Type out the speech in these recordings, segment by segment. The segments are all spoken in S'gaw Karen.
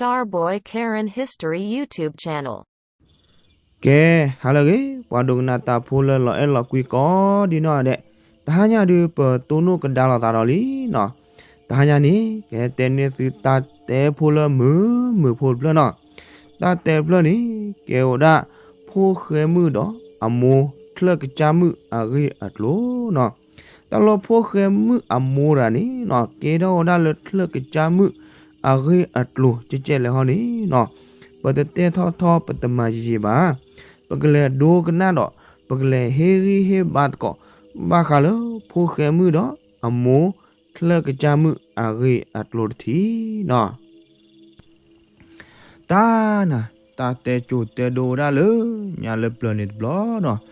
Starboy Karen History YouTube channel. ကဲ, ဟါလၢအဂ့ၤ, ပှၤဒိကနၣ်တၢ်ဖိလၢလီၤအဲၣ်လီၤကွံကိးဒံနီၢ်ဒဲး, တဟါညါဒုးပတိၢ်နီၣ်ကဒါလိာ်သးဒီးလံနီၤ. တဟါညါန့ၣ် ကဟဲတဲန့ၢ်သုတၢ်တဲဖိလၢမုာ်မုာ်ဖိတဖျၢၣ်နီၤ. တၢ်တဲတဖျၢၣ်န့ၣ် ကဲဝဲဒၣ် ဖိၣ်ဃဲမုၣ်ဒီးအမိၢ် ချၢၣ်ကစၢ်မုၣ်အဂ့ၢ်အကျိၤနီၤ. တၢ်လၢဖိၣ်ဃဲမုၣ်အမိၢ်တဂၤန့ၣ်နီၤ ကဲထီၣ်ဝဲဒၣ်လၢချၢၣ်ကစၢ်မုၣ်အဂ့ၢ်အကျိၤကဲကဲလဲၣ်ဟီန့ၣ်နီၤ, ပတတဲထီၣ်ထီ ပတမၤယံာ်ယံာ်ဘၣ်. ပကလဲၤဒိကနၣ်ဒီး ပကလဲၤဟ့ၣ်ဂံၢ်ဟ့ၣ်ဘါသကိး ဘၣ်ဃးလၢဖိၣ်ဃဲမုၣ်ဒီးအမိၢ် ချၢၣ်ကစၢ်မုၣ်အဂ့ၢ်အကျိၤတထံၣ်နီၤ. တၢ်နၤ, တၢ်တဲကိၤတဲဒိဝဲဒၣ်လၢညါလၢပျၢၤန့ၣ်တဘျီနီၤ,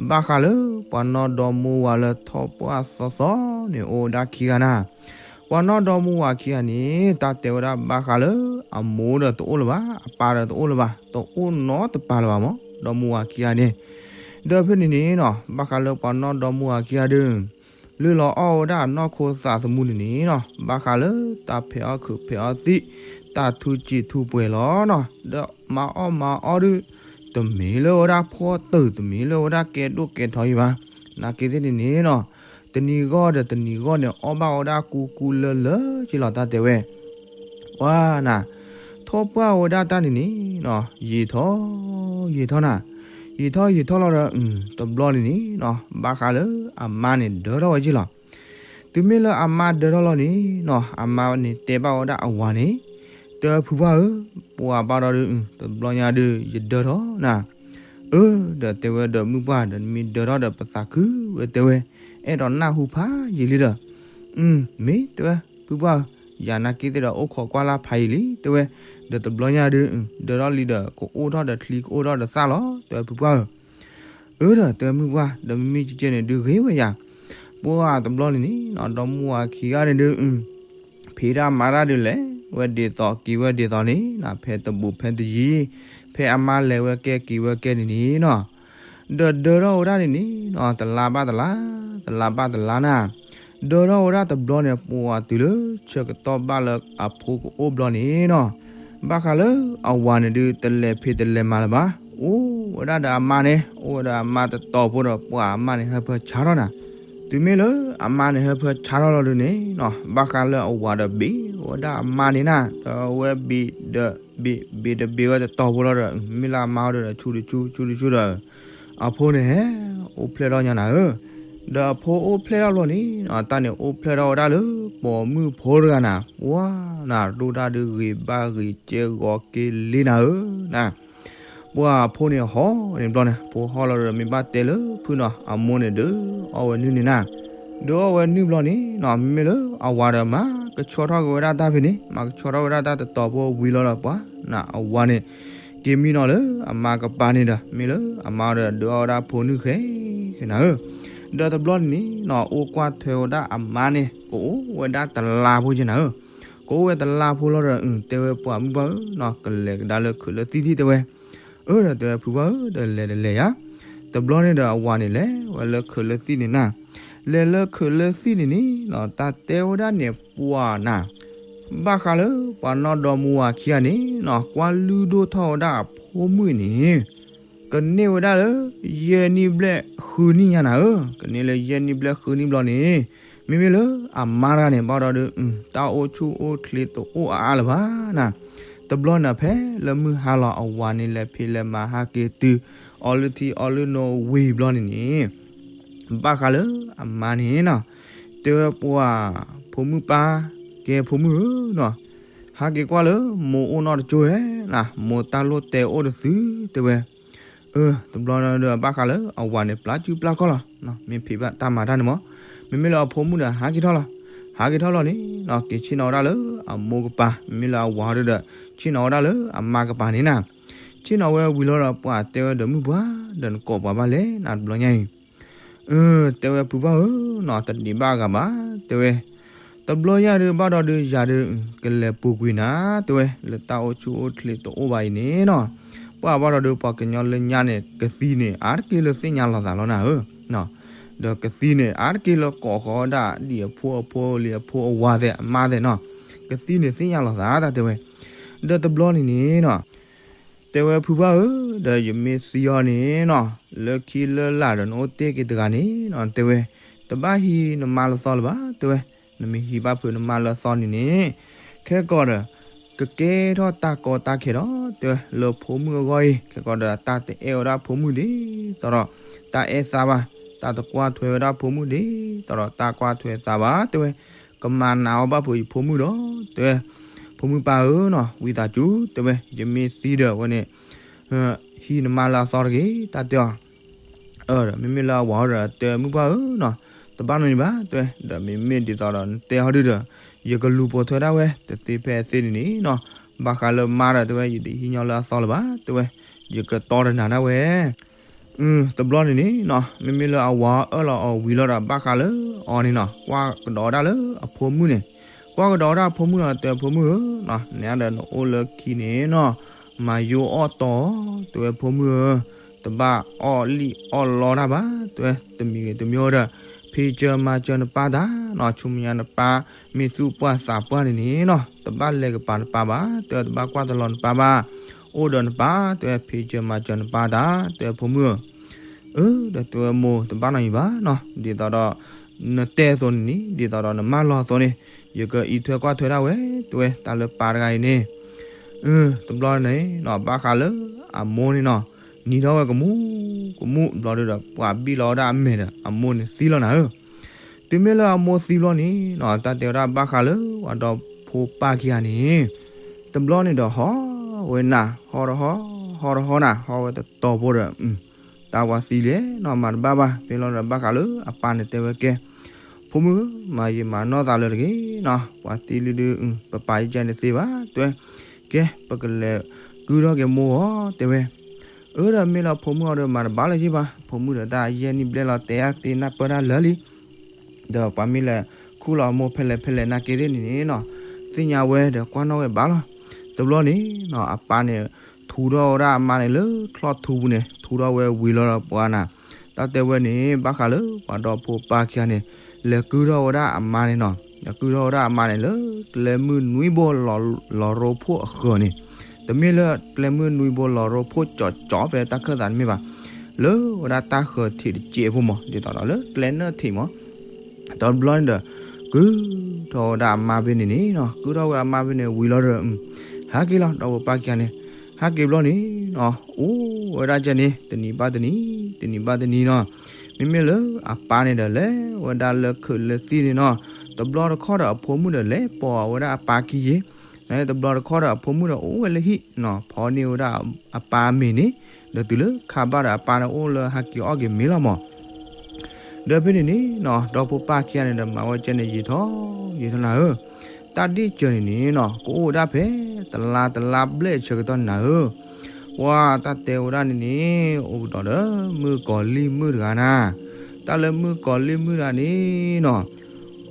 ဘၣ်ဃးလၢပှၤနီၢ်ဒီမါဝၤလၢထီၣ်ပှၢ်သီသီန့ၣ် အိၣ်ဝဲဒၣ်ခံဂၤနၤ. ပှၤနီၢ်ဒီမါဝၤခံဂၤန့ၣ် တၢ်တဲဝဲဒၣ်ဘၣ်ဃးလၢအမိၢ်ဒီးတအိၣ်လၢၤဘၣ်, အပၢ်ဒီးတအိၣ်လၢၤဘၣ်, တအိၣ်နီတပၤလၢၤဘၣ်မး ဒီမါဝၤခံဂၤန့ၣ်. ဒီးဖဲန့ၣ်န့ၣ်နီၤ ဘၣ်ဃးလၢပှၤနီၢ်ဒီမါဝၤခံဂၤဒီး လုၢ်လီၤအီၣ်ဝဲဒၣ်အနီၢ်ခိသးသမူန့ၣ်န့ၣ်နီၤ ဘၣ်ဃးလၢတၢ်ဖဲးအီၣ်ခုးဖဲးအီၣ်သံး, တၢ်ထူစံာ်ထူပှဲၤလီၤနီၤ. ဒီးမၤအီၣ်မၤအီဒုး တမ့ၢ်လၢဝဲဒၣ်ဖှီၣ်တၢၢ် တမ့ၢ်လၢဝဲဒၣ်ကဲဒိၣ်ကဲထီယံၤဘၣ်. နာ်က့သ့ၣ်န့ၣ်န့ၣ်နီၤ တနံၤဂီၢ်ဒီးတနံၤဂီၢ်န့ၣ် အီၣ်ဘၣ်ဝဲဒၣ်ကူကူလၢလၢက့လီၤ တၢ်တဲဝဲ. ပှၤနၤ, ထီၣ်ပှၢ်ဝဲဒၣ်တၢ်န့ၣ်န့ၣ်နီၤ ယံာ်ထီၣ်ယံာ်ထီၣ်နၤ, ယံာ်ထီၣ်ယံာ်ထီၣ်လီၤဒီး တဘျီန့ၣ်န့ၣ်နီၤ ဘၣ်ဃးလၢအမါန့ၣ်ဒၢထီၣ်ဝဲက့လီၤ. တုၤမ့ၢ်လၢအမါဒၢထီၣ်လီၤန့ၣ်နီၤ အမါန့ၣ်တဲဘၣ်ဝဲဒၣ်အဝၤန့ၣ်, တဲဝဲဖုပှၢ်ဧၢ, ပှၤဘၣ်ဒီးဒုး တဘျီညါဒုး ယဒၢထီၣ်နၤ. အၢ ဒီးတဲဝဲဒီးမုၢ်ပှၢ်ဒီး နမ့ၢ်ဒၢထီၣ်ဒီးပသးခုဝဲတဲဝဲ, အဲၣ်ဒိးနၢ်ဟူဖးယံာ်လံဒီး, မ့ၢ်တဲဝဲဖုပှၢ်ဧၢ, ယၤနာ်က့သ့ၣ်ဒီးအိၣ်ခိးကွၢ်လၢ်ဖးယံာ်လံ တဲဝဲ, ဒီးတဘျီညါဒုး ဒၢထီၣ်လံဒီး ကအိၣ်ထီၣ်ဒီးချံ ကအိၣ်ထီၣ်ဒီးသၣ်လီၤ တဲဝဲဖုပှၢ်ဧၢ. အၢ ဒီးတဲဝဲမုၢ်ပှၢ် ဒီးမ့မ့ၢ်ကဲကဲန့ၣ်ဒုးဂ့ၤဝဲယၤ. ပှၤတဘျီန့ၣ်န့ၣ်နီၤ ဒီမါဝၤခံဂၤန့ၣ်ဒုး ဖံးတၢ်မၤတၢ်ဒုးလဲၤဝဲဒ်သိးက့ၤဝဲဒ်သိးန့ၣ်နီၤ ဖဲတဘူးဖဲတယံၤ, ဖဲအမါလဲၤဝဲကဲက့ၤဝဲကဲန့ၣ်န့ၣ်နီၤ ဒီးဒၢထီၣ်ဝဲဒၣ်န့ၣ်န့ၣ်နီၤ တလါဘၣ်တလါ, တလါဘၣ်တလါနၤ, ဒၢထီၣ်ဝဲဒၣ်တဘျီန့ၣ် ပှၤတုၤလၢဆၢကတီၢ်ဘၣ်လၢအဖိကအိၣ်ဘျီန့ၣ်နီၤ, ဘၣ်ဃးလၢအဝၤန့ၣ်ဒုး တလဲၤဖံးတလဲၤမၤလၢၤဘၣ်, အိၣ်ဝဲဒၣ်ဒီးအမါန့ၣ် အိၣ်ဝဲဒီးအမါတတီၤဖိဒီး ပှၤအမါန့ၣ်ဟၢဖၢဆါထီၣ်နၤ. တုၤမ့ၢ်လၢအမါန့ၣ်ဟၢဖၢဆါထီၣ်လီၤဒုးန့ၣ်နီၤ ဘၣ်ဃးလၢအဝၤဒီးဘ့ၣ်ဝဲဒၣ်အမါန့ၣ်နၤ, ဒီးအဝဲဘ့ၣ်ဒီးဘ့ၣ် ဘ့ၣ်တဘ့ၣ်ဝဲတတီၤဖိလီၤဒီး မ့ၢ်လၢအမါအီၤဒီး ဆူတဆူ ဆူတဆူဒီး အဖိန့ၣ်ဟဲအိၣ်ဖျဲၣ်ထီၣ်ညါနၤဧၢ. ဒီးအဖိအိၣ်ဖျဲၣ်ထီၣ်ဘျီန့ၣ်နီၤ တၢ်န့ၣ်အိၣ်ဖျဲၣ်ထီၣ်ဝဲဒၣ်လၢပိာ်မုၣ်ဖိတဂၤနၤ, ဝါနၤဒိၣ်တၢ်ဒုးဂ့ၤဘၣ်ဂ့ၤကဲဂီၤက့ၤလ့နၤဧၢနၤ. ပှၤအဖိန့ၣ်ဟီၣ်န့ၣ်ဘျီန့ၣ် ဖိဟီၣ်လီၤဒီးမ့ၢ်ဘၣ်တဲလၢဖုနီၤ အမိၢ်န့ၣ်ဒုးအီၣ်ဝဲနုၢ်န့ၣ်နၤ, ဒုးအီၣ်ဝဲနုၢ်ဘျီန့ၣ်နီၤ မ့မ့ၢ်လၢအဝၤဒီးမၤကဆှီထီၣ်က့ၤဝဲဒၣ်တၢ်ဖဲန့ၣ် မၤကဆှီထီၣ်က့ၤဝဲဒၣ်တၢ်တတီၤဖိဝံၤလီၤဒီး ပှၤနၤအဝၤန့ၣ် က့ၤမံနီၤလၢအမါကပၤန့ၣ်ဒီး မ့ၢ်လၢအမါဒီးဒုးအီၣ်ဝဲဒၣ်ဖိနုၢ်ဃဲဃဲနၤဧၢ. ဒီးတဘျီန့ၣ်နီၤ အိၣ်ကွၢ်ထွဲဝဲဒၣ်အမါန့ၣ် ကအိၣ်ဝဲဒၣ်တလါဖိက့နၤဧၢ. ကအိၣ်ဝဲတလါဖိလီၤဒီး တဲဝဲပှၤမုၣ်ပှၢ်ဧၢနီၤ ကလဲၤကဒါလၢခုးလၢသံၣ်ထံၣ်တဲဝဲ. အၢ ဒီးတဲဝဲဖုပှၢ်ဧၢ ဒီးလဲၤတလဲၤယၤ. တဘျီန့ၣ်ဒီးအဝၤန့ၣ်လဲၤဝဲလၢခုးလၢသံၣ်န့ၣ်နၤ, လဲၤလၢခုးလၢသံၣ်န့ၣ်န့ၣ်နီၤ တၢ်တဲဝဲဒၣ်န့ၣ်ပှၤနၤ ဘၣ်ဃးလၢပှၤနီၢ်ဒီမါဝၤခံဂၤန့ၣ်နီၤ ကွၢ်လုၢ်ဒိၣ်ထီၣ်ဝဲဒၣ်အဖိမုၣ်န့ၣ် ကန့ၢ်ဝဲဒၣ်လၢ ယဲၢ်နံၣ်ဘျဲၣ်ဃုနံၣ်ညါနၤဧၢ, ကန့ၢ်လၢယဲၢ်နံၣ်ဘျဲၣ်ဃုနံၣ်ဘျီန့ၣ် မ့မ့ၢ်လၢအမါတဂၤန့ၣ် ဘၣ်ဒီးဒုး တၢ်အိၣ်ဆူၣ်အိၣ်ချ့တအိၣ်အါအါလၢၤဘၣ်နၤ. တဘျီန့ၣ်ဖဲလၢမုၢ်ဟါလီၤ အဝၤန့ၣ်လဲၤဖံးလဲၤမၤဟးက့ၤတုၤ အီလုၢ်ထံအီလုၢ်နိဝံၤဘျီန့ၣ်န့ၣ် ဘၣ်ဃးလၢအမါန့ၣ်နီၤ တဲဝဲပှၤ ဖိမုၣ်ပၢ် ကဲဖိမုၣ်ဧၢနီၤ, ဟးက့ၤကွၢ်လၢမိၢ်အိၣ်နီတကၠိဧဲနၤ, မိၢ်တၢ်လိၣ်တဲအိၣ်တသုတဲဝဲ. အၢ တဘျီဒီးဘၣ်ဃးလၢအဝၤန့ၣ် ပျၢ်စုပျၢ်ခီၣ်လီၤ, မ့ၢ်ဖံးဘၣ်တၢ်မၤတၢ်န့ၣ်မး, မ့မ့ၢ်လၢအဖိမုၣ်ဒီးဟးက့ၤထီၣ်လီၤ, ဟးက့ၤထီၣ်လီၤန့ၣ်နီၤ က့ၤဆ့ၣ်နီၤဝဲဒၣ်လၢအမိၢ်ကပၤ, မ့မ့ၢ်လၢအဝၤဒီး ဆ့ၣ်နီၤဝဲဒၣ်လၢအမါကပၤန့ၣ်နၤ. ဆ့ၣ်နီၤဝဲဝံၤလီၤဒီး ပှၤတဲဝဲဒီးမုၢ်ပှၢ် ဒီးနကိးပှၤဘၣ်လဲၣ်နၤတဘျီညါအံၤ. အၢ တဲဝဲဖုပှၢ်ဧၢနီၤ တဒံးဘၣ်အဂၤဘၣ် တဲဝဲ. တဘျီညါဒုးဘၣ်ဒီးဒုးယၤဒုး ကလဲၤပူၤကွံာ်နၤ တဲဝဲ လၢတၢ်အိၣ်ဆူၣ်အိၣ်ချ့တအိၣ်ဘၣ်အံၤန့ၣ်နီၤ. ပှၤဘၣ်ဒီးဒုး ပှၤကညီလၢညါန့ၣ် ကသံန့ၣ် အါတက့ၢ်လၢသ့ၣ်ညါလီၤသးလီၤနၤဧၢ. ဒီးကသံန့ၣ် အါတက့ၢ်လၢကိးဃီၤဝဲဒၣ်ဒ်အဖိအဖိလံၤအဖိအဝၤသဲးအမါသဲးနီၤ, ကသံန့ၣ်သ့ၣ်ညါလီၤသးတၢ်တဲဝဲ. ဒီးတဘျီန့ၣ်န့ၣ်နီၤ, တဲဝဲဖုပှၢ်ဧၢ, ဒီးယမ့ၢ်သံအီၤန့ၣ်နီၤ, လၢခံလၢလာ်ဒီးနအိၣ်တ့ၢ်က့ၤတဂၤန့ၣ်နီၤ, တဲဝဲ, တဘၣ်ဟံးနမါလၢသီလၢၤဘၣ်, တဲဝဲ, နမ့ၢ်ဟံးဘၣ်ဖုးနမါလၢသီန့ၣ်န့ၣ်, ခဲကီးဒီး ကကဲထီၣ်တၢ်ကီတၢ်ခဲဒီး တဲဝဲ လၢဖိမုၣ်အဂီၢ်အံၤ, ခဲကီးဒီးတၢ်တအဲၣ်ဝဲဒၣ်ဖိမုၣ်ဒ်သိးဒီး တၢ်အဲၣ်သးဘၣ်, တၢ်တကွၢ်ထွဲဝဲဒၣ်ဖိမုၣ်ဒ်သိးဒီး တၢ်ကွၢ်ထွဲသးဘၣ်, တဲဝဲ, ကမၤနးအီၤဘၣ်ဖုးယဖိမုၣ်ဒီး, တဲဝဲ, ဖိမုၣ်ပၢ်ဧၢနီၤ, ဝံသးစူၤ, တဲဝဲ, ယမ့ၢ်သံဒီးဝဲန့ၣ် ဟံးနမါလၢအသီတဂ့ၤ, တၢ်တဲအီၤ ဒီးမ့မ့ၢ်လၢအဝၤအီၤဒီး တဲမုၣ်ပှၢ်ဧၢနီၤ, တဘၣ်နီတမံၤဘၣ်, တဲဝဲ, ဒီးမ့မ့ၢ်ဒ်သိးဒီးနတဲဟီဒုဒီး ယကလူၤပိာ်ထွဲဒၣ်ဝဲ တသ့ဖဲအသ့န့ၣ်န့ၣ်နီၤ, ဘၣ်ဃးလၢမါဒီး တဲဝဲ, ယတဟံးညီလၢအသီလၢၤဘၣ်, တဲဝဲ, ယကတီတနၤဒၣ်ဝဲ တဘျီန့ၣ်န့ၣ်နီၤ, မ့မ့ၢ်လၢအဝၤအၢၣ်လီၤအီၤဝံၤလီၤဒီး ဘၣ်ဃးလၢအီၤန့ၣ်နီၤ, ကွၢ်ကဒီးဝဲဒၣ်လၢအဖိမုၣ်န့ၣ်, ကွၢ်ကဒီးဝဲဒၣ်အဖိမုၣ်ဒီး တဲဖိမုၣ်ဧၢနီၤ, နဒီးနအိၣ်လၢခံန့ၣ်နီၤ, မၤယိအီၣ်တီ, တဲဝဲဖိမုၣ်ဧၢ, တဘၣ်အီၣ်လံၣ်အီၣ်လီတၢ်ဘၣ်, တဲဝဲ, တမံၤဂ့ၤတမံၤဒီး ဖံးစၢၤမၤစၢၤနပၢ်တၢ်နီၤ, ဆူမဲာ်ညါနပၢ် မ့ၢ်သူၣ်ပှၢ်သးပှၢ်န့ၣ်န့ၣ်နီၤ, တဘၣ်လဲၤကပၤနပၢ်ဘၣ်, တဲဝဲ, တဘၣ်ကွၢ်တလီၤနပၢ်ဘၣ်, အိၣ်ဒီးနပၢ်, တဲဝဲ, ဖံးစၢၤမၤစၢၤနပၢ်တၢ်, တဲဖိမုၣ်ဧၢ အၢ ဒီးတဲဝဲမိၢ် တဘၣ်နီတမံၤဘၣ်နီၤ, ဒ်သိးဒီး နတဲအသိးန့ၣ်န့ၣ် ဒ်သိးဒီးနမၢလီၤအသိးန့ၣ် ယကအံးထွဲကွၢ်ထွဲဒၣ်ဝဲ, တဲဝဲတၢ်လၢပၢ်တဂၤအံၤန့ၣ်, တဘျီန့ၣ်နီၤ ဘၣ်ဃးလၢအမိၢ်န့ၣ်နီၤ နံၤထီၣ်ဝဲကမူၣ်ကမူၣ်ဘျီဒုဒီး ပှၤဘံၣ်လီၤဝဲဒၣ်အမဲာ်ဒီး အမိၢ်န့ၣ်သံလီၤနၤဧၢ, တုၤမ့ၢ်လၢအမိၢ်သံဘျီန့ၣ်နီၤ တၢ်တဲဝဲဒၣ်ဘၣ်ဃးလၢပှၤဒီဖိပၢ်ခံဂၤန့ၣ် တဘျီန့ၣ်ဒီးဟီၣ်ဝဲနၤ ဟီၣ်တဟီၣ် ဟီၣ်တဟီၣ်နၤ ဟီၣ်ဝဲတတီၤဖိဒီး တၢ်ပှၤသံလံနီၤ မၤတဘၣ်ဘၣ်, ဖဲလီၤဒီးဘၣ်ဃးလၢအပၢ်န့ၣ်တဲဝဲကဲ, ဖိမုၣ်ဧၢ မၤယံာ်မၤနီၢ်သးလၢတဂ့ၤနီၤ, ပှၤသံလံဒု ပပၢ်ယကဲန့ၣ်သ့ဘၣ် တဲဝဲ, ကဲ ပကလဲၤကုၢ်ထီၣ်က့ၤမိၢ်အီၤ တဲဝဲ, အၢ ဒီးမ့ၢ်လၢဖိမုၣ်အီၤဒီးမၤတဘၣ်လၢၤဘၣ်, ဖိမုၣ်ဒီးတၢ်ယဲၢ်နံၣ်ဘျဲၣ်လီၤ တဲအသ့နၢ်ပၢၢ်တၢ်လၢာ်လံ ဒီးပှၤမ့ၢ်လဲၤခူၣ်လီၤအမိၢ်ဖဲလဲၣ်ဖဲလဲၣ်နာ်က့သ့ၣ်န့ၣ်န့ၣ်နီၤ, သ့ၣ်ညါဝဲဒီးကွၢ်နီၣ်ဝဲဘၣ်လီၤ. တဘျီန့ၣ်နီၤ အပၢ်န့ၣ် ထူထီၣ်ဝဲဒၣ်အမါန့ၣ်လၢချီၣ်ထူပူၤန့ၣ် ထူထီၣ်ဝဲဝံၤလီၤဒီးပှၤနၤ, တၢ်တဲဝဲန့ၣ် ဘၣ်ဃးလၢပှၤဒီဖိပၢ်ခံဂၤန့ၣ် လဲၤကုၢ်ထီၣ်ဝဲဒၣ်အမါန့ၣ်နီၤ, လဲၤကုၢ်ထီၣ်ဝဲဒၣ်အမါန့ၣ်လၢ ကျဲမုၢ်နွံဘိ လီၤရိဖှိၣ်အဃၢၤန့ၣ်, တမ့ၢ်လၢကျဲမုၢ်နွံဘိလီၤရိဖှိၣ်ကၠီကၠီဖဲတၢ်ခၢၣ်သးတမ့ၢ်ဘၣ်, လၢဝဲဒၣ်တၢ်ဃၢၤထံးတစဲးဖိမး ဒ်သိးဒီးလၢကျဲနၢၣ်ထံးမး ဒီးတဘျီန့ၣ်ဒီး ကုၢ်ထီၣ်ဝဲဒၣ်အမါဖဲန့ၣ်န့ၣ်နီၤ, ကုၢ်ထီၣ်ဝဲအမါဖဲန့ၣ်ဝံၤလီၤဒီး ဟဲက့ၤလီၤ ဒီဖိပၢ်ခံဂၤန့ၣ်, ဟဲက့ၤဘျီန့ၣ်နီၤ အိၣ်ဝဲဒၣ်ကဲန့ၣ် တနံၤဘၣ်တနံၤ တနံၤဘၣ်တနံၤနီၤ, မ့မ့ၢ်လၢအပၢ်န့ၣ်ဒီးလဲၤဝဲဒၣ်လၢခုးလၢသံၣ်န့ၣ်နီၤ, တဘျီတခီၣ်ဒီးအဖိမုၣ်ဒီးလဲၤပိာ်ဝဲဒၣ်အပၢ်ခံယ့ၤ, တဘျီတခီၣ်ဒီးအဖိမုၣ်ဒီးအိၣ်ဝဲလၢဟံၣ်နီၤ ဖီန့ၢ်ဝဲဒၣ်အပၢ်အမ့ၤန့ၣ်, ဒီးတုၤလၢခါဘၣ်ဒီးအပၢ်န့ၣ်အိၣ်လၢဟဲက့ၤအီၣ်က့ၤမ့ၤလီၤမး ဒီးဖဲန့ၣ်န့ၣ်နီၤ ဒီဖိပၢ်ခံဂၤန့ၣ်ဒီးမၤဝဲကဲန့ၣ်ယံာ်ထီၣ်ယံာ်ထီၣ်နၤဧၢ, တၢ်ဒ့ၣ်စၢၤန့ၣ်န့ၣ်နီၤ ကအိၣ်ဝဲဒၣ်ဖဲ တလါတလါဘျဲၣ်အဆၢကတီၢ်နၤဧၢ, ပှၤတၢ်တဲဝဲဒၣ်န့ၣ်န့ၣ် အိၣ်ကဒီးဒီး မုၣ်ကီၤလံၢ်မုၣ်တဂၤနၤ, တၢ်လၢမုၣ်ကီၤလံၢ်မုၣ်တဂၤန့ၣ်နီၤ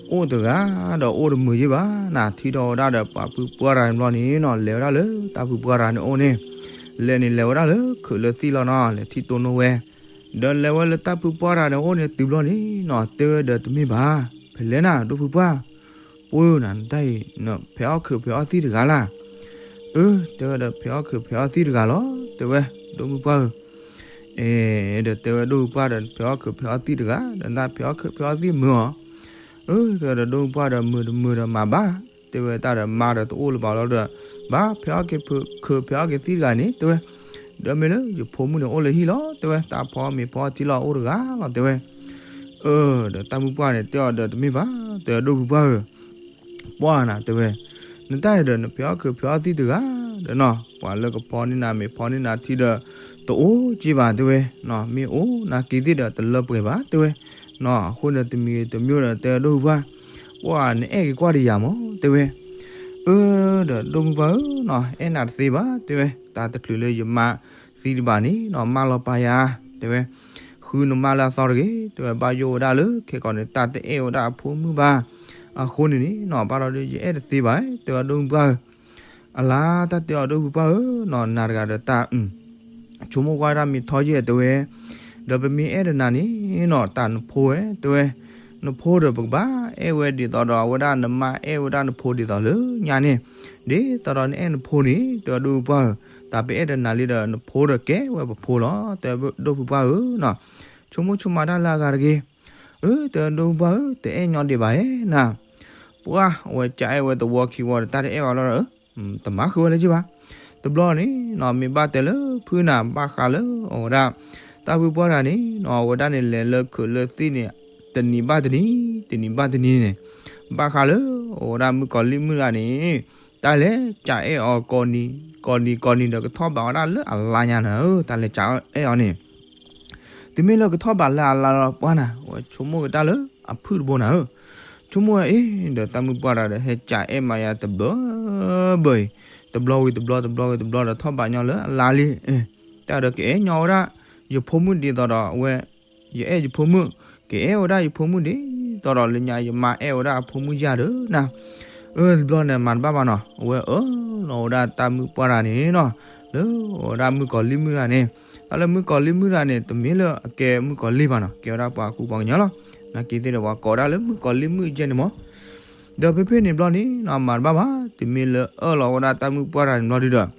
အိၣ်တဂၤဒီးအိၣ်တမုာ်ယ့ၢ်ဘၣ်နၤ, ထံၣ်ထီၣ်ဝဲဒၣ်ဒီးပှၤဖုပှၢ်တဂၤန့ၣ်ဘျီန့ၣ်နီၤ လဲၤဝဲဒၣ်လၢတၢ်ဖုပှၢ်တဂၤန့ၣ်အိၣ်န့ၣ်, လဲၤန့ၣ်လဲၤဝဲဒၣ်လၢခုးလၢသံၣ်လီၤနီၤ လဲၤထံၣ်တိၢ်နီၣ်ဝဲ, ဒီးလဲၤဝဲလၢတၢ်ဖုပှၢ်တဂၤန့ၣ်အိၣ်န့ၣ်တုၤဘျီန့ၣ်နီၤ တဲဝဲဒီးတမ့ၢ်ဘၣ်, ဖဲလဲၣ်နၤ ဒိၣ်ဖုပှၢ်, ပှၢ်နၤ နတၢ်အံၤ နဖဲးအီၣ်ခုးဖဲးအီၣ်သံၣ်တဂၤလၢ်, အၢ တဲဝဲဒီးဖဲးအီၣ်ခုးဖဲးအီၣ်သံၣ်တဂၤလီၤ တဲဝဲ, ဒိၣ်မုၣ်ပှၢ်ဧၢ အဲ ဒီးတဲဝဲဒိၣ်မုၣ်ပှၢ်ဒီး ဖဲးအီၣ်ခုးဖဲးအီၣ်သံၣ်တဂၤ ဒီးနတၢ်ဖဲးအီၣ်ခုးဖဲးအီၣ်သံၣ်မုာ်အီၤ, အၢ တဲဝဲဒီးဒိၣ်မုၣ်ပှၢ်ဒီးမုာ်တမုာ်ဒီးမၤဘၣ်, တဲဝဲတၢ်ဒီးမါဒီးတအိၣ်လၢၤဘၣ်လီၤဒီး ဘၣ်ဖဲးအီၣ်က့ၤခုးဖဲးအီၣ်က့ၤသံၣ်တဂၤန့ၣ် တဲဝဲ, ဒီးမ့ၢ်လၢယဖိမုၣ်န့ၣ်အိၣ်လၢဟံၣ်လီၤ တဲဝဲ, တၢ်ဖီမ့ၤဖီထံလီၤအိၣ်တဂၤလီၤ တဲဝဲ, အၢ ဒီးတၢ်မုၣ်ပှၢ်န့ၣ် တဲအီၤဒီးတမ့ၢ်ဘၣ်, တဲဝဲဒိၣ်မုၣ်ပှၢ်ဧၢ ပှၢ်နၤ တဲဝဲ, နတၢ်အံၤဒီးနဖဲးအီၣ်ခုးဖဲးအီၣ်သံၣ်တဂၤဒီးနီၤ ပှၤလၢကဖီန့ၢ်နၤမ့ၤဖီန့ၢ်နၤထံဒီး တအိၣ်က့ဘၣ် တဲဝဲ, မ့ၢ်အိၣ်နၤက့ၤသ့ၣ်ဒီးတလၢပှဲၤဘၣ် တဲဝဲ, အဃိန့ၣ်တမံၤတမံၤဒီးတဲဒိၣ်မုၣ်ပှၢ်, ပှၢ်နအဲၣ်က့ၤကွၢ်တယၤမး တဲဝဲ, အၢ ဒီးဒိၣ်မုၣ်ပှၢ်ဧၢနီၤ အဲၣ်နၤတသ့ဘၣ် တဲဝဲ, တၢ်တချုးလၢယမါသံတဘၣ်န့ၣ်နီၤ မၢလီၤပာ်ယၤ တဲဝဲ, ဃုနမါလၢအသီတဂ့ၤ တဲဝဲ, ဘၣ်ယိၣ်ဝဲဒၣ်လၢခဲကီးန့ၣ် တၢ်တအဲၣ်ဝဲဒၣ်အဖိမုၣ်ဘၣ်, အဃိန့ၣ်န့ၣ်နီၤ ဘၣ်ဒီးယအဲၣ်တသ့ဘၣ် တဲဝဲဒိၣ်မုၣ်ပှၢ်ဧၢ, အလါတၢ်တဲအီၤဒိၣ်မုၣ်ပှၢ်ဧၢနီၤ နၤတဂၤဒီးတၢ် ဆိကမိၣ်ကွၢ်ဒၣ်မ့ၢ်ထီယဲၢ် တဲဝဲ, ဒီးပမ့ၢ်အဲၣ်ဒီးနၤန့ၣ်နီၤ တၢ်နဖိဝဲ တဲဝဲ, နဖိဒီးပကဘၣ်အဲၣ်ဝဲဒ်သိးဒီးအဝဲဒၣ်နမါအဲၣ်ဝဲဒၣ်နဖိဒ်သိးလၢညါန့ၣ်, ဒ်သိးဒီးနအဲၣ်နဖိန့ၣ် တဲဝဲဒိၣ်ဖုပှၢ်ဧၢ, တၢ်ပအဲၣ်တနၤလံဒီးနဖိဒီးကဲဝဲပဖိလီၤ တဲဒိၣ်ဖုပှၢ်ဧၢနီၤ, ဆိကမိၣ်ဆိကမးတၢ်လၢအဂၤတဂ့ၤ, အၢ တဲဒိၣ်ဖုပှၢ်ဧၢ တအဲၣ်ညီဒံးဘၣ်ဧါနၤ, ပှၢ်အဝဲကအဲၣ်ဝဲတဝီခံဝီဒီးတၢ်တအဲၣ်အီၤလီၤဒီး တမၤဃုာ်ဝဲလၢၤက့ဘၣ်, တဘျီန့ၣ်နီၤ မ့ၢ်ဘၣ်တဲလၢဖုနၤ ဘၣ်ဃးလၢအဝဲဒၣ် တၢ်ဖုပှၢ်တဂၤန့ၣ်နီၤ အဝဲဒၣ်န့ၣ်လဲၤလၢခုးလၢသံၣ်န့ၣ် တနံၤဘၣ်တနံၤ တနံၤဘၣ်တနံၤန့ၣ် ဘၣ်ဃးလၢအဝဲဒၣ်မုၣ်ကီၤလံၢ်မုၣ်တဂၤန့ၣ် တၢ်လဲၤကအဲၣ်အီၤကိးနံၤ ကိးနံၤကိးနံၤဒီးကထီၣ်ဘးဝဲဒၣ်လၢအလါညါနၤဧၢ, တၢ်လဲၤကအဲၣ်အီၤန့ၣ် တုၤမ့ၢ်လၢကထီၣ်ဘးလၢအလါလီၤပှၢ်နၤ အဝဲဆိကမိၣ်က့ၤတၢ်လၢအဖုၣ်တဘိနၤဧၢ, ဆိကမိၣ်ဝဲအ့ၣ် ဒီးတၢ်မုၣ်ပှၢ်တဂၤဒီးဟဲကအဲၣ်မၤယၤတဘျီဘၣ်အံၤ, တဘျီဝံၤတဘျီ တဘျီဝံၤတဘျီဒီးထီၣ်ဘးညီလၢအလါလံ, တၢ်ဒီးကအဲၣ်ညီဝဲဒၣ် ယဖိမုၣ်ဒ်သိးဒီးအဝဲ ယအဲၣ်ယဖိမုၣ်, ကအဲၣ်ဝဲဒၣ်ယဖိမုၣ်ဒ်သိးဒီးလၢညါယမါအဲၣ်ဝဲဒၣ်အဖိမုၣ်ယၤဒီးနၤ, အၢ တဘျီန့ၣ်မၤတဘၣ်ဘၣ်နီၤ အဝဲအၢၣ်လီၤဝဲဒၣ်တၢ်မုၣ်ပှၢ်တဂၤန့ၣ်နီၤ, လၢအဝဲဒၣ်မုၣ်ကီၤလံၢ်မုၣ်တဂၤန့ၣ်, တၢ်လၢမုၣ်ကီၤလံၢ်မုၣ်တဂၤန့ၣ် တမ့ၢ်လၢအကဲမုၣ်ကီၤလံၢ်ဘၣ်နီၤ ကဲဝဲဒၣ်ပှၤကူပှၤကညီလီၤ, နာ်က့ၤသ့ၣ်ဒီးပှၤကိးဒၣ်လၢမုၣ်ကီၤလံၢ်မုၣ်ကဲန့ၣ်မး, ဒီးဖဲဖဲန့ၣ်ဘျီန့ၣ်နီၤ မၤတဘၣ်ဘၣ် တုၤမ့ၢ်လၢအၢၣ်လီၤဝဲဒၣ်တၢ်မုၣ်ပှၢ်တဂၤန့ၣ်ဘျီဒုဒီး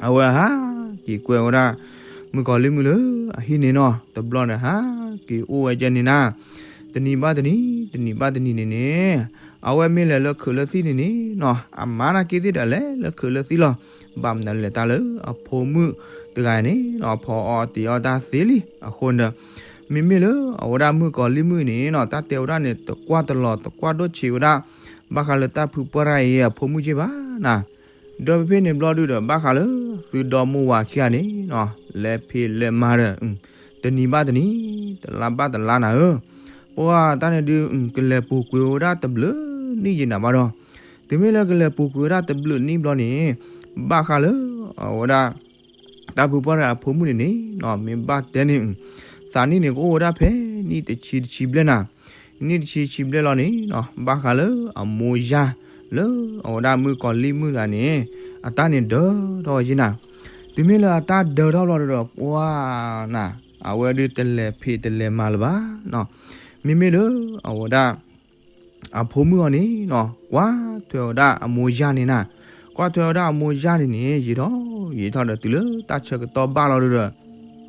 အဝဲဟးက့ၤကွဲဝဲဒၣ် မုၣ်ကီၤလံၢ်မုၣ်လၢအဟံၣ်န့ၣ်နီၤ, တဘျီန့ၣ်ဟးက့ၤအိၣ်ဝဲကဲန့ၣ်နၤ, တနံၤဘၣ်တနံၤ တနံၤဘၣ်တနံၤန့ၣ်န့ၣ်, အဝဲမ့ၢ်လဲၤလၢခုးလၢသံၣ်န့ၣ်န့ၣ်နီၤ အမါနာ်က့ၤသ့ၣ်ဒီးလဲၤလၢခုးလၢသံၣ်လီၤ, ဘၣ်မနုၤလဲၣ်တၢ်လၢအဖိမုၣ်တဂၤန့ၣ်နီၤ ဖီအီၣ်တ့ၤအီၣ်တၢ်သ့လံ, အဃိန့ၣ်ဒီး မ့မ့ၢ်လၢအဝဲဒၣ်မုၣ်ကီၤလံၢ်မုၣ်န့ၣ်နီၤ တၢ်တဲဝဲဒၣ်န့ၣ် တကွၢ်တလီၤ တကွၢ်ဒိၣ်ဆံးဝဲဒၣ် ဘၣ်ဃးလၢတၢ်ဖုပှၢ်တဂၤအံၤအဖိမုၣ်က့ဘၣ်နၤ, ဒီးဖဲဖဲန့ၣ်ဘျီဒုဒီး ဘၣ်ဃးလၢသုဒီမိၢ်ဝၤခံဂၤန့ၣ်နီၤ လဲၤဖံးလဲၤမၤဒီး တနံၤဘၣ်တနံၤ တလါဘၣ်တလါနၤဧၢ, ပှၤတၢ်န့ၣ်ဒု ကလဲၤပူၤကွံာ်ဝဲဒၣ်တဘျုးနံၣ်ယံၤနၤဘၣ်ဒီး, တုၤမ့ၢ်လၢကလဲၤပူၤကွံာ်ဝဲဒၣ်တဘျုးနံၣ်ဘျီန့ၣ်, ဘၣ်ဃးလၢအဝဲဒၣ် တၢ်ဖုပှၢ်တဂၤအဖိမုၣ်န့ၣ်န့ၣ်နီၤ မ့ၢ်ဘၣ်တဲန့ၣ် သးနံၣ်န့ၣ်ကအိၣ်ဝဲဒၣ်ဖဲနံၣ်တဆံတဆံဘျဲၣ်နၤ, နံၣ်တဆံတဆံဘျဲၣ်လီၤန့ၣ်နီၤ ဘၣ်ဃးလၢအမိၢ်ယၢ် လၢအဝဲဒၣ်မုၣ်ကီၤလံၢ်မုၣ်တဂၤန့ၣ် အတၢ်န့ၣ်ဒၢထီၣ်ဝဲက့နၤ, တုၤမ့ၢ်လၢအတၢ်ဒၢထီၣ်ဘျီဒီး ပှၤနၤ အဝဲဒုတလဲၤဖံးတလဲၤမၤလၢၤဘၣ်နီၤ, မ့မ့ၢ်လၢအဝဲဒၣ် အဖိမုၣ်အီၤန့ၣ်နီၤ ကွၢ်ထွဲဝဲဒၣ်အမိၢ်ယၢ်န့ၣ်နၤ, ကွၢ်ထွဲဝဲဒၣ်အမိၢ်ယၢ်န့ၣ်န့ၣ် ယံာ်ထီၣ်ယံာ်ထီၣ်ဒီးတုၤလၢတၢ်ဆၢကတီၢ်ဘၣ်လီၤဒုဒီး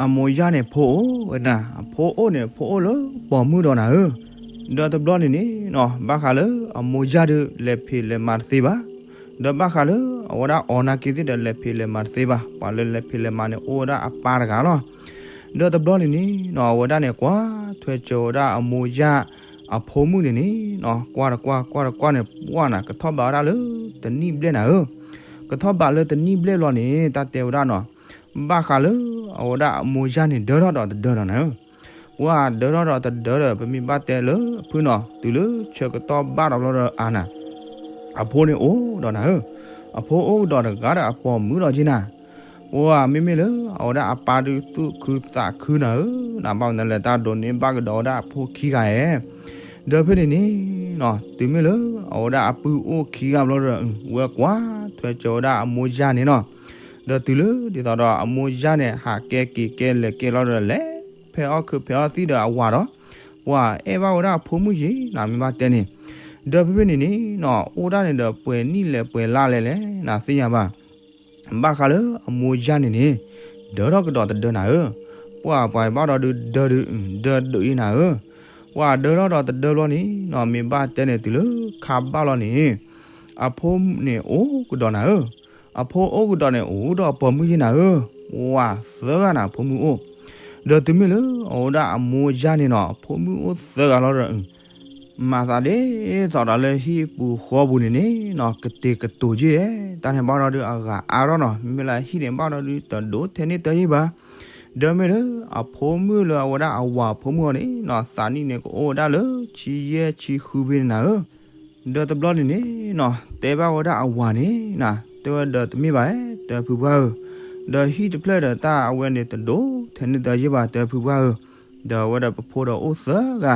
အမိၢ်ယၢ်န့ၣ်ဖိအိၣ်ဝဲနၤ, အဖိအိၣ်န့ၣ် ဖိအိၣ်လၢပိာ်မုၣ်ဒီးနၤဧၢ, ဒီးတဘျီန့ၣ်န့ၣ်နီၤ ဘၣ်ဃးလၢအမိၢ်ယၢ်ဒုလဲၤဖံးလဲၤမၤတသ့ဘၣ်, ဒီးဘၣ်ဃးလၢအဝဲဒၣ်အီၤနာ်က့ၤသ့ၣ်ဒီးလဲၤဖံးလဲၤမၤတသ့ဘၣ်, ပှၤလၢလဲၤဖံးလဲၤမၤန့ၣ် အိၣ်ဝဲဒၣ်အပၢ်တဂၤလီၤ. ဒီးတဘျီန့ၣ်န့ၣ်နီၤ အဝဲဒၣ်န့ၣ် ကွၢ်ထွဲစၢၤဝဲဒၣ်အမိၢ်ယၢ်အဖိမုၣ်န့ၣ်န့ၣ်နီၤ ကွၢ်တကွၢ် ကွၢ်တကွၢ်န့ၣ် ပှၢ်နၤ ကထီၣ်ဘးဝဲဒၣ်လၢတနံၣ်ဘျဲၣ်နၤဧၢ, ကထီၣ်ဘးလၢတနံၣ်ဘျဲၣ်ဘျီန့ၣ် တၢ်တဲဝဲဒၣ်နီၤ ဘၣ်ဃးလၢအဝဲဒၣ်အမိၢ်ယၢ်န့ၣ် ဒၢထီၣ်ဒီးတဒၢဒီးနၤဧၢ, ပှၢ်ဒၢထီၣ်ဒီးတဒၢဒီး ပမ့ၢ်ဘၣ်တဲလၢအဖုနီၤ တုၤလၢဆၢကတီၢ်ဘၣ်ဒီးဘျီဒီးအါနၤ အဖိန့ၣ်အိၣ်ဒီးနၤဧၢ, အဖိအိၣ်ကဒီးတဂၤဒီးအပိာ်မုၣ်ဒီးက့နၤ, ပှၢ်မ့မ့ၢ်လၢအဝဲဒၣ်အပၢ်ဒုသူၣ်ခုသးခုနၤဧၢ, နဘၣ်မနုၤလဲၣ် တၢ်ဒိးန့ၢ်ဘၣ်ကဒီးဝဲဒၣ်အဖိခံဂၤဧၢ, ဒီးဖဲန့ၣ်န့ၣ်နီၤ တုၤမ့ၢ်လၢအဝဲဒၣ်အပုၢ်အိၣ်ခံဂၤဘျီဒီး ဝဲကွၢ်ထွဲစၢၤဝဲဒၣ်အမိၢ်ယၢ်န့ၣ်နီၤ, ဒီးတုၤလၢဒ်သိးဒီးအမိၢ်ယၢ်န့ၣ် ဟးကဲက့ၤကဲလဲၤကဲလီၤဒီး လဲၤဖဲအီၣ်ခုးဖဲအီၣ်သံၣ်ဒီးအဝၤဒီး ပှၢ်အဲၣ်ဘၣ်ဝဲဒၣ်အဖိမုၣ်ယံၤ နမ့ၢ်ဘၣ်တဲန့ၣ်, ဒီးဖဲဖဲန့ၣ်န့ၣ်နီၤ အိၣ်ဒၣ်န့ၣ်ဒီးပှဲၤနံၣ်လဲၣ်ပှဲၤလါလဲၣ်လဲၣ် နသ့ၣ်ညါဘၣ် ဘၣ်ဃးလၢအမိၢ်ယၢ်န့ၣ်န့ၣ် ဒၢထီၣ်ကဒီးတဒၢနၤဧၢ, ပှၢ်ပှၤဘၣ်ဒီးဒုဒၢဒု ဒၢဒုအံၤနၤဧၢ, ပှၢ်ဒၢထီၣ်ဒီးတဒၢဘျီန့ၣ်နီၤ မ့ၢ်ဘၣ်တဲန့ၣ်တုၤလၢခါဘၣ်လီၤန့ၣ် အဖိန့ၣ်အိၣ်ကဒီးနၤဧၢ, အဖိအိၣ်ကဒီးန့ၣ် အိၣ်ဒီးအပိာ်မုၣ်ယ့နၤဧၢ, ပှၢ်သၢဂၤနၤ အဖိမုၣ်အိၣ်, ဒီးတုၤမ့ၢ်လၢအဝဲဒၣ်အမိၢ်ယၢ်န့ၣ်နီၤ အဖိမုၣ်အိၣ်သၢဂၤလီၤဒီး မၤသးဒ်သိးဒီးလၢဟံၣ်ပူၤဃီပူၤန့ၣ်န့ၣ်နီၤ ကတ့ၤကတိၤယ့ၢ်, တၢ်န့ၣ်ဘၣ်ဒီးဒုးအဂၤအါထီၣ်နီၤ မ့မ့ၢ်လၢဟံၣ်န့ၣ်ဘၣ်ဒီးဒုးတဒိးထဲန့ၢ်တၢ်ယ့ၢ်ဘၣ်, ဒီးမ့ၢ်လၢအဖိမုၣ်လၢအဝဲဒၣ်အဝၤအဖိမုၣ်အီၤန့ၣ်နီၤ သးနံၣ်န့ၣ်ကအိၣ်ဝဲဒၣ်လၢဆံယဲၢ်ဆံဃုဖဲန့ၣ်နၤဧၢ, ဒီးတဘျီန့ၣ်န့ၣ်နီၤ တဲဘၣ်ဝဲဒၣ်အဝၤန့ၣ်နီၤ တဲဝဲဒီးတမ့ၢ်ဘၣ် တဲဖုပှၢ်ဧၢ, ဒီးဟံၣ်တဖျၢၣ်ဒီးတၢ်အဝဲန့ၣ်တဒိးထဲန့ၢ်တၢ်ယ့ၢ်ဘၣ် တဲဖုပှၢ်ဧၢ, ဒီးအဝဲဒီးပဖိဒီးအိၣ်သၢဂၤ,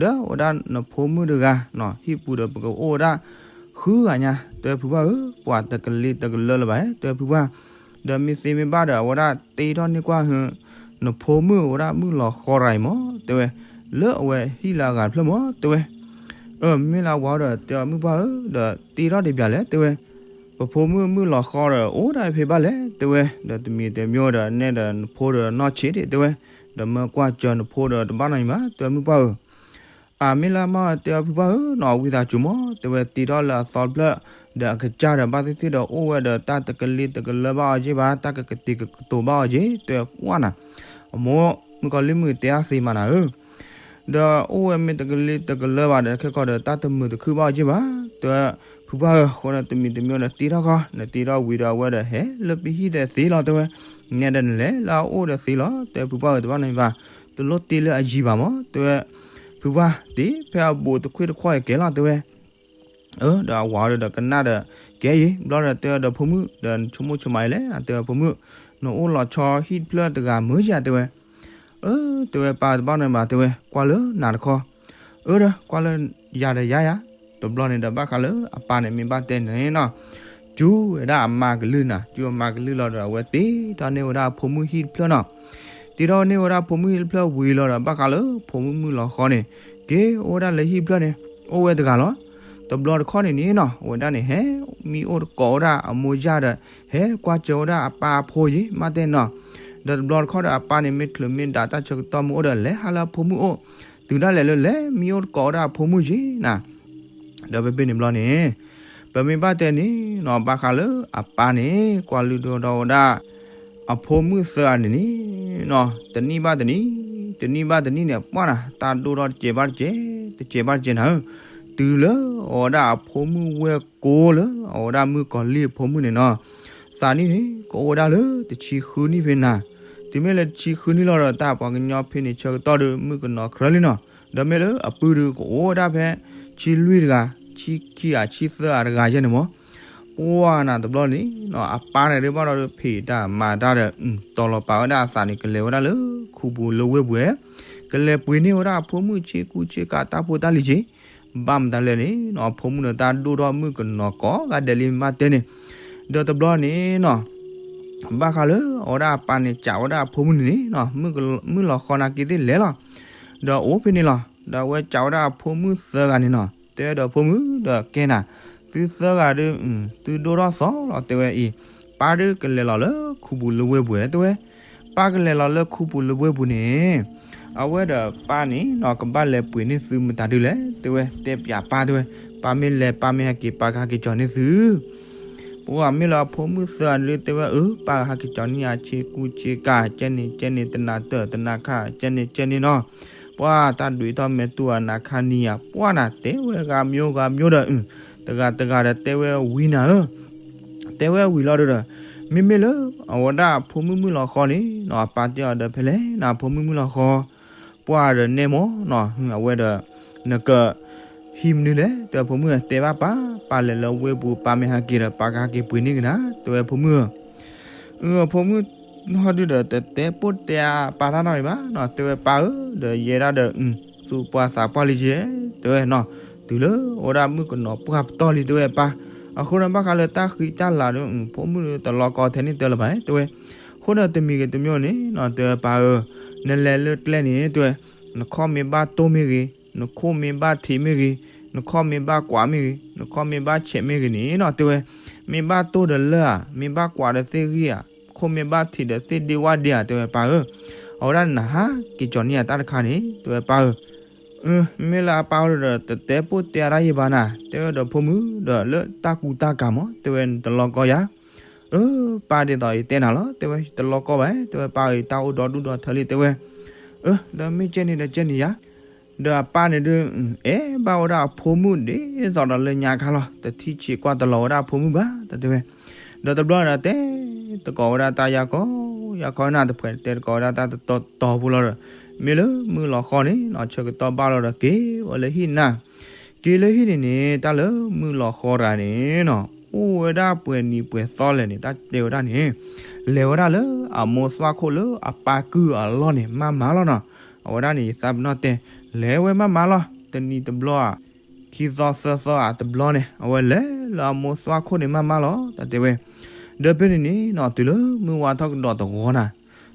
ဒီးအဝဲဒၣ်နဖိမုၣ်တဂၤနီၤ ဟံၣ်ပူၤဒီးပကအိၣ်ဝဲဒၣ်ဃုဂၤညါ တဲဖုပှၢ်ဧၢ, ပှၤတကလ့တကလၢလၢၤဘၣ် တဲဖုပှၢ်, ဒီးမ့ၢ်သ့မ့ၢ်ဘၣ်ဒီး အဝဲဒၣ်တ့ထီၣ်န့ၢ်ကွၢ်ဟၢ နဖိမုၣ်အဝဲဒၣ်မုၣ်လီၤဃီရၤအံၤမး တဲဝဲ, လၢအဝဲဟံၣ်လၢအဂၤတဖျၢၣ်မး တဲဝဲ, အၢ မ့ၢ်လၢအဝၤဒီးတဲအီၤမုၣ်ပှၢ်ဧၢ ဒီးတ့ထီၣ်ဒံးပၠးလဲၣ် တဲဝဲ, ပဖိမုၣ်မုၣ်လီၤဃီဒီး အိၣ်ဒၣ်ဖဲဘၣ်လဲၣ် တဲဝဲ, ဒီးတမံၤတမံၤဒီး နဲဒီးနဖိဒီးနီၢ်ဆံးဒံး တဲဝဲ, ဒီးမၢကွၢ်စၢၤနဖိဒီးတဘၣ်နီတမံၤဘၣ် တဲဝဲ မုၣ်ပှၢ်ဧၢ, အမ့ၢ်လၢမၢ် တဲဝဲ ဖုပှၢ်ဧၢနီၤ ဝံသးစူၤမၢ် တဲဝဲ တ့ထီၣ်လၢအသီတဖျၢၣ် ဒီးအကစၢ်ဒီးဘၣ်သ့ၣ်သ့ၣ်ဒီးအိၣ်ဝဲဒီးတၢ်တကလ့တကလၢဘၣ်အီၤက့ဘၣ် တၢ်ကကတံၤကကတိၤဘၣ်အီၤက့ တဲဝဲကွၢ်နၤ, အမိၢ်မုၣ်ကီၤလံၢ်မုၣ်တဲအါသ့မးနၤဧၢ ဒီးအိၣ်ဝဲမ့ၢ်တကလ့တကလၢဘၣ်ဒီး ခဲကီးဒီးတၢ်တမုာ်တခုဘၣ်အီၤက့ဘၣ်, တဲဝဲ, ဖုပှၢ်ဧၢ အဃိဒီးတမံၤတမံၤဒီးတ့ထီၣ်ခီ နတ့ထီၣ်ဝံၤဒီးအဝဲဒီးဟဲလၢပဟံၣ်ဒီးသ့လီၤ တဲဝဲ, နဲဒီးနလဲၤလၢအအိၣ်ဒီးသ့လီၤ တဲဝဲ ဖုပှၢ်ဧၢ တဘၣ်နီတမံၤဘၣ်, တလိၣ်တ့လၢအယံၤဘၣ်မၢ် တဲဝဲ, ဖုပှၢ်တ့ဖဲအဘူးတခွ့ၣ်တခီၣ်အံၤကဲလီၤ တဲဝဲ အၢ ဒီးအဝၤဒီးကနၣ်ဒီး ကဲယံၤ ဘျီဒီးတဲဝဲဒီးဖိမုၣ် ဒီးနဆိကမိၣ်ဆိကမးအံၤလဲၣ် တဲဝဲဖိမုၣ်, နအိၣ်လီၤဆီဟံၣ်တဖျၢၣ်တဂၤမုာ်ယၤ တဲဝဲ, အၢ တဲဝဲ ပၢ်တဘၣ်နီတမံၤဘၣ် တဲဝဲ ကွၢ်လၢနၤတခီ, အၢ ဒီးကွၢ်လၢယၤဒီးယၤယၤ, တဘျီန့ၣ်ဒီးဘၣ်ဃးလၢအပၢ်န့ၣ်မ့ၢ်ဘၣ်တဲန့ၣ်နီၤ ကၠူဝဲဒၣ်အမါကလုၢ်နၤ ကၠူအမါကလုၢ်လီၤဒီး အဝဲတ့ထီၣ်န့ၢ်ဝဲဒၣ်အဖိမုၣ်ဟံၣ်တဖျၢၣ်နီၤ, တ့ထီၣ်န့ၢ်ဝဲဒၣ်ဖိမုၣ်ဟံၣ်တဖျၢၣ်ဝံၤလီၤဒီး ဘၣ်ဃးလၢဖိမုၣ်မုၣ်လီၤဃီန့ၣ် က့ၤအိၣ်ဝဲဒၣ်လၢဟံၣ်တဖျၢၣ်န့ၣ် အိၣ်ဝဲတဂၤလီၤ, တဘျီတခီၣ်န့ၣ်န့ၣ်နီၤ အဝဲဒၣ်န့ၣ် ဟဲမံအိၣ်တကိးဝဲဒၣ်အမိၢ်ယၢ်ဒီး ဟဲကွၢ်စၢၤဝဲဒၣ်အပၢ်အဖိယံၤ မ့ၢ်တဲနီၤ, ဒီးတဘျီတခီၣ်ဒီးအပၢ်န့ၣ် မ့ၢ်ချုးမ့ၢ်ဒၣ်တၢ်ဆၢကတီၢ်မ့ၢ်အိၣ်ဒီး လဲၤဟးလၢအဖိမုၣ်အိၣ်, တုၤဒၣ်လဲာ်လၢလဲၤမံအိၣ်တကိးဝဲဒၣ်အဖိမုၣ်ယံၤနၤ ဒီးဖဲဖဲန့ၣ်ဘျီန့ၣ် ပမ့ၢ်ဘၣ်တဲန့ၣ်နီၤ ဘၣ်ဃးလၢအပၢ်န့ၣ် ကွၢ်လုၢ်ဒိၣ်ထီၣ်ဝဲဒၣ် အဖိမုၣ်သၢဂၤန့ၣ်န့ၣ်နီၤ တနံၣ်ဘၣ်တနံၣ် တနံၣ်ဘၣ်တနံၣ်န့ၣ် ပှၢ်နၤ တၢ်ဒိၣ်ထီၣ်တစဲးဘၣ်တစဲး တစဲးဘၣ်တစဲးနၤဧၢ, တုၤလၢအဝဲဒၣ်အဖိမုၣ်ဝဲၢ်ကိလၢ အဝဲဒၣ်မုၣ်ကီၤလံၢ်အဖိမုၣ်န့ၣ်နီၤ သးနံၣ်န့ၣ် ကအိၣ်ဝဲဒၣ်လၢတဆံဃုနံၣ်ဖဲနၤ, တုၤမ့ၢ်လၢတဆံဃုနံၣ်လီၤဒီး တၢ်ပှၤကညီဖဲန့ၣ်ဆၢကတီၢ်ဒီး မုၣ်ကနီၤချၢလံနီၤ, ဒီးမ့ၢ်လၢအပုၢ်ဒီးကအိၣ်ဝဲဒၣ်ဖဲ ဆံလွံၢ်တဂၤ ဆံခံဂၤ ဆံသၢဂၤတဂၤယဲန့ၣ်မၢ်, ပှၢ်နၤတဘျီန့ၣ်နီၤ အပၢ်န့ၣ်ဒ်ဘၣ်ဒီး ဖံးတၢ်မၤတၢ်ဒီး တီၤလီၤပာ်ဝဲဒၣ်အသးန့ၣ် ကလဲၤဝဲဒၣ်လၢခူပူၤလၢဝ့ၢ်ပူၤဝဲ, ကလဲၤပှ့ၤန့ၢ်ဝဲဒၣ်အဖိမုၣ်ဆ့ကူဆ့ကၤတၢ်ဖိတၢ်လံၤက့ၤ, ဘၣ်မတၤလဲၣ်န့ၣ်နီၤ အဖိမုၣ်ဒီးတၢ်ဒိၣ်ထီၣ်မုၣ်ကနီၤကိးဂၤဒဲးလံမ့ၢ်တဲန့ၣ်, ဒီးတဘျီန့ၣ်နီၤ ဘၣ်ဃးလၢအဝဲဒၣ်အပၢ်န့ၣ် စံးဝဲဒၣ်အဖိမုၣ်န့ၣ်န့ၣ်နီၤ မုၣ်လီၤဃီနၤက့ၤသ့ၣ်လဲၤလီၤ, ဒီးအိၣ်ဖဲန့ၣ်လီၤ, ဒီးအဝဲစံးဝဲဒၣ်အဖိမုၣ်သၢဂၤန့ၣ်နီၤ တဲဝဲဒီးဖိမုၣ်ဒီးကဲနၤ, သုသၢဂၤဒီး သုဒိၣ်ထီၣ်သီလီၤ တဲဝဲအံၤ, ပၢ်ဒီးကလဲၤလီၤလၢခူပူၤလၢဝ့ၢ်ပူၤတဲဝဲ, ပၢ်ကလဲၤလီၤလၢခူပူၤလၢဝ့ၢ်ပူၤန့ၣ် အဝဲဒီးပၢ်န့ၣ်နီၤ ကဘၣ်လဲၤပှ့ၤန့ၢ်သုမတၤဒုလဲၣ် တဲဝဲ, တဲပၠးပၢ်တဲဝဲ, ပၢ်မ့ၢ်လဲၤ ပၢ်မ့ၢ်ဟဲက့ၤ ပၢ်ကဟဲက့ၤကၠီၤန့ၢ်သု ပှၤမ့ၢ်လၢအဖိမုၣ်သၢဂၤန့ၣ်ဒုးတဲဝဲအၢ ပၢ်ကဟဲက့ၤကၠီၤန့ၢ်ယၤဆ့ကူဆ့ကၤ ကဲန့ၣ်ကဲန့ၣ် တနၤတၢၢ်တနၤခါ ကဲန့ၣ်ကဲန့ၣ်နီၤ, ပှၤတၢ်ဒွံးထီၣ်မဲာ်တူၢ်အနၤခါနံၤယၤ ပှၢ်နၤတဲဝဲဂၤမျိုးဂၤမျိုးဒီး တဂၤတဂၤဒီးတဲဝဲဝံၤနၤဧၢ, တဲဝဲဝံၤလီၤဒီး မ့မ့ၢ်လၢ အဝဲဒၣ်အဖိမုၣ်မုၣ်လီၤဃီန့ၣ်နီၤ အပၢ်တဲအီၤဒီးဖဲလဲၣ်နၤ အဖိမုၣ်မုၣ်လီၤဃီ ပှၢ်ဒီးနဲမၢ်နီၤ အဝဲဒီး နက ဟံးမနုၤလဲၣ် တဲဝဲဖိမုၣ်ဧၢ တဲဘၣ်ပၢ် ပၢ်လဲၤလၢဝ့ၢ်ပူၤ ပၢ်မ့ၢ်ဟဲက့ၤဒီး ပၢ်ကဟဲက့ၤပှ့ၤန့ၢ်က့ၤနၤ တဲဝဲဖိမုၣ်ဧၢ, အဖိမုၣ်ဟီဒုဒီး တတဲပိၢ်တဲအပၢ်တၢ်နီတမံၤဘၣ်နီၤ တဲဝဲပၢ်ဧၢ ဒီးယဲဒၣ်ဒီး သူၣ်ပှၢ်သးပှၢ်လံယဲ တဲဝဲနီၤ, တုၤလၢအဝဲဒၣ်မုၣ်ကနီၤပှၢ်ပတီၢ်လံ တဲဝဲပၢ်, အဃိန့ၣ်ဘၣ်ဃးလၢတၢ်ဃံတၢ်လၤဒီး ဖိမုၣ်တလီၤကီထဲန့ၣ်တဲလၢၤဘၣ် တဲဝဲ, အဃိန့ၣ်တမံၤဂ့ၤတမံၤန့ၣ်နီၤ တဲဝဲပၢ်ဧၢ, နလဲၤလၢကျဲန့ၣ် တဲဝဲ, နခီၣ်မ့ၢ်ဘၣ်တိၢ်မ့ၢ်ဂ့ၤ, နခိၣ်မ့ၢ်ဘၣ်ထံးမ့ၢ်ဂ့ၤ, နခီၣ်မ့ၢ်ဘၣ်ကွးမ့ၢ်ဂ့ၤ, နခီၣ်မ့ၢ်ဘၣ်ဆဲးမ့ၢ်ဂ့ၤန့ၣ်နီၤ တဲဝဲ, မ့ၢ်ဘၣ်တိၢ်ဒီးလၢဧါ, မ့ၢ်ဘၣ်ကွးဒီးသ့ၣ်ဂံၢ်ဧါ, ခိၣ်မ့ၢ်ဘၣ်ထံးဒီးသ့ၣ်ဒ့ဝၣ်ဒ့ဧါ တဲဝဲပၢ်ဧၢ, အဝဲဒၣ်နဟးက့ၤကၠီၤန့ၢ်ယၤတၢ်တခါန့ၣ် တဲဝဲပၢ်ဧၢ မ့ၢ်လၢအပၢ်အိၣ်ဒီး တတဲပိၢ်တဲအတၢ်ယံၤဘၣ်နၤ တဲဝဲဒီးဖိမုၣ်ဒီးလၢတၢ်ကူတၢ်ကၤမၢ် တဲဝဲနတလီၤကီယၤ, အၢ ပၢ်ဒ်သိးယတဲနၤလီၤ တဲဝဲ တလီၤကီဘၣ် တဲဝဲပၢ်ဧၢ တၢ်အိၣ်ဒီဒူၣ်ဒီထၢလံ တဲဝဲ, အၢ ဒီးမ့ၢ်ကဲန့ၣ်ဒီးကဲန့ၣ်ယၤ, ဒီးအပၢ်န့ၣ်ဒုး အဲၣ်ဘၣ်ဝဲဒၣ်အဖိမုၣ်ဒ်သိးဒီးလၢညါခါလီၤ တထံၣ်ဆံးကွၢ်တလီၤဝဲဒၣ်အဖိမုၣ်ဘၣ် တဲဝဲ, ဒီးတဘျီန့ၣ်ဒီးတဲ တကိးဝဲဒၣ်တၢ်ယၤကီ ယၤခီနၢ်တဖှဲး တဲတကိးဝဲဒၣ်တၢ်တတီၤတီၤဖိလီၤဒီး, မ့ၢ်လၢမုၢ်လီၤဃီန့ၣ်နီၤ ဆၢကတီၢ်ဘၣ်လီၤဒီးက့ၤဝဲလၢဟံၣ်နၤ, က့ၤလၢဟံၣ်န့ၣ်န့ၣ် တၢ်လၢမုၢ်လီၤဃီတဂၤန့ၣ်နီၤ အိၣ်ဝဲဒၣ်ပှဲၤနံၤပှဲၤသီလဲၣ်န့ၣ် တၢ်တဲဝဲဒၣ်န့ၣ်, လဲၤဝဲဒၣ်လၢအမိၢ်သွၣ်ခိၣ်လၢအပၢ်ကုၢ်အလီၢ်န့ၣ် မးမးလီၤနီၤ, အဝဲဒၣ်န့ၣ် ယသးပနီၣ်တဲ, လဲၤဝဲမးမးလီၤ တနံၤတဘျီဧါ ခံသီသၢသီဧါတဘျီန့ၣ် အဝဲလဲၤလၢအမိၢ်သွၣ်ခိၣ်န့ၣ်မးမးလီၤ တၢ်တဲဝဲ, ဒီးဖဲန့ၣ်န့ၣ်နီၤ တုၤလၢမုၢ်ဝါထီၣ်ကဒီးတဂီၤနၤ,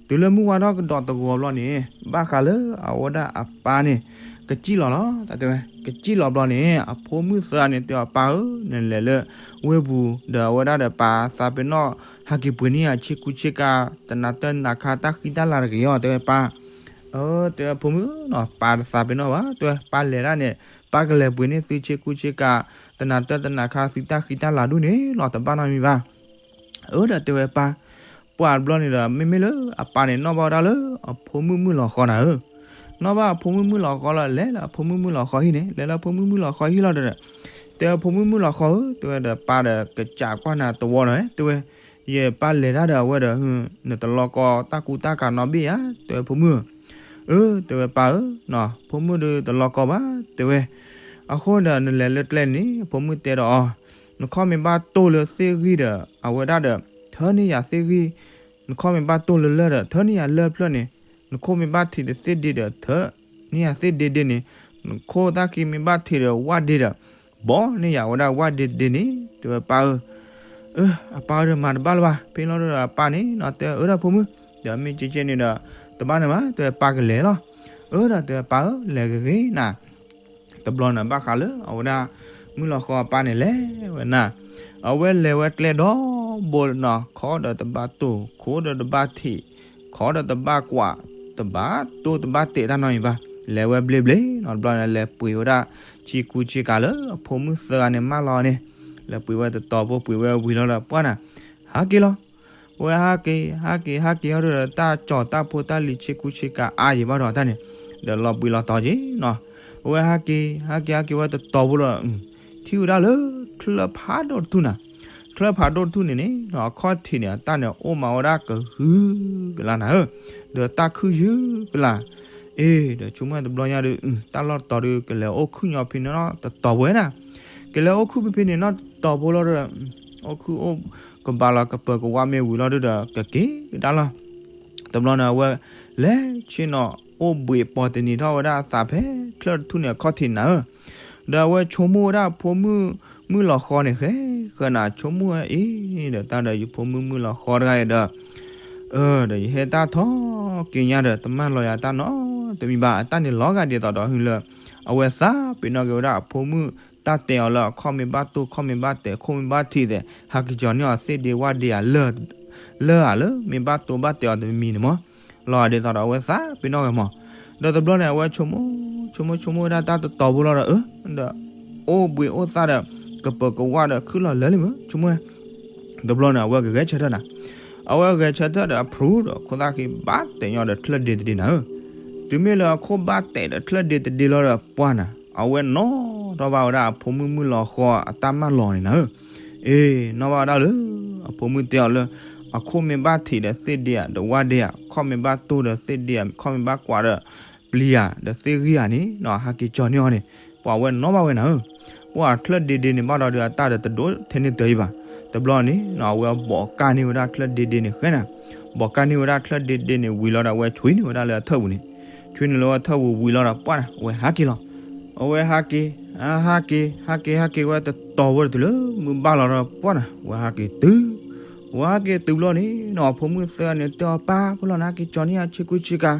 တုၤလၢမုၢ်ဝါထီၣ်ကဒီးတဂီၤဘျီန့ၣ် ဘၣ်ဃးလၢအဝဲဒၣ်အပၢ်န့ၣ် ကစံၣ်လီၤလီၤ တၢ်တဲဝဲ ကစံၣ်လီၤဘျီန့ၣ် အဖိမုၣ်သၢဂၤန့ၣ်တဲအီၤ ပၢ်ဧၢ, နလဲၤလၢဝ့ၢ်ပူၤ ဒီးအဝဲဒၣ်ဒီးပၢ်သးပ့ၤနီၣ် ဟးက့ၤပှ့ၤန့ၢ်ယၤဆ့ကူဆ့ကၤ တနၤတၢ်တနၤခါတၢ်ဃံတၢ်လၤတဂ့ၤအီၤ တဲဝဲပၢ် အၢ တဲဝဲဖိမုၣ်နီၤ ပၢ်တသးပ့ၤနီၣ်ဘၣ် တဲဝဲ ပၢ်လဲၤဒၣ်န့ၣ် ပၢ်ကလဲၤပှ့ၤန့ၢ်သုဆ့ကူဆ့ကၤ တနၤတၢ်တနၤခါ သုတၢ်ဃံတၢ်လၤဒူၣ်န့ၣ်လီၤ တဘၣ်နီတမံၤဘၣ် အၢ ဒီးတဲဝဲပၢ် ပှၢ်တဘျီန့ၣ်ဒီး မ့မ့ၢ်လၢအပၢ်န့ၣ် နီၣ်ဘၣ်ဝဲဒၣ်လၢအဖိမုၣ်မုၣ်လီၤဃီနၤဧၢ, နီၣ်ဘၣ်အဖိမုၣ်မုၣ်လီၤဃီလီၤ လဲၤလၢအဖိမုၣ်မုၣ်လီၤဃီဟံၣ်န့ၣ် လဲၤလၢအဖိမုၣ်မုၣ်လီၤဃီဟံၣ်လီၤဒီး တဲအဖိမုၣ်မုၣ်လီၤဃီဧၢ တဲဝဲဒီး ပၢ်ဒီးကစးကွၢ်နၤတဝီနီၤ တဲဝဲ ယပၢ်လဲၤတၢ်ဒီးအဝဲဒီး နတလီၤကီတၢ်ကူတၢ်ကၤနီတဘ့ၣ်ဧါ တဲဝဲဖိမုၣ်ဧၢ, အၢ တဲဝဲပၢ်ဧၢ, ဖိမုၣ်ဒီးတလီၤကီဘၣ် တဲဝဲ, အဃိဒီးနလဲၤလၢကျဲန့ၣ် အဖိမုၣ်တဲဒီးအီၤ, နခီၣ်မ့ၢ်ဘၣ်တိၢ်လၢသ့ၣ်ဂံၢ်ဒီး အဝဲဒၣ်ဒီး ထၢန့ၢ်ယၤသ့ၣ်ဂံၢ်, နခီၣ်မ့ၢ်ဘၣ်တိၢ်လၢလၢၢ်ဒီး ထၢန့ၢ်ယၤလၢၢ်ဖျၢၣ်န့ၣ်, နခိၣ်မ့ၢ်ဘၣ်ထံးဒီးသ့ၣ်ဒ့ဒီး ထၢန့ၢ်ယၤသ့ၣ်ဒ့ဒ့န့ၣ်, နခိၣ်သၣ်ခံမ့ၢ်ဘၣ်ထံးဒီးဝၣ်ဒ့ဒီး ဘီန့ၢ်ယၤဝဲဒၣ်ဝၣ်ဒ့ဒ့န့ၣ် တဲဝဲပၢ်ဧၢ, အပၢ်ဒီးမၤတဘၣ်လၢၤဘၣ်, ဖဲလီၤဒီးအပၢ်န့ၣ်နီၤ တဲအၢဒၣ်ဖိမုၣ်, ဒီးမ့ၢ်ကဲကဲန့ၣ်ဒီး တဘၣ်န့ၣ်ဘၣ် တဲဝဲပၢ်ကလဲၤလီၤ, အၢဒီးတဲပၢ်ဧၢ လဲၤဂ့ၤဂ့ၤနၤ တဘျီန့ၣ်ဘၣ်ဃးလၢအဝဲဒၣ် မုၣ်လီၤဃီအပၢ်န့ၣ်လဲၤဝဲနၤ, အဝဲလဲၤဝဲကျဲဒီဘိနီၤ ခီဒီးတဘၣ်တိၢ် ခိးဒီးတဘၣ်ထံး ခီဒီးတဘၣ်ကွၢ် တဘၣ်တိၢ်တဘၣ်တဲာ်တၢ်နီတမံၤဘၣ်, လဲၤဝဲဘျ့ဘျ့နီၤ တဘျီန့ၣ် လဲၤပှ့ၤဝဲဒၣ် ဆ့ကူဆ့ကၤလၢအဖိမုၣ်သၢဂၤန့ၣ်မၢလီၤန့ၣ်, လဲၤပှ့ၤဝဲတတီၤဖိ ပှ့ၤဝဲဝံၤလီၤဒီးပှၢ်နၤ, ဟးက့ၤလီၤ အဝဲဟးက့ၤ ဟးက့ၤ ဟးက့ၤဟီဒီး တၢ်ကၠီၤတၢ်ဖိတၢ်လံၤဆ့ကူဆ့ကၤအါယံၤဘၣ်ဒီးတၢ်န့ၣ်, ဒီးလီၤဘှံးလီၤတီၤက့ၤနီၤ, အဝဲဟးက့ၤ ဟးက့ၤ ဟးက့ၤဝဲတတီၤဖိလီၤ, ထံၣ်ဝဲဒၣ်လၢချၢၣ်ဖးဒိၣ်တထူၣ်နၤ, ချၢၣ်ဖးဒိၣ်တထူၣ်န့ၣ်န့ၣ် အခီၣ်ထံးန့ၣ် အတၢ်န့ၣ်အိၣ်မးဝဲဒၣ်ကဟုကလါနၤဧၢ, ဒီးတၢ်ခုၣ်ယုၢ်ကလါ, အ့ ဒီးဆိကမိၣ်တဘျီညါဒီး တၢ်လီၢ်တတီၤဒီး ကလဲၤအိၣ်ခုၣ်ညီဖဲန့ၣ်နီတတီၤဖိဝဲနၤ, ကလဲၤအိၣ်ခုၣ်ဖဲဖဲန့ၣ်နီတတီၤဖိလီၤဒီး အိၣ်ခုၣ်အိၣ်ကဘၣ်လီၤ ကပၢၤကဝါမ့ၢ်ဝံၤလီၤဒီး ကက့ၤကဒါလီၤ, တဘျီန့ၣ် အဝဲလဲၤဆ့ၣ်နီၤ အိၣ်ဘှံးပိာ်တနံၤထီၣ်ဝဲဒၣ်အသးဖဲချၢၣ်တထူၣ်န့ၣ်အခီၣ်ထံးနၤဧၢ, ဒီးအဝဲဆိကမိၣ်ဝဲဒၣ်အဖိမုၣ်မုၣ်လီၤဃီန့ၣ် ဃဲဃဲနၤ ဆိကမိၣ်ဝဲအ့ ဒီးတၢ်ဒီးယဖိမုၣ်မုၣ်လီၤဃီတဂၤအံၤဒီး အၢ ဒီးယဟဲတၢ်ထီက့ၤညါဒီး တမၢလီၤယၤတၢ်နီတမံၤဘၣ် အတၢ်န့ၣ်လီၤဂာ်ဒ်သိးဒီးဟုလၢ အဝဲသးပ့ၤနီၣ်က့ၤဝဲဒၣ်အဖိမုၣ် တၢ်တဲအီၤလၢအခီၣ်မ့ၢ်ဘၣ်တိၢ် ခီၣ်မ့ၢ်ဘၣ်တဲာ် ခိၣ်မ့ၢ်ဘၣ်ထံးသဲး ဟးက့ၤကၠီၤန့ၢ်အီၤသ့ၣ်ဒ့ဝၣ်ဒ့ဧါ လၢၢ်ဧါ လၢမ့ၢ်ဘၣ်တိၢ်ဘၣ်တဲာ်အီၤတမံၤန့ၣ်မး လီၤဂာ်ဒ်သိးဒီးအဝဲသးပ့ၤနီၣ်က့ၤမး, ဒီးတဘျီန့ၣ် အဝဲဆိကမိၣ်ဆိကမိၣ်ဝဲဒၣ်တၢ်တတီၤဖိလီၤဒီး အၢ ဒီး အိၣ်ဘှံးအိၣ်သါဒီး ကပၢၤကဝါဒီးခုၣ်လီၤလၢာ်လံမး ဆိကမိၣ်ဝဲ တဘျီန့ၣ် အဝဲကဂဲၤဆၢထၢၣ်နၤ, အဝဲဂဲၤဆၢထၢၣ်ဒီးအဖျိဒီးခိၣ်သၣ်ခံဘၣ်တဲာ်ညီဒီးချၢၣ်ဒ့တဒ့နၤဧၢ, တုၤမ့ၢ်လၢအခိၣ်ဘၣ်တဲာ်ဒီးချၢၣ်ဒ့တဒ့လီၤဒီးပှၢ်နၤ အဝဲနီၣ်ထီၣ်ဘၣ်ဝဲဒၣ်အဖိမုၣ်မုၣ်လီၤဃီအတၢ်မၢလီၤန့ၣ်နၤဧၢ, အ့ နီၣ်ဘၣ်ဝဲဒၣ်လၢ အဖိမုၣ်တဲအီၤလၢ အခိၣ်မ့ၢ်ဘၣ်ထံးဒီးသ့ၣ်ဒ့ဧါ ဒီးဝၣ်ဒ့ဧါ ခီၣ်မ့ၢ်ဘၣ်တိၢ်ဒီးသ့ၣ်ဒ့ဧါ ခီၣ်မ့ၢ်ဘၣ်ကွၢ်ဒီး ပျံၤဧါ ဒီးသ့ၣ်ဂံၢ်ဧါန့ၣ် ဟးက့ၤကၠီၤန့ၢ်အီၤန့ၣ် ပှၤဝဲနီၣ်ဘၣ်ဝဲနၤဧၢ, ပှၢ်ချၢၣ်ဒ့ဒ့န့ၣ်ဘၣ်ဒီး အတၢ်ဒီးတဒိးထဲန့ၢ်တၢ်အံၤဘၣ်, တဘျီန့ၣ် အဝဲဘိးကၢ်န့ၢ်ဝဲဒၣ်ချၢၣ်ဒ့ဒ့န့ၣ်ဃဲနၤ, ဘိးကၢ်န့ၢ်ဝဲဒၣ်ချၢၣ်ဒ့ဒ့န့ၣ်ဝံၤလီၤဒီး အဝဲဆွံန့ၢ်ဝဲဒၣ်လၢအထၢၣ်ပူၤန့ၣ်, ဆွံန့ၢ်လၢအထၢၣ်ပူၤဝံၤလီၤဒီးပှၢ်နၤ အဝဲဟးက့ၤလီၤ, အဝဲဟးက့ၤ ဟးက့ၤ ဟးက့ၤ ဟးက့ၤဝဲတတီၤဝဲတုၤလၢမုၢ်ဘၣ်လီၤဒီးပှၢ်နၤ အဝဲဟးက့ၤတုၤ, အဝဲဟးက့ၤတုၤဘျီန့ၣ်နီၤ အဖိမုၣ်သၢဂၤန့ၣ်တဲအီၤ ပၢ် ဖိလီၤနၤ က့ၤကၠီၤန့ၢ်ယၤဆ့ကူဆ့ကၤ,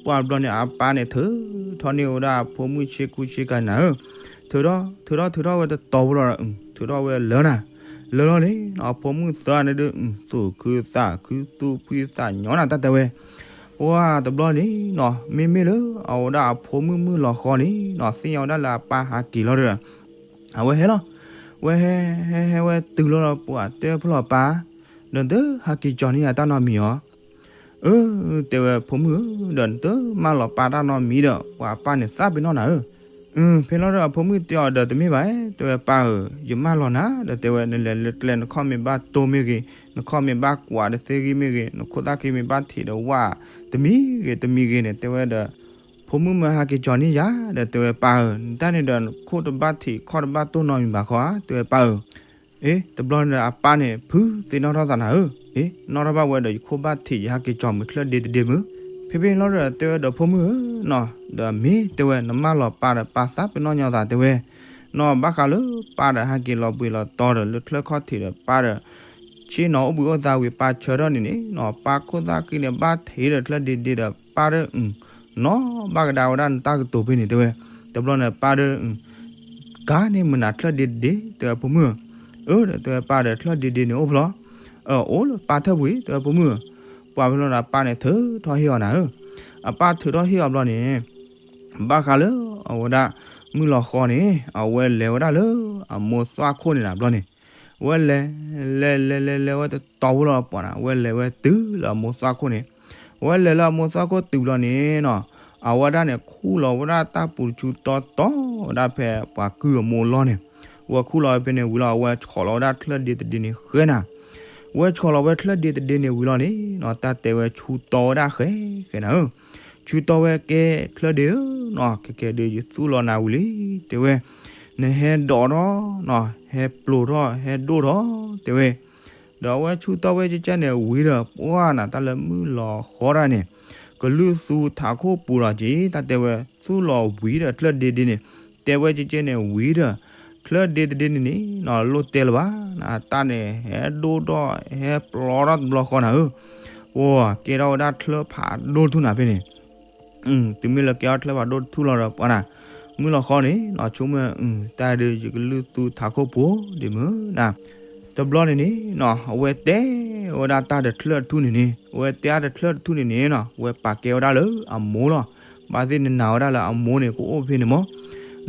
ပှၢ်ဘျီန့ၣ် အပၢ်န့ၣ်ထုးထီၣ်န့ၢ်ဝဲဒၣ်အဖိမုၣ်ဆ့ကူဆ့ကၤနၤဧၢ, ထုးထီၣ် ထုးထီၣ် ထုးထီၣ်ဝဲတတီၤဖိလီၤဒီး ထုးထီၣ်ဝဲလၢနၤ, လၢလီၤန့ၣ်နီၤ အဖိမုၣ်သၢဂၤန့ၣ်ဒီး သူၣ်ခုသးခု သူၣ်ဖှံသးညီနၤ တၢ်တဲဝဲ ပှၢ်တဘျီန့ၣ်နီၤ မ့မ့ၢ်လၢအဝဲဒၣ်အဖိမုၣ်မုၣ်လီၤဃီန့ၣ်နီၤ သ့ၣ်ညါဝဲဒၣ်လၢအပၢ်ဟးက့ၤလီၤဒီး အဝဲဟဲလီၤ, ဝဲဟဲ ဟဲ ဟဲဝဲတုၤလီၤဒီး ပှၢ်တဲဖိလီၤပၢ်, ဒီးနတဟးက့ၤကၠီၤန့ၢ်ယၤတၢ်နီတမံၤဧါ, အၢ တဲဝဲဖိမုၣ်ဧၢ, ဒီးနတမၢလီၤပၢ်တၢ်နီတမံၤဒီး ပှၤအပၢ်န့ၣ်သးပ့ၤနီၣ်နၤဧၢ, ဖဲလီၤဒီးအဖိမုၣ်တဲအီၤဒီး တမ့ၢ်ဘၣ် တဲဝဲပၢ်ဧၢ, ယမၢလီၤနၤ ဒီးတဲဝဲ နလဲၤလၢကျဲ နခီၣ်မ့ၢ်ဘၣ်တိၢ်မ့ၢ်ဂ့ၤ, နခီၣ်မ့ၢ်ဘၣ်ကွၢ်ဒီးသ့ၣ်ဂံၢ်မ့ၢ်ဂ့ၤ, နခိၣ်သၣ်ခံမ့ၢ်ဘၣ်ထံးဒီးဝၣ် တမံၤဂ့ၤတမံၤဂ့ၤန့ၣ် တဲဝဲဒီး ဖိမုၣ်မၢဟးက့ၤကၠီၤန့ၢ်ယၤ ဒီးတဲဝဲပၢ်ဧၢ, နတၢ်န့ၣ်ဒီး နခိၣ်တဘၣ်ထံး ခီၣ်တဘၣ်တိၢ်နီတမံၤဘၣ်ခီဧါ တဲဝဲပၢ်ဧၢ, အ့ တဘျီန့ၣ်ဒီးအပၢ်န့ၣ် ဖုးသ့ၣ်နီၣ်ထီၣ်သးနၤဧၢ, အ့ နီၣ်ထီၣ်ဘၣ်ဝဲဒီး ယခိၣ်ဘၣ်ထံး ယဟးက့ၤကၠီၤမုာ်ချၢၣ်ဒ့တဒ့မုၢ်, ဖဲဖဲလီၤဒီးတဲဝဲဒီးဖိမုၣ်ဧၢနီၤ, ဒီးမ့ၢ်တဲဝဲ နမၢလီၤပၢ်ဒီးပၢ်သးပ့ၤနီၣ်ညီသးတဲဝဲ နီၤဘၣ်ဃးလၢပၢ်ဒီးဟဲက့ၤလီၤဘှံးလီၤတီၤဒီးလၢချၢၣ်ခီၣ်ထံးဒီးပၢ်ဒီး ဆ့ၣ်နီၤအိၣ်ဘှံးအိၣ်သါဝံၤ ပၢ်ဆၢထၢၣ်န့ၣ်န့ၣ်နီၤ ပၢ်ခိၣ်သၣ်ခံန့ၣ် ဘၣ်ထံးဒီးချၢၣ်ဒ့ဒ့ဒီးပၢ်ဒီး နီၢ်ဘၣ်ကဒါဝဲဒၣ်နတၢ်ကတိၤဖဲန့ၣ် တဲဝဲ. တဘျီန့ၣ်ပၢ်ဒီး ကါန့ၣ်မနုၤချၢၣ်ဒ့တဒ့ တဲဝဲဖိမုၣ်ဧၢ. အၢ တဲဝဲပၢ်ဒီး ချၢၣ်ဒ့တဒ့န့ၣ်အိၣ်ဖျီ, အၢ အိၣ်လၢပၢ်ထၢၣ်ပူၤအံၤ တဲဝဲဖိမုၣ်ဧၢ. ပှၤဖဲလီၤဒီးအပၢ်န့ၣ်ထုးထီၣ်ဟ့ၣ်အီၤနၤဧၢ. အပၢ်ထုးထီၣ်ဟ့ၣ်အီၤဘျီန့ၣ် ဘၣ်ဃးလၢအဝဲဒၣ် မုၢ်လီၤဃီန့ၣ် အဝဲလဲၤဝဲဒၣ်လၢအမိၢ်သွၣ်ခိၣ်န့ၣ်နၤဘျီန့ၣ်, အဝဲလဲၤ လဲၤလဲၤလဲၤလဲၤဝဲတတီၤဖိလီၤပှၤနၤ အဝဲလဲၤဝဲတုၤလၢအမိၢ်သွၣ်ခိၣ်န့ၣ်, အဝဲလဲၤလၢအမိၢ်သွၣ်ခိၣ်တုၤဘျီန့ၣ်နီၤ, အဝဲဒၣ်န့ၣ်ခူၣ်လီၤဝဲဒၣ်တၢ်ပူၤတဆူတီတီဝဲဒၣ်ဖဲပှၤကုၢ်အမိၢ်လီၢ်န့ၣ်, အဝဲခူၣ်လီၤဝဲဖဲန့ၣ်ဝံၤလီၤ အဝဲဆီၣ်လီၤဝဲဒၣ်ချၢၣ်ဒ့တဒ့န့ၣ်ဃဲနၤ, အဝဲဆီၣ်လီၤဝဲချၢၣ်ဒ့တဒ့န့ၣ်ဝံၤလီၤန့ၣ်နီၤ တၢ်တဲဝဲဆူတီဝဲဒၣ်ဃဲဃဲနၤဧၢ. ဆူတီဝဲကဲချၢၣ်ဒ့ဧၢနီၤ ကကဲဒုးယသူၣ်လီၤနၤဝံၤလံ တဲဝဲ, နဟဲဒိးထီၣ်နီၤ ဟဲပျိးထီၣ် ဟဲဒိၣ်ထီၣ် တဲဝဲ. ဒီးအဝဲဆူတီဝဲကဲကဲန့ၣ်ဝံၤဒီး ပှၢ်နၤတၢ်လၢမုၢ်လီၤဃီတၢ်န့ၣ် ကလုၢ်သူထးခိၣ်ပူၤလီၤက့ၤ တၢ်တဲဝဲသူၣ်လီၤဝံၤဒီးချၢၣ်ဒ့တဒ့န့ၣ်, တဲဝဲကဲကဲန့ၣ်ဝံၤဒီး ချၢၣ်ဒ့တဒ့န့ၣ်န့ၣ်နီၤ လိၣ်တဲလၢၤဘၣ်နၤ တၢ်န့ၣ် ဟဲဒိၣ်ထီၣ် ဟဲပျီထီၣ်တဘျီဃီနၤဧၢ, ပှၤကဲထီၣ်ဝဲဒၣ်ချၢၣ်ဖးဒိၣ်တထူၣ်နၤဖဲန့ၣ် တုၤမ့ၢ်လၢကဲထီၣ်ချၢၣ်ဖးဒိၣ်တထူၣ်လီၤဒီးပှၤနၤ, မုၢ်လီၤဃီန့ၣ်နီၤ ဆိကမိၣ် တၢ်ဒုးယကလုၢ်သူထးခိၣ်ပူၤဒ်မုၢ်နၤ, တဘျီန့ၣ်န့ၣ်နီၤ အဝဲတဲဝဲဒၣ်တၢ်တချၢၣ်တထူၣ်န့ၣ်န့ၣ် အဝဲတဲအါတချၢၣ်တထူၣ်န့ၣ်န့ၣ်နီၤ အဝဲပာ်ကဲဝဲဒၣ်လၢအမိၢ်လီၤ. ဘၣ်သ့ၣ်နနာ်ဝဲဒၣ်လၢအမိၢ်န့ၣ် ကအိၣ်ဖဲန့ၣ်မး,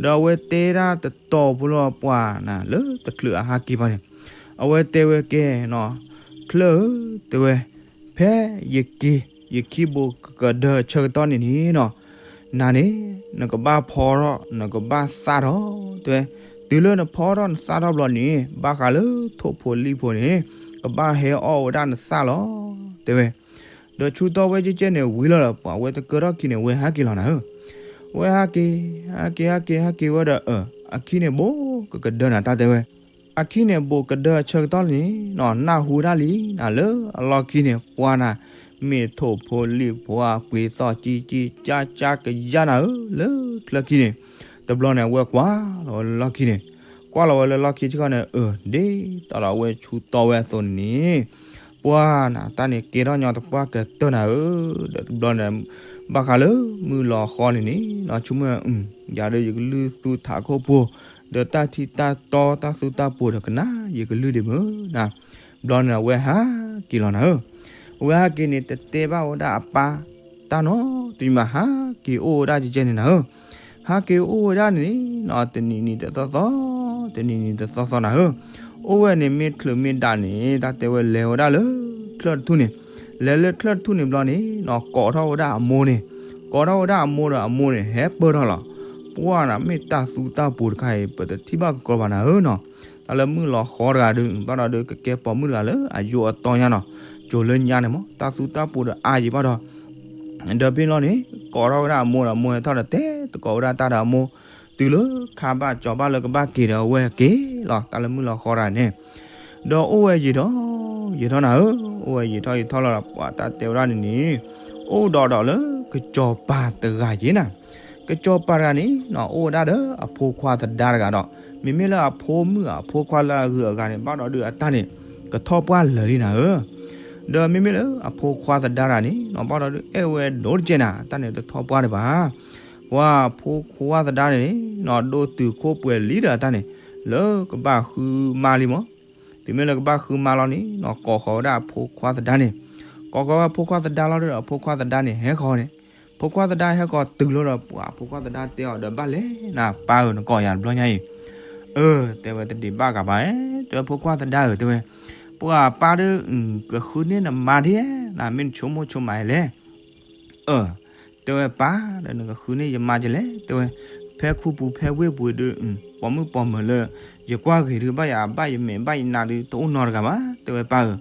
ဒီးအဝဲတဲဒၣ်တတီၤဖိလီၤပှၤနၤ လၢတချုးအဟးက့ၤဘၣ်န့ၣ်, အဝဲတဲဝဲကဲနီၤ, ချၢၣ်ဧၢ တဲဝဲ, ဖဲယက့ၤ ယခံဘိးကကဒၢအဆၢကတီၢ်န့ၣ်န့ၣ်နီၤ, နၤန့ၣ် နကဘၣ်ဖီထီၣ် နကဘၣ်သၣ်ထီၣ် တဲဝဲ, တုၤလၢနဖီထီၣ်နသၣ်ထီၣ်ဘျီန့ၣ် ဘၣ်ဃးလၢထိၣ်ဖိလံၣ်ဖိန့ၣ် ကဘၣ်ဟဲအီၣ်ဝဲဒၣ်နသၣ်လီၤ တဲဝဲ. ဒီးဆူတီဝဲကဲကဲန့ၣ်ဝံၤလီၤဒီး ပှၤဝဲတကၢထီၣ်ခံန့ၣ် ဝဲဟးက့ၤလီၤနၤဧၢ, ဝဲဟးက့ၤ ဟးက့ၤ ဟးက့ၤ ဟးက့ၤဝဲဒီး အခံန့ၣ်ဘိးကကဒၢနၤတၢ်တဲဝဲ အခံန့ၣ်ဘိးကဒၢအဆၢကတီၢ်န့ၣ်နီၤ နၢ်ဟူဒၣ်လံနၤ လၢအလီၢ်ခံန့ၣ် ပှၤနၤ မ့ၢ်ထိၣ်ဖိလံၣ်ဖိအပှ့ၤသီၣ်ကံကံကၢကၢကယၢနၤဧၢ လၢချၢၣ်ခံန့ၣ်, တဘျီန့ၣ် အဝဲကွၢ်လီၤဝဲလၢလီၢ်ခံန့ၣ်, ကွၢ်လီၤဝဲလၢလီၢ်ခံစ့ၢ်ကီးန့ၣ် အၢ ဒ်သိးဒီးအဝဲဆူတီဝဲအသိးန့ၣ်န့ၣ်, ပှၤနၤ တၢ်န့ၣ်ကဲထီၣ်ညီတပှၢ်ကတၢၢ်နၤဧၢ, ဒီးတဘျီန့ၣ် ဘၣ်ဃးလၢမုၢ်လီၤဃီန့ၣ်န့ၣ်နီၤ ဆိကမိၣ် ယၤဒီးယကလုၢ်သူထးခိၣ်ဖိ ဒီးတၢ်ထံတၢ်တီတၢ်သူတၢ်ပှိၤဒီးကနၣ်ယကလုၢ်ဒ်မုၢ်နၤ, ဘျီန့ၣ်အဝဲဟးက့ၤလီၤနၤဧၢ, အဝဲဟးက့ၤန့ၣ် တတဲဘၣ်ဝဲဒၣ်အပၢ်တၢ်နီတမံၤဘၣ် ဟးက့ၤအိၣ်ဝဲဒၣ်ကဲကဲန့ၣ်နၤဧၢ, ဟးက့ၤအိၣ်ဝဲဒၣ်န့ၣ်နီၤ တနံၤနံၤတသီသီ တနံၤနံၤတသီသီနၤဧၢ, အိၣ်ဝဲန့ၣ်မ့ၢ်ချုးမ့ၢ်ဒးန့ၣ် တၢ်တဲဝဲလဲၤဝဲဒၣ်လၢချၢၣ်တထူၣ်န့ၣ်, လဲၤလၢချၢၣ်တထူၣ်န့ၣ်ဘျီန့ၣ်နီၤ ကိးထီၣ်ဝဲဒၣ်အမိၢ်န့ၣ်, ကိးထီၣ်ဝဲဒၣ်အမိၢ်ဒီးအမိၢ်န့ၣ် ဟဲပၢၢ်ထီၣ်လီၤ, ပှၤနၤ မ့ၢ်တၢ်သူတၢ်ပှိၤတခါအံၤ ပတထံၣ်ဘၣ်ကကီဘၣ်နၤဧၢနီၤ, တၢ်လၢမုၢ်လီၤဃီတဂၤဒီး ဘၣ်ဒီးဒုးကကဲပိာ်မုၣ်တဂၤလၢအယိာ်အသီညါနီၤ, ကၠိၤလၢညါန့ၣ်မး တၢ်သူတၢ်ပှိၤဒီးအါယံၤဘၣ်ဒီး ဒီးဖဲလီၤန့ၣ် ကိးထီၣ်ဝဲဒၣ်အမိၢ်ဒီး အမိၢ်ဟဲထီၣ်ဒီးတဲသကိးဝဲဒၣ်တၢ်ဒီးအမိၢ်, တုၤလၢခါဘၣ်ကၠီၤဘၣ်လၢကဘၣ်က့ၤဒီးအဝဲက့ၤလီၤ တၢ်လၢမုၢ်လီၤဃီတဂၤန့ၣ်, ဒီးအိၣ်ဝဲယံာ်ထီၣ်ယံာ်ထီၣ်နၤဧၢ, အိၣ်ဝဲယံာ်ထီၣ်ယံာ်ထီၣ်လီၤဒီး ပှၤတၢ်တဲဝဲဒၣ်န့ၣ်န့ၣ်, အိၣ်ဒီးဒီးလၢကစီၤပၤတဂၤက့ၤနၤ, ကစီၤပၤတဂၤန့ၣ်နီၤ အိၣ်ဝဲဒၣ်ဒီးအဖိခွါသဒါတဂၤဒီး မ့မ့ၢ်လၢအဖိမုၣ်အဖိခွါလၢအဂုၤအဂၤန့ၣ် ဘၣ်ဒီးဒုးအတၢ်န့ၣ် ကထီၣ်ပှၢ်လၢာ်လံနၤဧၢ, ဒီးမ့မ့ၢ်လၢအဖိခွါသဒါတဂၤန့ၣ်နီၤ ဘၣ်ဒီးဒုးအဲၣ်ဝဲဒိၣ်တကဲနၤ တၢ်န့ၣ်တထီၣ်ပှၢ်ဒံးဘၣ် ပှၤဖိခွါသဒါန့ၣ်နီၤ ဒိၣ်တုာ်ခိၣ်ပှဲၤလံဒီးအတၢ်န့ၣ် လၢကဘၣ်ဃုမါလံမး, တုၤမ့ၢ်လၢကဘၣ်ဃုမါလီၤန့ၣ်နီၤ ကိးဃီၤဝဲဒၣ်အဖိခွါသဒါန့ၣ်, ကိးဃီၤဝဲဖိခွါသဒါလီၤဒီး အဖိခွါသဒါန့ၣ် ဟဲဃီၤန့ၣ်, ဖိခွါသဒါဟဲဃီၤတုၤလီၤဒီး ပှၤဖိခွါသဒါတဲအီၤဒီး ဘၣ်လဲၣ်နၤ ပၢ်ဧၢ နကိးယၤတဘျီညါအံၤ, အၢ တဲဝဲ တဒံးဘၣ်ဂၤဘၣ်, တဲဝဲ ဖိခွါသဒါဧၢ တဲဝဲ, ပှၤပၢ်ဒီး ကဃုန့ၢ်နမါဒ်လဲၣ်, နမ့ၢ်နဆိကမိၣ်ဆိကမးလဲၣ် အၢ တဲဝဲ ပၢ်ဒီး နကဃုန့ၢ်ယမါဒ်လဲၣ် တဲဝဲ, ဖဲခူပူၤဖဲဝ့ၢ်ပူၤဒီး ပိာ်မုၣ်ပိာ်မၢၤလၢ ယကွၢ်ဂ့ၤဒီး ဘၣ်ယၤဘၣ်ယမဲာ်ဘၣ်ယနါဒီး တအိၣ်နီတဂၤဘၣ် တဲဝဲ ပၢ်ဧၢ,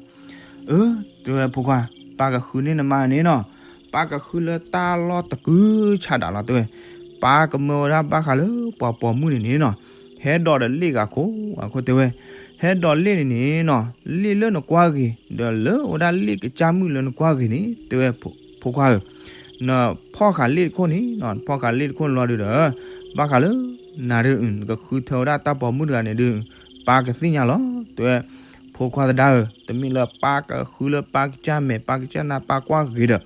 အၢ တဲဝဲ ဖိခွါ, ပၢ်ကဃုန့ၢ်နမါန့ၣ်နီၤ, ပၢ်ကဃုလၢတၢ်လီၢ်တကုၤဆးဒးလီၤ တဲဝဲ, ပၢ်ကမၢဝဲဒၣ်ဘၣ်ဃးလၢပှၤပိာ်မုၣ်န့ၣ်န့ၣ်နီၤ, ဟဲဒိးဒီးလ့ၣ်ဂၤခိၣ်ဂၤခိၣ် တဲဝဲ, ဟဲဒိးလ့ၣ်န့ၣ်န့ၣ်နီၤ, လ့ၣ်လၢနကွၢ်ဂ့ၤ ဒီးလၢအိၣ်ဝဲဒၣ်လ့ၣ်ကစၢ်မုၣ်လၢနကွၢ်ဂ့ၤန့ၣ် တဲဝဲ ဖိခွါဧၢ, နဖီၣ်ဃာ်လ့ၣ်တခိၣ်န့ၣ်နီၤ, နဖီၣ်ဃာ်လ့ၣ်တခိၣ်န့ၣ်လီၤဒီး ဘၣ်ဃးလၢ နၤဒီး နကဃုထၢဝဲဒၣ်တၢ်ပိာ်မုၣ်တဂၤန့ၣ်ဒီး ပၢ်ကသ့ၣ်ညါလီၤ တဲဝဲ, ဖိခွါသဒါဧၢ, တမ့ၢ်လၢပၢ်ကဃုလၢပၢ်ကစၢ်မဲာ်ပၢ်ကစၢ်နါပၢ်ကွၢ်ဂ့ၤဒီး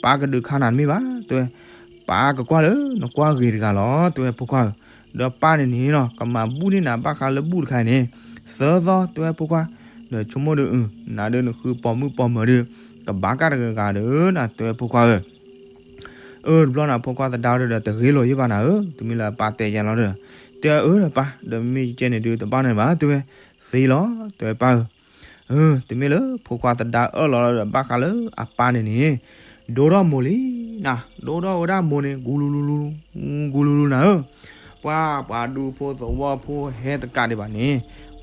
ပၢ်ကဒုးခါနၤတမ့ၢ်ဘၣ် တဲဝဲ, ပၢ်ကကွၢ်လၢနကွၢ်ဂ့ၤတဂၤလီၤ တဲဝဲဖိခွါဧၢ, ဒီးပၢ်န့ၣ်န့ၣ်နီၤ ကမၤဘူၣ်န့ၢ်နၤဘၣ်ဃးလၢဘူၣ်တခါန့ၣ် သၢသီ တဲဝဲဖိခွါ, ဒီးဆိကမိၣ်ဒီးအုၣ် နၤဒီးနဃုပိာ်မုၣ်ပိာ်မၢၤဒီး ကဘၣ်ကၢ်တဂၤဂၤဒီးနၤ တဲဝဲဖိခွါဧၢ. အၢ တဘျီန့ၣ် ဖိခွါသဒါဒီး တဂ့ၤလိာ်ယ့ၢ်ဘၣ်နၤဧၢ, တမ့ၢ်လၢအပၢ်တဲယါလီၤဒီး, တဲအၢဒီးပၢ် ဒီးမ့ၢ်ယကဲန့ၣ်ဒုး တဘၣ်န့ၣ်ဘၣ် တဲဝဲ, သ့လီၤ တဲဝဲပၢ်ဧၢ. အၢ တမ့ၢ်လၢဖိခွါသဒါအၢၣ်လီၤဒီး ဘၣ်ဃးလၢအပၢ်န့ၣ်န့ၣ် ဒိထီၣ်မိၢ်လံနၤ, ဒိထီၣ်ဝဲဒၣ်မိၢ်န့ၣ် ဂူလူလူလူ ဂူလူလူနၤဧၢ. ပှၤ ပှၤဒူဖိသဝီဖိဟဲတကးဒံးဘၣ်န့ၣ်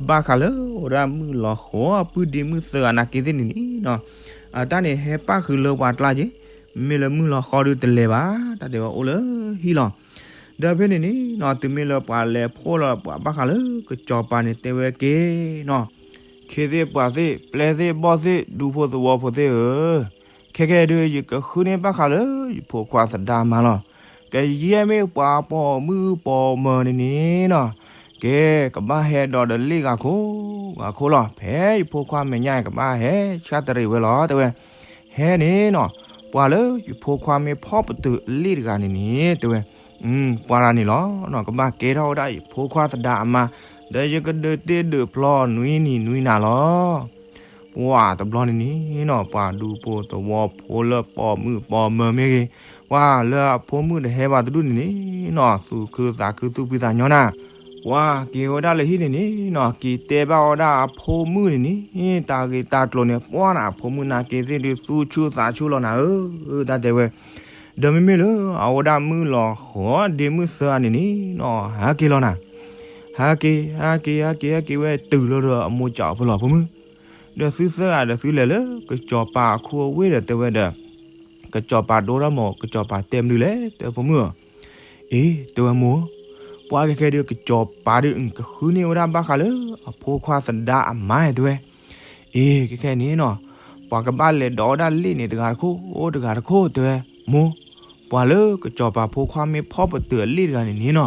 ဘၣ်ဃးလၢအိၣ်ဒီးမုၣ်လီၤဃီပုၢ်ဒ့မုၣ်သၢဂၤနာ်က့သ့ၣ်န့ၣ်န့ၣ်နီၤ, အတၢ်န့ၣ်ဟဲပၣ်ဃုာ်လၢပှၤကျါက့, မ့ၢ်လၢမုၣ်လီၤဃီဒုးတလဲၤဘၣ် တၢ်တဲဝဲအိၣ်လၢဟံၣ်လီၤ. ဒီးဖဲန့ၣ်န့ၣ်နီၤ တုၤမ့ၢ်လၢပှၤလဲၤဖှိၣ်လီၤပှၤဘၣ်ဃးလၢကစီၤပၤန့ၣ် တဲဝဲက့နီၤ, ခ့သ့ၣ်ပှၤသ့ၣ် ပျဲၢ်သ့ၣ်ဘီၣ်သ့ၣ် ဒူဖိသဝီဖိသ့ၣ်ဧၢ, ခဲကဲဒုး ယကဃုန့ၢ်ဘၣ်ဃးလၢယဖိခွါသဒါအမါလီၤ. ကယဲၢ်မ့ၢ်ပှၤပိာ်မုၣ်ပိာ်မၢၤန့ၣ်န့ၣ်နီၤ, ကဲ ကဘၣ်ဟဲဒီးတလ့ၣ်ဂၤခိၣ်ဂၤခိၣ်လီၤ. ဖဲယဖိခွါမဲာ်ညါ ကဘၣ်ဟဲဆၣ်တရံးဝဲလီၤ တဲဝဲ. ဟဲန့ၣ်နီၤ, ပှၤလၢယဖိခွါမ့ၢ်ဖီၣ်ပတုာ်အလ့ၣ်တဂၤန့ၣ်န့ၣ် တဲဝဲ, ပှၤတဂၤန့ၣ်လီၤ. ကဘၣ်ကဲထီၣ်ဝဲဒၣ်ယဖိခွါသဒါအမါ, ဒီးယကဒုးတ့ဒုးဖျီနွံနံၤနွံနၤလီၤ. ပှၤတဘျီန့ၣ်န့ၣ်နီၤ, ပှၤဒူဖိသဝီဖိလၢပိာ်မုၣ်ပိာ်မၢၤမ့ၢ်ဂ့ၤ, ပှၤလၢအဖိမုၣ်တဟဲဘၣ်တဒူၣ်န့ၣ်န့ၣ်နီၤ, သူၣ်ခုသးခုသူၣ်ဖှံသးညီနၤ, ပှၤက့ၤဝဲဒၣ်လၢဟံၣ်န့ၣ်န့ၣ်နီၤ, က့ၤတဲဘၣ်ဝဲဒၣ်အဖိမုၣ်န့ၣ်န့ၣ်, တၢ်ဂ့ၢ်တၢ်ကျိၤန့ၣ် ပှၤနၤအဖိမုၣ်နာ်က့သ့ၣ်ဒုး သူၣ်ဆူၣ်သးဆူၣ်လီၤနၤဧၢ, တၢ်တဲဝဲ. ဒီးမ့မ့ၢ်လၢအဝဲဒၣ်မုၣ်လီၤဃီဒ့မုၣ်သၢဂၤန့ၣ်န့ၣ်နီၤ, ဟဲက့ၤလီၤနၤ, ဟဲက့ၤ ဟဲက့ၤ ဟဲက့ၤ ဟဲက့ၤဝဲတုၤလီၤဒီးအမိၢ်ကၠီအဖိလီၤဖိမုၣ်, ဒီးသုသၢဂၤဒီးသုလဲၤလၢကစီၤပၤအခိၣ်အဝ့ၢ်ဒီးတဲဝဲဒီး, ကစီၤပၤဒိထီၣ်မိၢ် ကစီၤပၤတဲမနုၤလဲၣ် တဲဖိမုၣ်ဧၢ. အ့ တဲဝဲမိၢ်, ပှၤခဲခဲဒုး ကစီၤပၤဒုး ကဃုန့ၢ်ဝဲဒၣ်ဘၣ်ဃးလၢအဖိခွါသဒါအမါ တဲဝဲ. အ့ ခဲခဲန့ၣ်နီၤ, ပှၤကဘၣ်လဲၤဒိးဝဲဒၣ်လ့ၣ်န့ၣ် တဂၤတခိၣ် တဂၤတခိၣ် တဲဝဲ. မိၢ်, ပှၤလၢကစီၤပၤဖိခွါမ့ၢ်ဖီၣ်ပတုာ်အလ့ၣ်တဂၤန့ၣ်န့ၣ်နီၤ,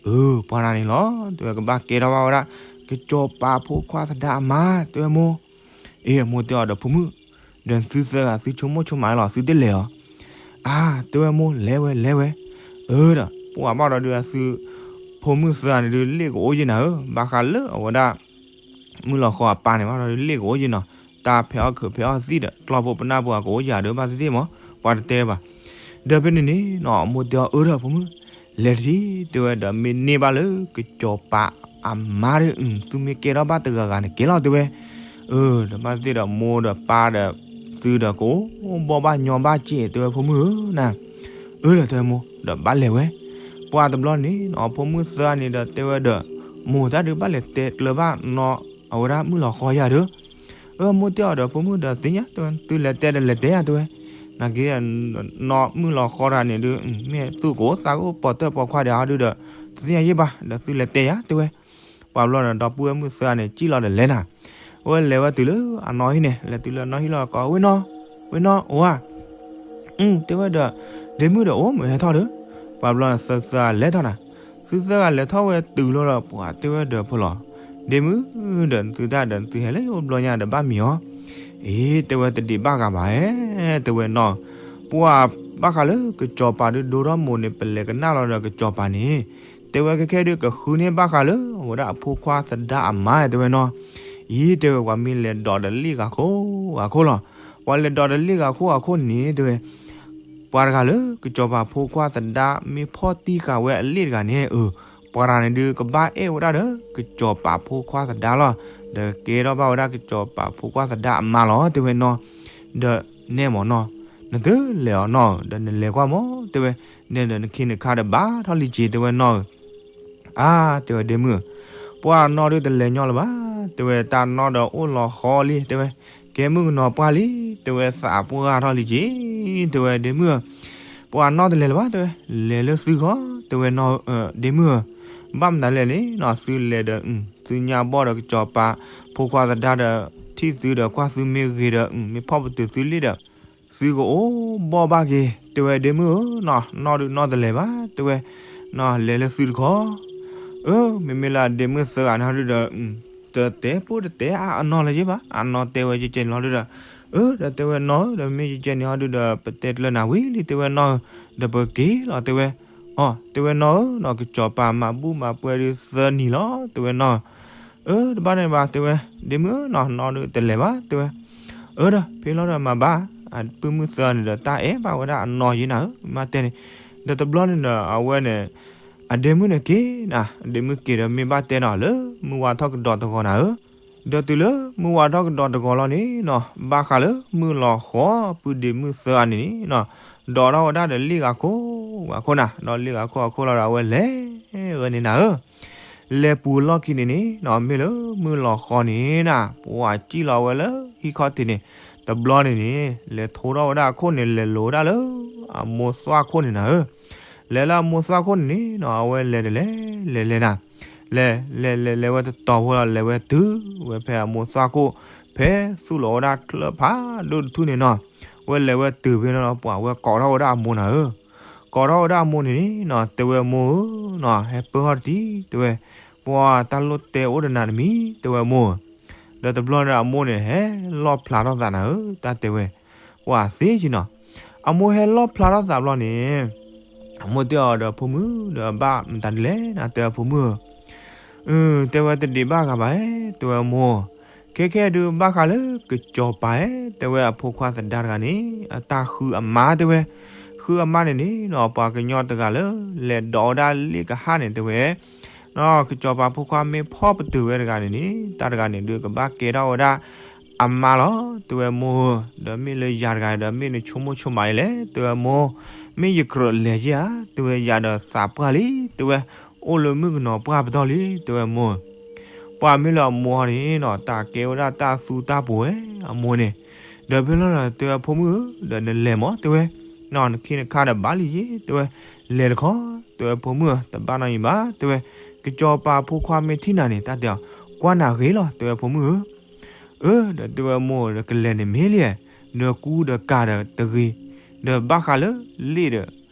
အၢ ပှၤတဂၤန့ၣ်လီၤ တဲဝဲ, ကဘၣ်ကဲထီၣ်ဘၣ်ဝဲဒၣ် ကစီၤပၤဖိခွါသဒါအမါ တဲဝဲမိၢ်. အ့ အမိၢ်တဲအီၤဒီးဖိမုၣ်, ဒီးသုသၢဂၤသုဆိကမိၣ်ဆိကမးလီၤ သုတလဲၤအီၤ. အါ တဲဝဲမိၢ် လဲၤဝဲ လဲၤဝဲ. အၢ ဒီးပှၤဘၣ်ဒီးဒုး အသုဖိမုၣ်သၢဂၤန့ၣ်ဒုး လ့ၣ်ကအိၣ်ယဲၢ်နၤဧၢ, ဘၣ်ဃးလၢအဝဲဒၣ် မုၣ်လီၤဃီအပၢ်န့ၣ် ဘၣ်ဒီးဒုး လ့ၣ်ကအိၣ်ယဲၢ်နီၤ, တၢ်ဖဲးအီၣ်ခုးဖဲးအီၣ်သံၣ်ဒီး ကျီၢ်ဖိပနၢ်ပူၤ အကအိၣ်ယဲၢ်ဒီး ဘၣ်သ့ၣ်သ့ၣ်မး ပှၤတတဲဘၣ်. ဒီးဖဲန့ၣ်န့ၣ်နီၤ အမိၢ်တဲအီၤ အၢ ဒီးဖိမုၣ် လဲၤတထံၣ် တဲဝဲဒီး မ့ၢ်န့ၢ်ဘၣ်လၢကစီၤပၤအမါဒီး သုမ့ၢ်ကဲထီၣ်ဘၣ်တဂၤဂၤန့ၣ် ကဲလီၤ တဲဝဲ. အၢ ဒီးဘၣ်သ့ၣ်ဒီးမိၢ်ဒီးပၢ်ဒီး သုဒီးကအိၣ်ဘီၣ်ဘၣ်ညီဘၣ်စ့ၢ် တဲဝဲဖိမုၣ်ဧၢနၤ. အၢ ဒီးတဲဝဲမိၢ် ဒီးဘၣ်လဲၤဝဲ. ပှၤတဘျီန့ၣ်နီၤ ဖိမုၣ်သၢဂၤန့ၣ်ဒီးတဲဝဲဒီး မိၢ်တၢ်ဒုးဘၣ်လဲၤတဲကျၢၤဘၣ်နီၤ အဝဲဒၣ်မုၣ်လီၤဃီယၤဒီး အၢ မိၢ်တဲအီၤဒီးဖိမုၣ်ဒီးသ့ၣ်ညါ တဲဝဲ သုလဲၤတဲဒီးလဲၤတဲယၤ တဲဝဲ. နာ်က့ နီၢ်မုၣ်လီၤဃီတဂၤန့ၣ်ဒုး မ့ၢ်သူၣ်ကအိၣ်သးကအိၣ် ပိာ်တၢၢ်ပိာ်ခွါဒံးအါဒုးဒီး တသ့ၣ်ညါယဲၢ်ဘၣ် ဒီးသုလဲၤတဲယၤ တဲဝဲ. ပှၤဘျီန့ၣ် ဒီပုၢ်ဝဲၢ်မုၣ်သၢဂၤန့ၣ် စံၣ်လီၤဒီးလဲၤနၤ. အဝဲလဲၤဝဲတုၤလၢအနီၢ်ဟံၣ်န့ၣ် လဲၤတုၤလၢအနီၢ်ဟံၣ်လီၤ ကိးဝ့ၢ်နီၢ် ဝ့ၢ်နီၢ် အိၣ်ဧါ. အု တဲဝဲဒီး ဒ့မုၣ်ဒီးအိၣ်မုာ်ဟဲထီၣ်ဒီး ပှၤဘျီန့ၣ် သုသၢဂၤလဲၤထီၣ်နၤ. သုသၢဂၤလဲၤထီၣ်ဝဲတုၤလီၤဒီး ပှၤတဲဝဲဒီးဖိလီၤ ဒ့မုၣ်ဒီး သုတၢ်ဒီးသုဟဲလၢယအိၣ်ဘျီညါဒီးဘၣ်မံၤအီၤ. အ့ တဲဝဲတဒံးဘၣ်ဂၤဘၣ်ဧါ တဲဝဲနီၢ်. ပှၤဘၣ်ဃးလၢကစီၤပၤဒုးဒိထီၣ်မိၢ်န့ၣ် ပလဲၤကနၣ်လီၤဒီးကစီၤပၤန့ၣ် တဲဝဲခဲခဲဒုး ကဃုန့ၢ်ဘၣ်ဃးလၢအဝဲဒၣ်အဖိခွါသဒါအမါ တဲဝဲနီၢ်. အံၤ တဲဝဲ ပှၤမ့ၢ်လဲၤဒိးဒီးလ့ၣ်ဂၤခိၣ်ဂၤခိၣ်လီၤ. ပှၤလဲၤဒိးဒီးလ့ၣ်ဂၤခိၣ်ဂၤခိၣ်န့ၣ် တဲဝဲ ပှၤတဂၤလၢကစီၤပၤဖိခွါသဒါမ့ၢ်ဖီၣ်တံၢ်ဃာ်ဝဲအလ့ၣ်တဂၤန့ၣ် အၢ ပှၤတဂၤန့ၣ်ဒုးကဘၣ်အဲၣ်ဝဲဒၣ်ဒီးကစီၤပၤဖိခွါသဒါလီၤ. ဒီးကဲထီၣ်ဘၣ်ဝဲဒၣ်ကစီၤပၤဖိခွါသဒါအမါလီၤ တဲဝဲနီၢ်. ဒီးနဲမၢ်နီၢ်, နတလဲၤအီၤနီၢ်ဧၢ, ဒီးနလဲၤကွၢ်မၢ် တဲဝဲ, နဲဒီးနခ့နခါဒီးဘၣ်ထီၣ်လံက့ၤ တဲဝဲနီၢ်ဧၢ. အါ တဲဝဲဒ့မုၣ်ဧၢ, ပှၤနီၢ်ဒုးတလဲၤညီလၢၤဘၣ်, တဲဝဲတၢ်နီၢ်ဒီးအိၣ်လီၤဃီလံ, တဲဝဲ, ကဲမုၣ်ကနီၤပှၢ်လံ, တဲဝဲသးပှၢ်ထီၣ်လံက့ၤ, တဲဝဲဒ့မုၣ်ဧၢ, ပှၤနီၢ်တလဲၤလၢၤဘၣ် တဲဝဲ, လဲၤလၢသုဂီၢ် တဲဝဲနီၢ်ဧၢ, ဒ့မုၣ်ဧၢ, ဘၣ်မနုၤလဲၣ်န့ၣ်နီၢ် သုလဲၤဒီး သုညါဘီၣ်ဒီးကစီၤပၤဖိခွါသဒါဒီး ထံၣ်သုဒီးကွၢ်သုမ့ၢ်ဂ့ၤဒီး မ့ၢ်ဖီၣ်ပတုာ်သုလ့ၣ်ဒီး သုကအိၣ်ဘီၣ်ဘၣ်က့ၤ, တဲဝဲဒ့မုၣ်ဧၢ, နီၢ်ဒုးနီၢ်တလဲၤဘၣ်, တဲဝဲ, နီၢ်လဲၤလၢသုတခီ, အၢ မ့မ့ၢ်လၢဒ့မုၣ်သၢဂၤန့ၣ်ဒုးဒီး တတဲပိၢ်တတဲအါအနီၢ်လၢၤဘၣ်, အနီၢ်တဲဝဲကဲကဲန့ၣ်လီၤဒုးဒီး အၢ ဒီးတဲဝဲနီၢ်ဧၢ, ဒီးမ့ၢ်ယကဲန့ၣ်ဟီဒုဒီး ပတဲတလၢနၤဝံၤလံ တဲဝဲနီၢ်ဧၢ, ဒီးပက့ၤလီၤ တဲဝဲ. အီ တဲဝဲနီၢ်ဧၢနီၤ, ကစီၤပၤမၤဘူၣ်မၤပှဲၤဒုသၢနံၤလီၤ တဲဝဲနီၢ်. အၢ တဘၣ်န့ၣ်ဘၣ် တဲဝဲ, ဒ့မုၣ်ဧၢနီၤ နီၢ်ဒုတလဲၤဘၣ် တဲဝဲ. အၢ ဒီးဖဲလီၤဒီးမၤဘၣ်, အပုၢ်မုၣ်သၢန့ၣ်ဒီး တၢ်အဲၣ်ဘၣ်ဝဲဒၣ်အနီၢ်ယံၤနၤဧၢ မ့ၢ်တဲန့ၣ်. ဒီးတဘျီန့ၣ်ဒီး အဝဲန့ၣ် အဒ့မုၣ်န့ၣ်က့ၤနၤ, အဒ့မုၣ်က့ၤဒီးမ့ၢ်ဘၣ်တဲနီၤ လၢမုၢ်ဝါထီၣ်ကဒီးတဂီၤနၤဧၢ. ဒီးတုၤလၢမုၢ်ဝါထီၣ်ကဒီးတဂီၤလီၤန့ၣ်နီၤ, ဘၣ်ဃးလၢမုၢ်လီၤဃီ ပုၢ်ဒ့မုၣ်သၢဂၤန့ၣ်န့ၣ်နီၤ, ဒိးထီၣ်ဝဲဒၣ်ဒီးလ့ၣ်ဂၤခိၣ်ဂၤခိၣ်နၤ, ဒီးလ့ၣ်ဂၤခိၣ်ဂၤခိၣ်လီၤဒီး အဝဲလဲၤဝဲန့ၣ်နၤဧၢ. လဲၤပူၤလီၢ်ခံန့ၣ်န့ၣ်နီၤ, မ့ၢ်လၢမုၢ်လီၤဃီန့ၣ်နၤ, ပှၤစံၣ်လီၤဝဲလၢဟံၣ်ခီၣ်ထံးန့ၣ်, တဘျီန့ၣ်န့ၣ် လဲၤထိထီၣ်ဝဲဒၣ်အခိၣ်န့ၣ် လဲၤလိၤဝဲဒၣ်လၢအမိၢ်သွၣ်ခိၣ်န့ၣ်နၤဧၢ. လဲၤလၢအမိၢ်သွၣ်ခိၣ်န့ၣ်န့ၣ်နီၤ, အဝဲလဲၤတလဲၤလဲၤလဲၤနၤ, လဲၤလဲၤလဲၤလဲၤဝဲတတီၤဖိလီၤ လဲၤဝဲတုၤဝဲဖဲအမိၢ်သွၣ်ခိၣ် ဖဲသူၣ်လီၤဝဲဒၣ်ချၢဖးဒိၣ်တထူၣ်န့ၣ်နီၤ, အဝဲလဲၤဝဲတုၤဖဲန့ၣ်လီၤ ပှၤဝဲကိးထီၣ်ဝဲဒၣ်အမိၢ်နၤဧၢ. ကိးထီၣ်ဝဲဒၣ်အမိၢ်န့ၣ်န့ၣ်နီၤ, တဲဝဲမိၢ်ဧၢနီၤ, ဟဲပၢၢ်ထီၣ်တထံၣ် တဲဝဲ, ပှၤတၢ်လိၣ်တဲအိၣ်ဒီးနၤတမံၤ တဲဝဲမိၢ်ဧၢ. ဒီးတဘျီန့ၣ်အမိၢ်န့ၣ် ဟဲလီၣ်ဖျါထီၣ်သးနၤဧၢ, တၢ်တဲဝဲ, ပှၤသ့က့နီၤ. အမိၢ်ဟဲလီၣ်ဖျါထီၣ်သးဘျီန့ၣ် အမိၢ်တဲအီၤဒီး ဖိမုၣ်ဒီး ဘၣ်မတၤဒ်လဲၣ်နၤ တဲဝဲဖိမုၣ်ဧၢ. အၢ တဲဝဲတဒံးဘၣ်ဂၤဘၣ် တဲဝဲမိၢ်, ခဲခဲဒုးဘၣ်ဃးလၢကစီၤပၤဧၢ တဲဝဲအဖိခွါသဒါတဂၤန့ၣ် အတၢ်ဃုအမါတဲဝဲ, ဃုအမါန့ၣ်န့ၣ်နီၤ ပှၤကညီတဂၤလၢ လဲၤဒိးဝဲဒၣ်လ့ၣ်ကဟၣ်န့ၣ်တဲဝဲ ကစီၤပၤဖိခွါမ့ၢ်ဖီၣ်ပတုာ်ဝဲတဂၤန့ၣ်န့ၣ် တၢ်တဂၤန့ၣ်ဒုးကဘၣ်ကဲထီၣ်ဝဲဒၣ်အမါလီၤ တဲဝဲမိၢ်ဧၢ. ဒီးမ့ၢ်လၢယၤတဂၤဒီး မ့ၢ်နဆိကမိၣ်ဆိကမးဒ်လဲၣ် တဲဝဲမိၢ်, မ့ၢ်ယကြၢးလဲၤယဲဧါ တဲဝဲ ယၤဒီးသးပှၢ်လံ တဲဝဲ, အိၣ်လၢမုၣ်ကနီၤပှၢ်ပတီၢ်လံ တဲဝဲမိၢ်ဧၢ. ပှၤမ့ၢ်လၢအမိၢ်ဟီန့ၣ်နီၤ တၢ်ကဲဝဲဒၣ်တၢ်သူတၢ်ပူၤဝဲ အမိၢ်န့ၣ်, ဒီးဖဲလီၤဒီး တဲဝဲဖိမုၣ်ဧၢ ဒီးနလဲၤမး တဲဝဲ, နခ့နခါဒီးဘၣ်လံယ့ တဲဝဲ, လဲၤတခီ တဲဝဲဖိမုၣ်ဧၢ တဘၣ်နီတမံၤဘၣ် တဲဝဲ, ကစီၤပၤဖိခွါမ့ၢ်ထံၣ်နၤန့ၣ် တၢ်တဲအီၤ ကွၢ်နၤဂ့ၤလီၤ တဲဝဲဖိမုၣ်ဧၢ. အၢ ဒီးတဲဝဲမိၢ်ဒီး ကလဲၤန့ၣ်မ့ၢ်လံ, ဒီးကူဒီးကၤဒီးတဂ့ၤ, ဒီးဘၣ်ဃးလၢလ့ၣ်ဒီး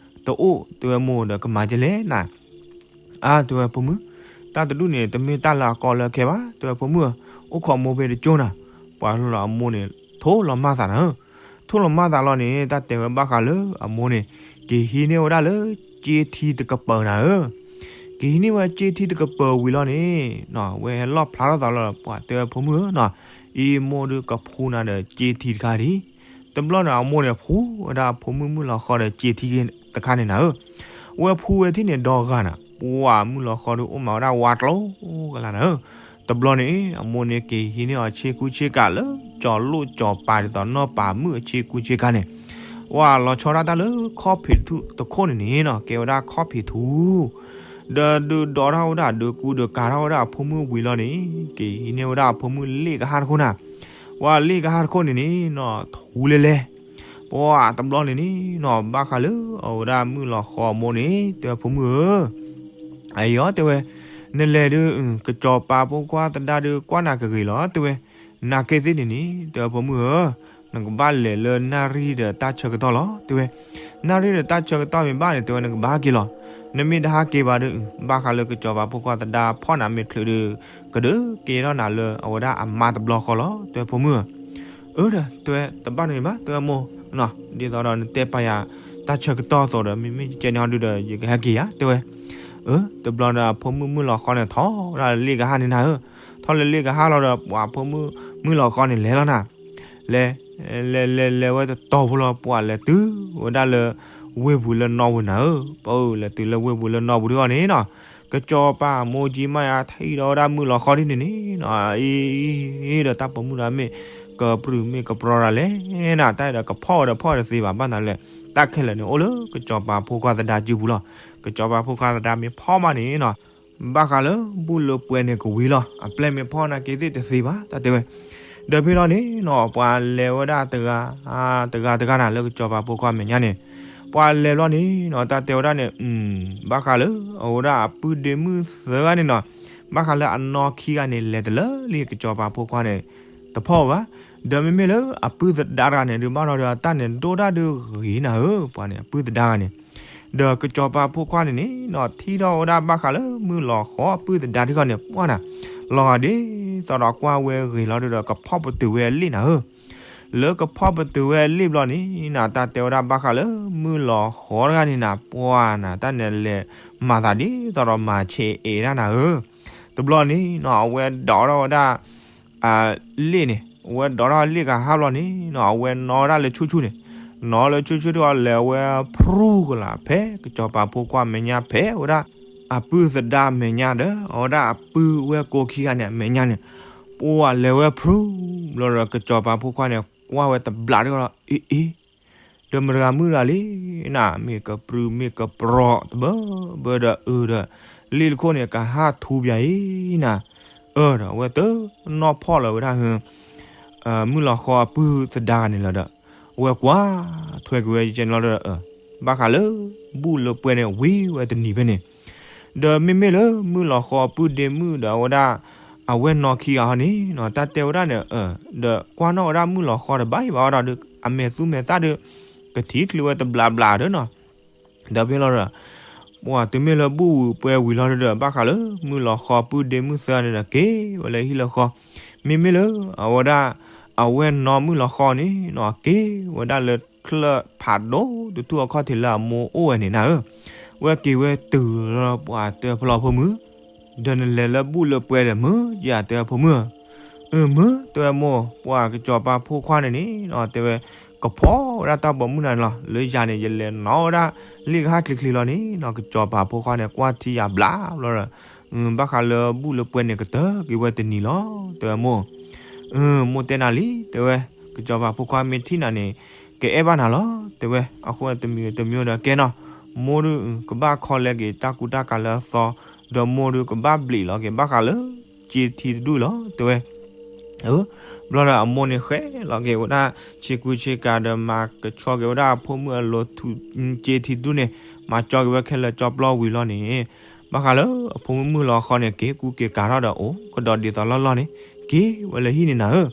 တအိၣ် တဲဝဲမိၢ်ဒီးကမၤဒ်လဲၣ်နၤ အါ တဲဝဲဖိမုၣ်, တၢ်တဒူၣ်န့ၣ် တမ့ၢ်တၢ်လၢအကီလၢအခဲဘၣ် တဲဝဲဖိမုၣ်ဧၢ, အိၣ်ခိးမိၢ်ဖဲတကၠိနၤ. ပှၤလီၤဒီးအမိၢ်န့ၣ် ထိၣ်လီၤမၢ်သးနၤဧၢ, ထိၣ်လီၤမၢ်သးလီၤန့ၣ် တၢ်တဲဝဲဘၣ်ဃးလၢအမိၢ်န့ၣ် က့ၤဟံးန့ၢ်ဝဲဒၣ်လၢ ကၠ့ထံတကပၤနၤဧၢ. က့ၤဟံးန့ၢ်ဝဲကၠ့ထံတကပၤဝံၤလီၤန့ၣ်နီၤ ဝဲဟဲလီၣ်ဖျါထီၣ်သးလီၤဒီး ပှၤတဲဝဲဖိမုၣ်ဧၢနီၤ, အံၤမိၢ်ဒုးကဖှူနၤဒီးကၠ့ထံတခါဒံး, တဘျီန့ၣ်အမိၢ်န့ၣ် ဖှူဝဲဒၣ်အဖိမုၣ်မုၣ်လီၤဃီဒီးကၠ့ထံတခါန့ၣ်နၤဧၢ. ဝဲဖှူဝဲထံၣ်န့ၣ်ဒီဂၤနၤ, ပှၤမုၣ်လီၤဃီဒုးအိၣ်မးဝဲဒၣ်ဝါကျိၤကလါနၤဧၢ. တဘျီန့ၣ် အမိၢ်န့ၣ်က့ၤဟံးန့ၢ်အီၤဆ့ကူဆ့ကၤလၢ ကၠီၤလိၣ်ကၠီၤပၤဒ်သိးနီၢ်ပၤမုၣ်အဆ့ကူဆ့ကၤန့ၣ်, ဝဲလီၤဆီဒၣ်တၢ်လၢခီၣ်ဖံးထူတခိၣ်န့ၣ်န့ၣ်နီၤ ကဲဝဲဒၣ်ခီၣ်ဖံးထူ ဒီးဒုးဒိးထီၣ်ဝဲဒၣ်ဒုးကူဒုးကၤထီၣ်ဝဲဒၣ်အဖိမုၣ်ဝံၤလီၤန့ၣ် က့ၤဟံးန့ၢ်ဝဲဒၣ်အဖိမုၣ်လ့ၣ်ကဟၣ်တခိၣ်နၤ, ဝဲလ့ၣ်ကဟၣ်တခိၣ်န့ၣ်န့ၣ်နီၤ ထူလဲလဲ ပှၤတဘျီန့ၣ်န့ၣ်နီၤ ဘၣ်ဃးလၢအဝဲဒၣ်မုၣ်လီၤဃီအမိၢ်န့ၣ် တဲဝဲဖိမုၣ်ဧၢ, အယီၤတဲဝဲ, နလဲၤဒုး ကစီၤပၤဖိခွါသဒါဒုးကွၢ်နၤကဂ့ၤလီၤ တဲဝဲ, နာ်က့သ့ၣ်န့ၣ်န့ၣ် တဲဝဲဖိမုၣ်ဧၢ, နကဘၣ်လဲၤလၢနၣ်ရံၣ်ဒီးတၢ်ဆၢကတီၢ်လီၤ တဲဝဲ, နၣ်ရံၣ်ဒီးတၢ်ဆၢကတီၢ်မ့ၢ်ဘၣ်န့ၣ် တဲဝဲ နကဘၣ်ဟးက့ၤလီၤ, နမ့ၢ်တဟးက့ၤဘၣ်ဒုး ဘၣ်ဃးလၢကစီၤပၤဖိခွါသဒါဖီၣ်နၤမ့ၢ်ချုးဒုး ကဒုးကဲထီၣ်နၤလၢအဝဲဒၣ်အမါတဘျီဃီလီၤ တဲဝဲဖိမုၣ်ဧၢ. အၢ ဒီးတဲဝဲတဘၣ်န့ၣ်ဘၣ် တဲဝဲမိၢ်, ဒ်သိးဒီးနတဲပာ်ယၤတၢ်ဆၢကတီၢ်အသိးဒီး မ့မ့ၢ်ကဲန့ၣ်ဟီဒုးဒီး ယကဟဲက့ၤယၤ တဲဝဲ. အၢ တဘျီဒီးအဖိမုၣ်မုၣ်လီၤဃီန့ၣ် ထီၣ်ဝဲဒၣ်လၢလ့ၣ်ကဟၣ်န့ၣ်နၤဧၢ, ထီၣ်လၢလ့ၣ်ကဟၣ်လီၤဒီး ပှၤဖိမုၣ်မုၣ်လီၤဃီန့ၣ်လဲၤလီၤနၤ, လဲၤ လဲၤလဲၤလဲၤဝဲတတီၤဖိလီၤ ပှၤလဲၤတုၤဝဲဒၣ်လၢ ဝ့ၢ်ပူၤလၢနီၢ်ပူၤနၤဧၢ, ပၢ်ဧၢ လဲၤတုၤလၢဝ့ၢ်ပူၤလၢနီၢ်ပူၤဒုးအီၤန့ၣ်နီၤ, ကစီၤပၤမိၢ်ကၠံမါယါထံၣ်ဒီးဝဲဒၣ်မုၣ်လီၤဃီဒ်န့ၣ်န့ၣ်နီၤ, အံၤဒီးတၢ်ပိာ်မုၣ်ဒီးမ့ၢ် ကပြုၢ်မ့ၢ်ကပြီတၢ်လဲၣ်နၤ, တၢ်ဒီးကဖီၣ်ဝဲဒီးဖီၣ်ဝဲတသ့ဘၣ် ဘၣ်နၤလဲၣ်, တၢ်ခဲလၢာ်န့ၣ်အိၣ်လၢကစီၤပၤဖိခွါသဒါစုပူၤလီၤ, ကစီၤပၤဖိခွါသဒါမ့ၢ်ဖီၣ်မးန့ၣ်နီၤ ဘၣ်ဃးလၢဘူၣ်လၢပှဲၤန့ၣ်ကဝံၤလီၤ, အပျဲၢ်မ့ၢ်ဖီၣ်နာ်က့သ့ၣ်တသ့ဘၣ် တၢ်တဲဝဲ. ဒီးဖဲလီၤန့ၣ်နီၤ ပှၤလဲၤဝဲဒၣ်တဂၤ တဂၤတဂၤနၤလၢကစီၤပၤဖိခွါမဲာ်ညါန့ၣ်, ပှၤလဲၤဘျီန့ၣ်နီၤ တၢ်တဲဝဲဒၣ်န့ၣ် ဘၣ်ဃးလၢအဝဲဒၣ်အပုၢ်ဒ့မုၣ်သၢဂၤန့ၣ်နီၤ, ဘၣ်ဃးလၢအနီၢ်ခံဂၤန့ၣ် လဲၤတလၢလံကစီၤပၤဖိခွါန့ၣ် တဖီၣ်ဘၣ်, ဒီးမ့မ့ၢ်လၢအပုၢ်သဒါတဂၤန့ၣ် ဒုးဘၣ်ဒီးအတၢ်န့ၣ်ဒိၣ်ဒၣ်ဒုးဂ့ၤနၤဧၢ, ပှၤန့ၣ် အပုၢ်သဒါဂၤန့ၣ် ဒီးကစီၤပၤဖိခွါန့ၣ်န့ၣ်နီၤ ထံၣ်ထီၣ်ဝဲဒၣ်ဘၣ်ဃးလၢမုၢ်လီၤဃီအပုၢ်သဒါထံၣ်ဃီန့ၣ် ပှၢ်နၤ, လီၤဂာ်ဒ်သိးဒီးကွၢ်ဝဲဂ့ၤလီၤဒုးဒီးကဖီၣ်ပတုာ်ဝဲအလ့ၣ်နၤဧၢ. လၢကဖီၣ်ပတုာ်ဝဲလ့ၣ်ဘျီန့ၣ်နၤ တၢ်တဲဝဲဒၣ်ဘၣ်ဃးလၢမုၢ်လီၤဃီတဂၤန့ၣ်နၤ ပှၢ်နၤ တၢ်န့ၣ်လဲၤမၤသးဒ်သိးဒီးမၤဆဲးအဲၣ်ဒၣ်နၤဧၢ, တဘျီန့ၣ်နီၤ အဝဲဒိးထီၣ်ဝဲဒၣ် လ့ၣ်န့ၣ် အဝဲဒိးထီၣ်လ့ၣ်ကဟၣ်ဘျီန့ၣ်နီၤ အဝဲနီၣ်ဝဲဒၣ်လၢဆူၣ်ဆူၣ်န့ၣ်, နီၣ်လၢဆူၣ်ဆူၣ်တခီ လဲၤဝဲဖရူကလာ် ဖဲကစီၤပၤဖိခွါမဲာ်ညါ ဖဲဝဲဒၣ်အပုၢ်သဒါမဲာ်ညါဒီး အဝဲဒၣ်အပုၢ်ဝဲၢ်ကိခံဂၤန့ၣ် အမဲာ်ညါန့ၣ်, ပှၢ်လဲၤဝဲဖရူ ဘျီဒီးကစီၤပၤဖိခွါန့ၣ် ကွၢ်ဝဲတဘျးတခီလီၤ အ့ၣ်အ့ၣ် ဒီးမတၤတဂၤမုၣ်တဂၤလံနၤ မ့ၢ်ကပြုၢ်မ့ၢ်ကပြီၤတဘၢဘၢဒီးအုးဒီး လ့ၣ်တခိၣ်န့ၣ် ကဟၣ်ထူပၠးအံၤနၤ, အၢ ဒီးအဝဲတနီၣ်ဖီၣ်လၢၤဝဲဒၣ် မုၢ်လီၤဃီအပုၢ်သဒါဂၤန့ၣ်လီၤဒီး အဝဲကွၢ်ထွဲက့ၤဝဲယကဲန့ၣ်လီၤဒီး ဘၣ်ဃးလၢဘူၣ်လၢပှဲၤန့ၣ် ဝံၤဝဲတနံၤဖဲန့ၣ်, ဒီးမ့မ့ၢ်လၢမုၢ်လီၤဃီအပုၢ်ဒ့မုၣ်ဒီးအဝဲဒၣ် အဝဲၢ်နီၢ်ခံဂၤဟီန့ၣ်နီၤ တၢ်တဲဝဲဒၣ်န့ၣ် ဒီးကွၢ်နီၣ်ဝဲဒၣ်မုၢ်လီၤဃီတဘၣ်အံၤဘၣ်ဒီး အမဲာ်သူမဲာ်သၣ်ဒီး ကထံၣ်ချုးဝဲတဘျးဘျးဒီးနီၤ, ဒီးဖဲလီၤဒီး ပှၢ်တုၤမ့ၢ်လၢဘူၣ်ဝံၤပှဲၤဝံၤလီၤဒီး ဘၣ်ဃးလၢမုၢ်လီၤဃီအပုၢ်ဒ့မုၣ်သၢဂၤန့ၣ်ဒီး က့ၤဝဲလၢဟံၣ်လၢဃီ, မ့မ့ၢ်လၢ အဝဲဒၣ် အဝဲၢ်နီၢ်မုၢ်လီၤဃီန့ၣ်နီၤ က့ၤဝဲဒၣ်လၢချၢၣ်ဖးဒိၣ်တထူၣ်အခီၣ်ထံးလၢအမိၢ်အိၣ်ဝဲန့ၣ်နၤဧၢ, ဝဲက့ၤဝဲတုၤလီၤပှၢ်တဲဖဲလီၤဖိမုၣ်, ဒီးနလဲၤလၢဘူၣ်လၢပှဲၤဒီးမုၢ်ယၤတဲဝဲဖိမုၣ်ဧၢ, အၢ မုၢ်တဲဝဲမိၢ် ပှၢ်ကစီၤပၤဖိခွါန့ၣ်န့ၣ်နီၤ တဲဝဲ ကဖီၣ်ဝဲဒၣ်တၢ်ပိာ်မုၣ်နၤန့ၣ်လီၤ လၢယၤန့ၣ် ယလဲၤနီၣ်ဝဲဒၣ်လ့ၣ်ကဟၣ်ချ့ချ့လီၤန့ၣ်နီၤ ကစီၤပၤဖိခွါန့ၣ် ကွၢ်ထံယၤဘျးဘျီဒီး ဘၣ်ဃးလၢဘူၣ်လၢပှဲၤန့ၣ် ကတၢၢ်က့ၤဝဲတနံၤလီၤ တဲဝဲမိၢ်, အၢ မိၢ်တဲနၤလံ တဲဝဲ, ကစီၤပၤဖိခွါမ့ၢ်ထံၣ်နၤန့ၣ် ကအဲၣ်ဘၣ်နၤလီၤ တဲဝဲ, အဃိတမံၤတမံၤဒီးကဲနီၤ, မိၢ်ဒုး ကဘၣ်ခီလဲက့ၤတၢ်ကူတၢ်ကၤလၢအသီ, ဒီးမိၢ်ဒုးကဘၣ်ဘျံးလီၤက့ၤဘၣ်ဃးလၢ စ့ထံတဒူၣ်လီၤ တဲဝဲ အၢ ဘျီဒီးအမိၢ်န့ၣ်ဃဲလီၤက့ၤဝဲဒၣ် ဆ့ကူဆ့ကၤဒီးမၤကဆှီက့ၤဝဲဒၣ်အဖိမုၣ်အလိၤထူး စ့ထံတဒူၣ်န့ၣ် မၤကၠီက့ၤဝဲခဲလၢာ်ကၠီပျီဝံၤလီၤန့ၣ်, ဘၣ်ဃးလၢအဖိမုၣ်မုၢ်လီၤဃီန့ၣ် က့ၤကူက့ၤကၤထီၣ်ဒီးအိၣ်ကဒီးဒ်သိးလီၢ်လီၢ်န့ၣ် က့ၤဝဲလၢဟံၣ်န့ၣ်နၤဧၢ,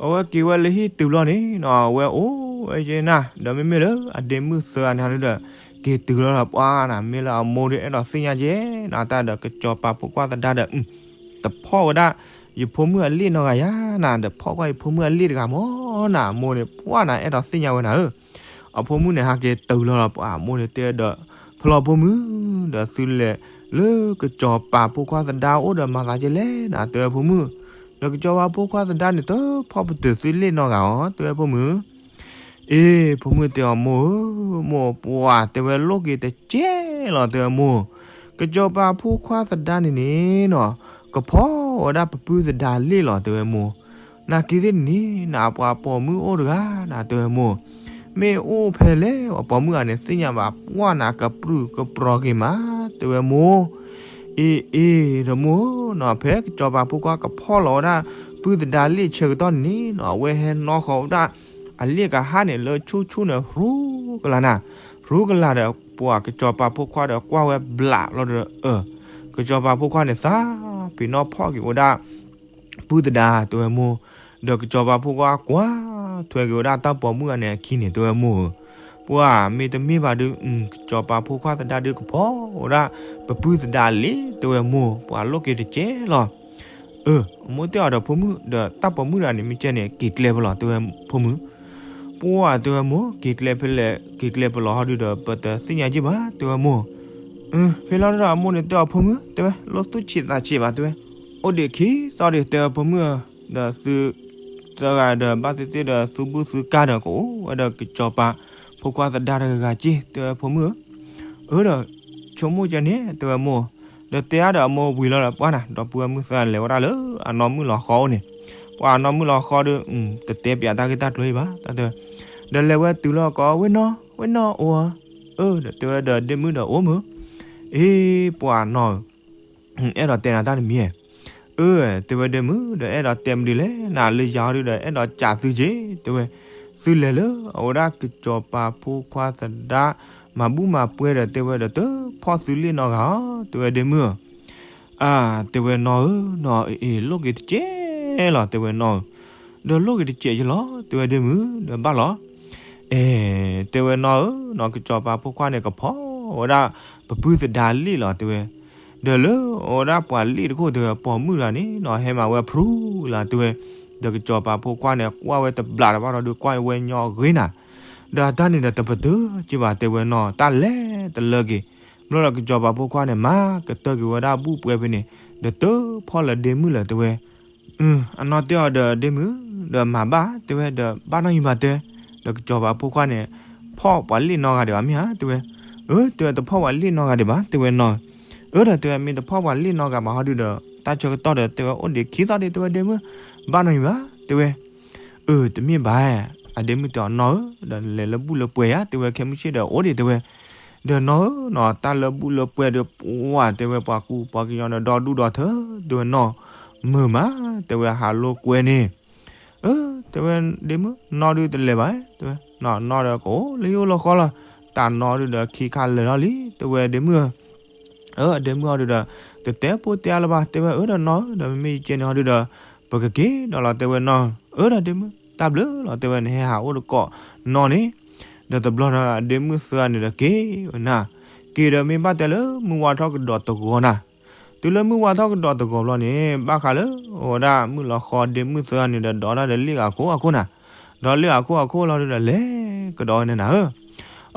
အဝဲက့ၤဝဲလၢဟံၣ်တုၤလီၤန့ၣ်နီၤ အဝဲအိၣ်ဝဲက့ၤနၤ ဒီးမ့မ့ၢ်လၢအဒ့မုၣ်သၢဂၤန့ၣ်ဒီး က့ၤတုၤလီၤဒီးပှၢ်နၤ မ့ၢ်လၢအမိၢ်ဒုးအဲၣ်ဒိးသ့ၣ်ညါကဲနၤတၢ်ဒီးကစီၤပၤဖိခွါသဒါဒီး တဖီၣ်ဝဲဒၣ် ယဖိမုၣ်အလ့ၣ်နီတဂၤယါနၤ ဒီးဖီၣ်ကွၢ်ယဖိမုၣ်အလ့ၣ်တဂၤမၢ်နၤ အမိၢ်န့ၣ် ပှၢ်နၤအဲၣ်ဒိးသ့ၣ်ညါဝဲနၤဧၢ, အဖိမုၣ်န့ၣ် ဟးက့ၤတုၤလီၤဒီးပှၢ်အမိၢ်န့ၣ်တဲဒီး ဖဲလီၤဖိမုၣ် ဒီးသုလဲၤလၢကစီၤပၤဖိခွါသဒါအိၣ်ဒီးမၤသးကဲလဲၣ်နၤ တဲဝဲဖိမုၣ်, ဒီးကစီၤပၤဖိခွါသဒါန့ၣ် တဖီၣ်ပတုာ်သုလ့ၣ်နီတဂၤအီၤ တဲဝဲဖိမုၣ် အ့ ဖိမုၣ်တဲအီၤမိၢ်ဧၢ, မိၢ်ပှၢ်တဲဝဲ လိၣ်က့ၤတကဲလီၤ တဲဝဲမိၢ်, ကစီၤပၤဖိခွါသဒါန့ၣ်န့ၣ်နီၤ ကဖီၣ်ဝဲဒၣ်ပပုၢ်သဒါလ့ၣ်လီၤ တဲဝဲမိၢ်, နာ်က့သ့ၣ်န့ၣ် နပှၤပိာ်မုၣ်အိၣ်တဂၤနၤ တဲဝဲမိၢ်, မ့ၢ်အိၣ်ဖဲလဲၣ် ပှၤပိာ်မုၣ်ဂၤန့ၣ် သ့ၣ်ညါဘၣ်ပှၢ်နၤကပြုၢ်ကပြီၤက့ၤမး တဲဝဲမိၢ်, အ့ အ့ ဒီးမိၢ်နီၤ ဖဲကစီၤပၤဖိခွါကဖီၣ်လီၤဝဲဒၣ် ပုၢ်သဒါလ့ၣ်ဆၢကတီၢ်န့ၣ်နီၤ အဝဲဟဲနီၣ်ဃီၤဝဲဒၣ် အလ့ၣ်ကဟၣ်န့ၣ် လၢဆူၣ်ဆူၣ်န့ၣ် ရူကလာ်နၤ, ရူကလာ်ဒီး ပှၢ်ကစီၤပၤဖိခွါဒီးကွၢ်ဝဲဘျးလီၤဒီး အၢ ကစီၤပၤဖိခွါန့ၣ် သးပ့ၤနီၣ်ဖီၣ်က့ၤဝဲဒၣ် ပုၢ်သဒါ တဲဝဲမိၢ်, ဒီးကစီၤပၤဖိခွါကွၢ်ထွဲက့ၤဝဲဒၣ်တၢ်ပိာ်မုၣ်ဂၤန့ၣ်အခံန့ၣ် တဲဝဲမိၢ်ဧၢ, ပှၢ်မ့တမ့ၢ်ဘၣ်ဒုး ကစီၤပၤဖိခွါသဒါဒုးကဖီၣ်ဝဲဒၣ် ပပုၢ်သဒါလ့ၣ် တဲဝဲမိၢ်, ပှၢ်လိၣ်က့ၤတကဲလီၤ. အၢ အမိၢ်တဲအီၤဒီးဖိမုၣ် ဒီးတၢ်ပိာ်မုၣ်တဂၤန့ၣ် မ့ၢ်ကဲန့ၣ် က့ၤကျဲဖဲလဲၣ် တဲဝဲဖိမုၣ်, ပှၢ်တဲဝဲမိၢ် က့ၤကျဲဖဲလဲၣ် က့ၤကျဲဖဲလဲၣ်ဟီဒုးဒီး ပတသ့ၣ်ညါက့ၤဘၣ် တဲဝဲမိၢ် ဖဲလီၤဒီးအမိၢ်န့ၣ်တဲအီၤဖိမုၣ် တဲဝဲ လိၣ်သူၣ်ဆံးသးဆံးဘၣ် တဲဝဲ, အိၣ်ဒံးခံသီဒံး တဲဝဲဖိမုၣ်ဧၢ, ဒီးသု သၢဂၤဒီးဘၣ်သ့ၣ်သ့ၣ်ဒီးသူၣ်ဘူၣ်သးကါဒီးကအိၣ်ဝဲဒီးကစီၤပၤဖိခွါသဒါတဂၤက့ တဲဝဲဖိမုၣ်ဧၢ, အၢဒီး ဆိကမိၣ်ကဲန့ၣ် တဲဝဲမိၢ်, ဒီးတဲအါဒီးအမိၢ်ဝံၤလီၤဒီးပှၢ်နၤ ဒီပုၢ်ဝဲၢ်မုၣ်သၢဂၤလဲၤဝဲဒၣ်လၢအနီၢ်မုၢ်လီၤဃီအိၣ်န့ၣ်, ပှၢ်အနီၢ်မုၢ်လီၤဃီဒီး တတဲပၠးတၢ်ဂ့ၢ်တၢ်ကျိၤအံၤဘၣ် တၢ်တဲဝဲ, ဒီးလဲၤဝဲတုၤလီၤကီး ဝဲၢ်နီၢ် ဝဲၢ်နီၢ်အိၣ်ဧါ, အၢ ဒီးတဲဝဲဒီးဒ့မုၣ်ဒီးအိၣ်မုၢ်, အ့ ပှၢ်နီၢ်ဧၢ အဲၣ်ဒိးတဲနၤတၢ်တမံၤဧါ, အၢ တဲဝဲဒ့မုၣ် ဒီးအဲၣ်ဒိးတဲမနုၤလဲၣ် နၤလၢယၤဟီဒုးဒီး အဲၣ်ဒိးကးသုက့ တဲဝဲ, သုလဲၤလၢအဝဲဒၣ်ကစီၤပၤဖိခွါသဒါ မၤဘူၣ်မၤပှဲၤဒီး တဲဝဲဒီးတဖီၣ်သုလ့ၣ်နီတဂၤဧါ တဲဝဲဒ့မုၣ်ဧၢ, အၢ တဲဝဲနီၢ်ဧၢ နီၢ်အ့ၣ် လိၣ်က့ၤတကဲလီၤ တဲဝဲနီၢ်ဧၢ, ဒီးလိၣ်က့ၤတကဲယလီၤ တဲဝဲဒ့မုၣ် ဒီးဘၣ်လီၤ အဲ တဲဝဲနီၢ်ဧၢ နီၢ်ကစီၤပၤဖိခွါန့ၣ် ကဖီၣ်ဝဲဒၣ် ပပုၢ်သဒါလ့ၣ်လီၤ တဲဝဲ, ဒီးလၢအဝဲဒၣ်ပှၤလ့ၣ်တခိၣ် တဲဝဲ ပိာ်မုၣ်တဂၤန့ၣ်နီၢ် ဟဲမၤဝဲဖရူလၢ် တဲဝဲ, ဒီးကစီၤပၤဖိခွါန့ၣ် ကွၢ်ဝဲတဘျးဒီးဘၣ်ဒီး ကွၢ်ဝဲညီအဂ့ၤနၤ, ဒီးအတၢ်န့ၣ်ဒီးတပတုာ်က့ၤဘၣ် တဲဝဲနီၤ တၢ်လဲၤတလၢက့ၤ, ဘျီဒီးကစီၤပၤဖိခွါန့ၣ် မၤကတၢၢ်က့ၤဝဲဒၣ်ဘူၣ်ပှဲၤဖဲန့ၣ်, ဒီးတဖီၣ်လၢဒ့မုၣ်လၢၤ တဲဝဲ အနီၢ်တဲအီၤဒီးဒ့မုၣ်, ဒီးမၤဘၣ် တဲဝဲ ဒီးဘၣ်နီၢ်ယံၤဘၣ်တဲ, ဒီးကစီၤပၤဖိခွါန့ၣ် ဖီၣ်ပှၤလ့ၣ်နီတဂၤဒံးဘၣ်မ့ၢ်ဧါ တဲဝဲ, အၢ တဲဝဲ တဖီၣ်ပှၤလ့ၣ်နီတဂၤဒံးဘၣ် တဲဝဲနီၤ, အၢ ဒီးတဲဝဲ မ့ၢ်တဖီၣ်ပှၤလ့ၣ်နီတဂၤဘၣ်ဟီဒုဒီး တၢ်ဆၢကတီၢ်ဒီးတဲဝဲအိၣ်ဒံးခံသီဒံး တဲဝဲဒ့မုၣ်, ဘၣ်နီၢ်ယံၤဘၣ် တဲဝဲ အၢ တမ့ၢ်ဘၣ်, အဒ့မုၣ်တဲအီၤနီၢ်ဧၢ, ဒီးလဲၤလၢဘူၣ်လၢပှဲၤယါ တဲဝဲ ခဲမုၢ်ဆ့ၣ်ဒီးအိၣ်ဒံး တဲဝဲ, ဒီးနီၢ်ဧၢနီၤ တၢ်လၢဘူၣ်လၢပှဲၤဒီး ပှၤတဲဝဲ ပှၤကူပှၤကညီဒီးဒီဒူၣ်ဒီထၢ တဲဝဲနီၢ်, မုာ်မး တဲဝဲ ဟးလိာ်ကွဲန့ၣ်, အၢ တဲဝဲ ဒ့မုၣ် နီၢ်ဒုတလဲၤဘၣ် တဲဝဲ, နီၢ်ဒီးကအိၣ်လၢယအိၣ်လၢဃီလီၤ, တၢ်နီၢ်ဒုဒီးခံခါလၢာ်ထီၣ်လံ တဲဝဲဒ့မုၣ်ဧၢ အၢ အဒ့မုၣ်ဟီဒုဒီး တတဲဖိတဲအါလၢၤဘၣ် တဲဝဲ အၢ ဒီးနီၢ်ဧၢ ဒီးမ့မ့ၢ်ယကဲန့ၣ်ဟီဒုဒီး ပကက့ၤဒီးလီၤ တဲဝဲနီၢ်, အၢ ဒီးဒ့မုၣ် တၢ်ဘျုးလီၤ တဲဝဲ နဟဲဟးအိၣ်တကိးနီၢ်န့ၣ်, ဒီးတဘျီဒီးဒ့မုၣ်သၢဂၤန့ၣ်ဒီးက့ၤဝဲနၤ, က့ၤဒီးမ့ၢ်ဘၣ်တဲလၢမုၢ်ဝါထီၣ်ကဒီးတဂီၤနၤ, တုၤလၢမုၢ်ဝါထီၣ်ကဒီးတဂီၤဘျီန့ၣ် ဘၣ်ဃးလၢ အဝဲဒၣ်မုၣ်လီၤဃီဒ့မုၣ်သၢဂၤန့ၣ်ဒီး ဒိးတၢ်ဒီးလ့ၣ်ဂၤခိၣ်အခိၣ်နၤ, ဒီးလ့ၣ်ဂၤခိၣ်အခိၣ်လီၤဒုဒီးလဲၤကဒီးဝဲန့ၣ်နၤဧၢ,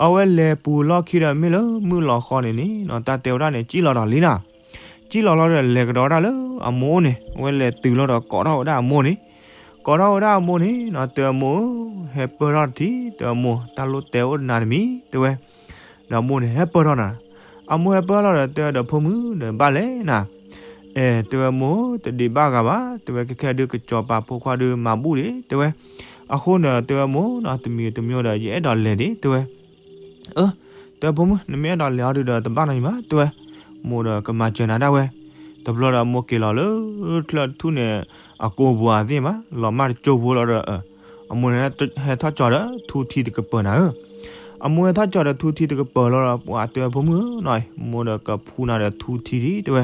အဝဲလဲၤပူၤလီၢ်ခံဒီးမ့ၢ်လၢမုၣ်လီၤဃီန့ၣ်န့ၣ်နီၤ တၢ်တဲဝဲဒၣ်န့ၣ် ကံၣ်လီၤဒီးလံနၤ, ကံၣ်လီၤလီၤဒီးလဲၤကဒီးဝဲဒၣ်လၢအမိၢ်န့ၣ်, အဝဲလဲၤတုၤလီၤဒီးကိးထီၣ်ဝဲဒၣ်အမိၢ်န့ၣ်, ကိးထီၣ်ဝဲဒၣ်အမိၢ်န့ၣ်နီၤ တဲအမိၢ်ဧၢ, ဟဲပၢၢ်ထီၣ်တထံၣ် တဲအမိၢ် တၢ်လိၣ်တဲအိၣ်တနၤတမံၤ တဲဝဲ, ဒီးအမိၢ်န့ၣ်ဟဲပၢၢ်ထီၣ်နၤ, အမိၢ်ဟဲပၢၢ်ထီၣ်ဒီးတဲဒီးဖိမုၣ်ဒီးဘၣ်လဲၣ်နၤ, အဲ တဲဝဲမိၢ် တဒံးဘၣ်ဂၤဘၣ် တဲဝဲ ခဲခဲဒုးကစီၤပၤဖိခွါဒုးမၤဘူၣ်ဒံး တဲဝဲ, အဃိန့ၣ် တဲဝဲမိၢ်နီၤ တမံၤတမံၤဒီး ယအဲၣ်ဒိးလဲၤဒံး တဲဝဲ, အၢ တဲဝဲဖိမုၣ် နမ့ၢ်အဲၣ်ဒိးလဲၤအီၤဒုဒီး တဘၣ်နီတမံၤဘၣ် တဲဝဲ, မိၢ်ဒီးကမၤစၢၤနၤဒၣ်ဝဲ, တဘျီဒီးမိၢ်က့ၤလီၤလၢ ချၢၣ်ထူၣ်န့ၣ် အကိာ်ပူၤအသ့ၣ်ဘၣ် လီၤမၢ်တကၠိဖိလီၤဒီး အမိၢ်န့ၣ် ဟဲထီၣ်ကၠီၤဒီးထူထံတကပၤနၤဧၢ, အမိၢ်ဟဲထီၣ်ကၠီၤဒီးထူထံတကပၤလီၤဒီး ပှၤတဲဝဲဖိမုၣ်ဧၢနီၤ မိၢ်ဒီးကဖူနၤဒီးထူထံဒံး တဲဝဲ,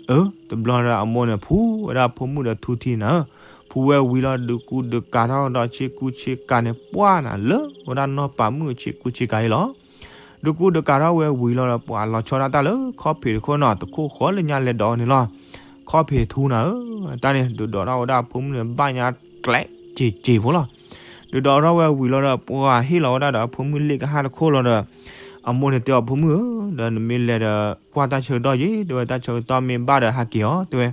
အၢ တဘျီဒီးအမိၢ်န့ၣ် ဖူဝဲဒၣ်ဖိမုၣ်ဒီးထူထံနၤဧၢ, ဖူဝဲဝံၤလီၤဒုးကူဒုးကၤထီၣ်ဒီးဆ့ကူဆ့ကၤန့ၣ် ပှၢ်နၤလၢဝဲဒၣ်နီၢ်ပၤမုၣ်ဆ့ကူဆ့ကၤအံၤလီၤ. ဒုးကူဒုးကၤထီၣ်ဝဲဝံၤလီၤဒီး ပှၤလီၤဆီဒၣ်တၢ်လၢခီၣ်ဖံးတခိၣ်နီၤ တခိၣ်ဃီလၢညါလဲၤဒိးန့ၣ်လီၤ. ခီၣ်ဖံးထူနၤဧၢ, တၢ်န့ၣ် ဒုးဒိးထီၣ်ဝဲဒၣ်အဖိမုၣ်န့ၣ် ဘၣ်ညါကျဲးက့ၤက့ၤဖိလီၤ. ဒုးဒိးထီၣ်ဝဲဝံၤလီၤဒီး ပှၤဟ့ၣ်လီၤဝဲဒၣ်ဒီးအဖိမုၣ်လ့ၣ်ကဟၣ်တခိၣ်လီၤဒီး အမိၢ်န့ၣ်တဲအီၤဖိမုၣ်ဧၢ, ဒီးနမ့ၢ်လဲၤဒီး ကွၢ်တၢ်ဆၢကတီၢ်ယံၤ တဲဝဲ တၢ်ဆၢကတီၢ်မ့ၢ်ဘၣ်ဒီးဟးက့ၤအီၤ တဲဝဲ,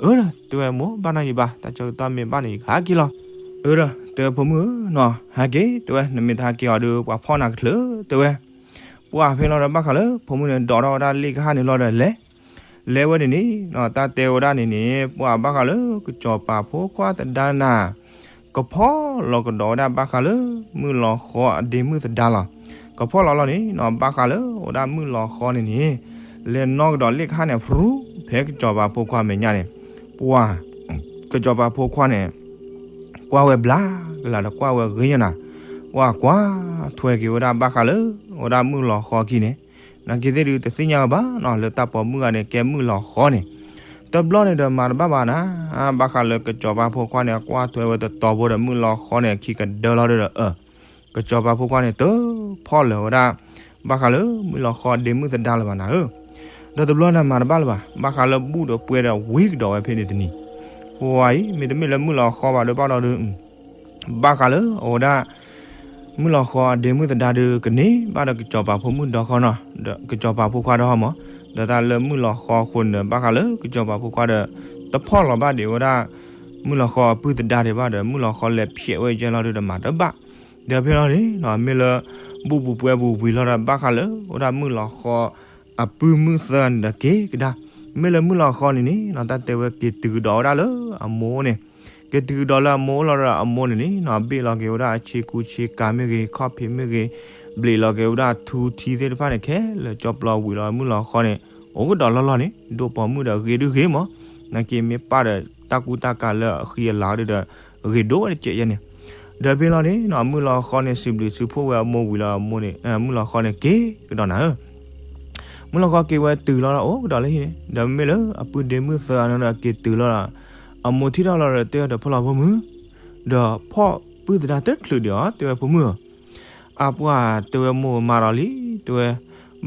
အၢ ဒီး တဲဝဲမိၢ် ဘၣ်နီၢ်ယံၤဘၣ် တၢ်ဆၢကတီၢ်မ့ၢ်ဘၣ်န့ၣ် ယကဟးက့ၤလီၤ. အၢ ဒီး တဲဝဲဖိမုၣ်ဧၢနီၤ ဟဲက့ၤ တဲဝဲ နမ့ၢ်တဟးက့ၤအီၤဒီး ပှၤဖီၣ်နၤကချၢ တဲဝဲ, ပှၤဖဲလီၤဒီးဘၣ်ဃးလၢ ဖိမုၣ်န့ၣ် ဒိးထီၣ်ဝဲဒၣ်လ့ၣ်ကဟၣ်န့ၣ်လီၤဒီးလဲၤ လဲၤဝဲန့ၣ်န့ၣ်နီၤ တၢ်တဲဝဲဒၣ်န့ၣ်န့ၣ် ပှၤဘၣ်ဃးလၢ ကစီၤပၤဖိခွါသဒါနၤ ကဖီၣ်လီၤကဒီးဝဲဒၣ်ဘၣ်ဃးလၢ မုၣ်လီၤဃီအဒ့မုၣ်သဒါလီၤ. ကဖီၣ်လီၤလီၤန့ၣ်နီၤ ဘၣ်ဃးလၢ အိၣ်ဝဲဒၣ်မုၣ်လီၤဃီန့ၣ်န့ၣ် လဲၤနီၣ်ကဒီးလ့ၣ်ကဟၣ်န့ၣ် ဖြူ ဖဲကစီၤပၤဖိခွါမဲာ်ညါန့ၣ် ပှၤ ကစီၤပၤဖိခွါန့ၣ် ကွၢ်ဝဲဘျါကလာ်ဒီးကွၢ်ဝဲဂ့ၤညါနၤ, ပှၤကွၢ်ထွဲက့ၤဝဲဒၣ်ဘၣ်ဃးလၢ အိၣ်ဝဲဒၣ်မုၣ်လီၤဃီခံန့ၣ်, နာ်က့ၤသ့ၣ်ဒုးတသ့ၣ်ညါဝဲဘၣ်နီၤ လၢတၢ်ပိာ်မုၣ်ဂၤန့ၣ် ကဲမုၣ်လီၤဃီန့ၣ်, တဘျီန့ၣ်ဒီးမၤတဘၣ်ဘၣ်နၤ, ဘၣ်ဃးလၢကစီၤပၤဖိခွါန့ၣ် ကွၢ်ထွဲဝဲတတီၤဖိဒီးမုၣ်လီၤဃီန့ၣ် ခံကဒၢလီၤဒီး ကစီၤပၤဖိခွါန့ၣ် တဖီၣ်လၢၤဝဲဒၣ် ဘၣ်ဃးလၢမုၣ်လီၤဃီဒ့မုၣ်သဒါလၢၤဘၣ်နၤဧၢ, ဒီးတဘျီန့ၣ်မၤတဘၣ်လၢၤဘၣ် ဘၣ်ဃးလၢဘူၣ်ဒီးပှဲၤဒီးဝံၤကဒီးဝဲဖဲန့ၣ်တနံၤ, ပှၤအံၤ မ့တမ့ၢ်လၢမုၣ်လီၤဃီဘၣ်ဒီးဘၣ်ဒီးဒုး ဘၣ်ဃးလၢအဝဲဒၣ် မုၣ်လီၤဃီအဒ့မုၣ်သဒါဒုးကန့ၢ်ဘၣ်ဒီးကစီၤပၤဖိမုၣ်ဒီဃီနီၤ, ဒီးကစီၤပၤဖိခွါဒီဟီမး, ဒီးတၢ်လၢမုၣ်လီၤဃီအဃိန့ၣ် ဘၣ်ဃးလၢကစီၤပၤဖိခွါဒီး တဖီၣ်လီၤဘၣ်ဒံးဝဲဒၣ် မုၣ်လီၤဃီအပုၢ်သဒါဒံးဘၣ်ဒီး မုၣ်လီၤဃီလဲၤဖျဲးဝဲယဲလီၤဒုးဒီးမၤတဘၣ်, ဒီးဖဲလီၤန့ၣ်နီၤ မ့ၢ်လၢ ဘူၣ်ပူၤပှဲၤပူၤဝံၤလီၤဒီး ဘၣ်ဃးလၢအဝဲဒၣ်မုၣ်လီၤဃီ အပုၢ်မုၣ်သၢဂၤန့ၣ်ဒီးက့ၤကဒါ, မ့ၢ်လၢမုၣ်လီၤဃီန့ၣ်န့ၣ်နီၤ တၢ်တဲဝဲက့ၤတုၤကဒီးဝဲဒၣ်လၢအမိၢ်န့ၣ်, က့ၤတုၤကဒီးလၢအမိၢ်အိၣ်လီၤဒီးအမိၢ်န့ၣ်န့ၣ်နီၤ ဘ့ၣ်လီၤက့ၤဝဲဒၣ်အဆ့ကူဆ့ကၤမ့ၢ်ဂ့ၤ ခီၣ်ဖံးမ့ၢ်ဂ့ၤ, ဘျံးလီၤက့ၤဝဲဒၣ်ထူထံသ့ၣ်တဖၣ်န့ၣ် ခဲလၢာ်ကၠီပျီဝံၤလီၤ မုၣ်လီၤဃီန့ၣ် အိၣ်ကဒီးလီၢ်လီၢ်န့ၣ် ဒိၣ်ပိာ်မုၣ်ဒီးဂ့ၤဒုဂ့ၤမး, နာ်က့မ့ၢ်ပၢ်ဒီးတၢ်ကူတၢ်ကၤလၢအဃံအလၤဒုဒီး ဂ့ၤဒိၣ်ဝဲတကဲးယဲန့ၣ်, ဒီးဖဲလီၤန့ၣ်နီၤ မုၣ်လီၤဃီန့ၣ် စံးဘျုးစံးဖှိၣ်ဝဲအမိၢ်ဝံၤလီၤအမိၢ်န့ၣ် မုၣ်လီၤဃီန့ၣ်က့ၤကဒီးနၤဧၢ မုၣ်လီၤဃီက့ၤဝဲတုၤလီၤဒီးအိၣ်ကဒီးလၢဟံၣ်န့ၣ် ဒီးမ့ၢ်လၢအပုၢ်ဒ့မုၣ်သၢဂၤန့ၣ်ဒီးက့ၤတုၤလီၤဒီး အမိၢ်ထံၣ်ထီၣ်လီၤဒီးတဲအီၤဒီး ဖိလီၤဖိမုၣ်, ဒီးဖီၣ်ပုၢ်သဒါတချုးဒံးအီၤ တဲဝဲဖိမုၣ်ဧၢ, အပှၤတဲဝဲမိၢ်မၤဒီးလံ တဲဝဲ,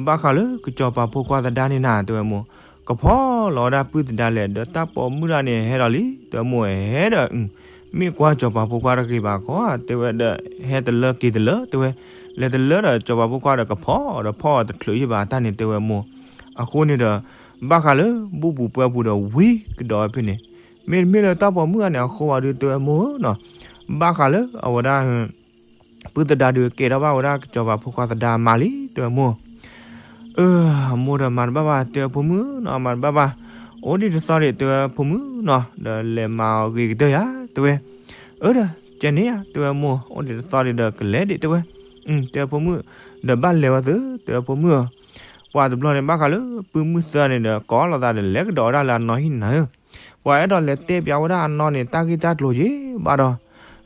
ဘၣ်ဃးလၢကစီၤပၤဖိခွါသဒါန့ၣ်နၤ တဲဝဲမိၢ်, ကဖီၣ်လီၤဝဲဒၣ်ပုၢ်သဒါလဲၣ် ဒီးတၢ်ပိာ်မုၣ်တဂၤန့ၣ်ဟဲဒီးလံ တဲဝဲမိၢ်ဟဲဒီး မ့ၢ်ကွၢ်စီၤပၤဖိခွါတဂ့ၤဘၣ်ခီ တဲဝဲဒီး ဟဲတလၢက့ၤတလၢ တဲဝဲ, လဲၤတလၢဒီးစီၤပၤဖိခွါဒီးကဖီဒီးဖီအီၤတချုးယံၣ်ဘၣ်တၢ်န့ၣ် တဲဝဲမိၢ်. အဃိန့ၣ်ဒီး ဘၣ်ဃးလၢဘူၣ်ပူၤပှဲၤပူၤဒီးဝံကဒီးဖဲန့ၣ်, မ့တမ့ၢ်လၢတၢ်ပိာ်မုၣ်ဂၤန့ၣ်အဃိဘၣ်ဒီး တဲဝဲမိၢ်ဧၢနီၤ, ဘၣ်ဃးလၢအဝဲဒၣ် ပုၢ်သဒါဒုးကဲထီၣ်ဘၣ်ဝဲဒၣ်စီၤပၤဖိခွါသဒါအမါလံ တဲဝဲမိၢ်. အၢ အမိၢ်ဒီးမၤတဘၣ်ဘၣ် တဲဝဲဖိမုၣ်နီၤ, မၤတဘၣ်ဘၣ်, အိၣ်ဒံးတသီဒံး တဲဝဲဖိမုၣ်နီၤ, ဒီးလဲၤမၤအီၤဂ့ၤကတၢၢ်ယၤ တဲဝဲ. အၢ ဒီးကဲန့ၣ်ဧါ တဲဝဲမိၢ်, အိၣ်ဒံးတသီဒံးဒီးကလဲၤဒံး တဲဝဲ. တဲဝဲဖိမုၣ်, ဒီးဘၣ်လဲၤဝဲသု တဲဝဲဖိမုၣ်ဧၢ. ပှၤတဘျီန့ၣ် ဘၣ်ဃးလၢပုၢ်မုၣ်သၢဂၤန့ၣ်ဒီး ကိးလီၤသးဒီးလဲၤကဒီးဝဲဒၣ်လၢအနီၢ်ဟံၣ်နၤဧၢ. ပှၤအဲၣ်ဒိးလဲၤတဲပၠးဝဲဒၣ်အနီၢ်န့ၣ် တၢ်ဂ့ၢ်တၢ်ကျိၤက့ၤဘၣ်ဒီး,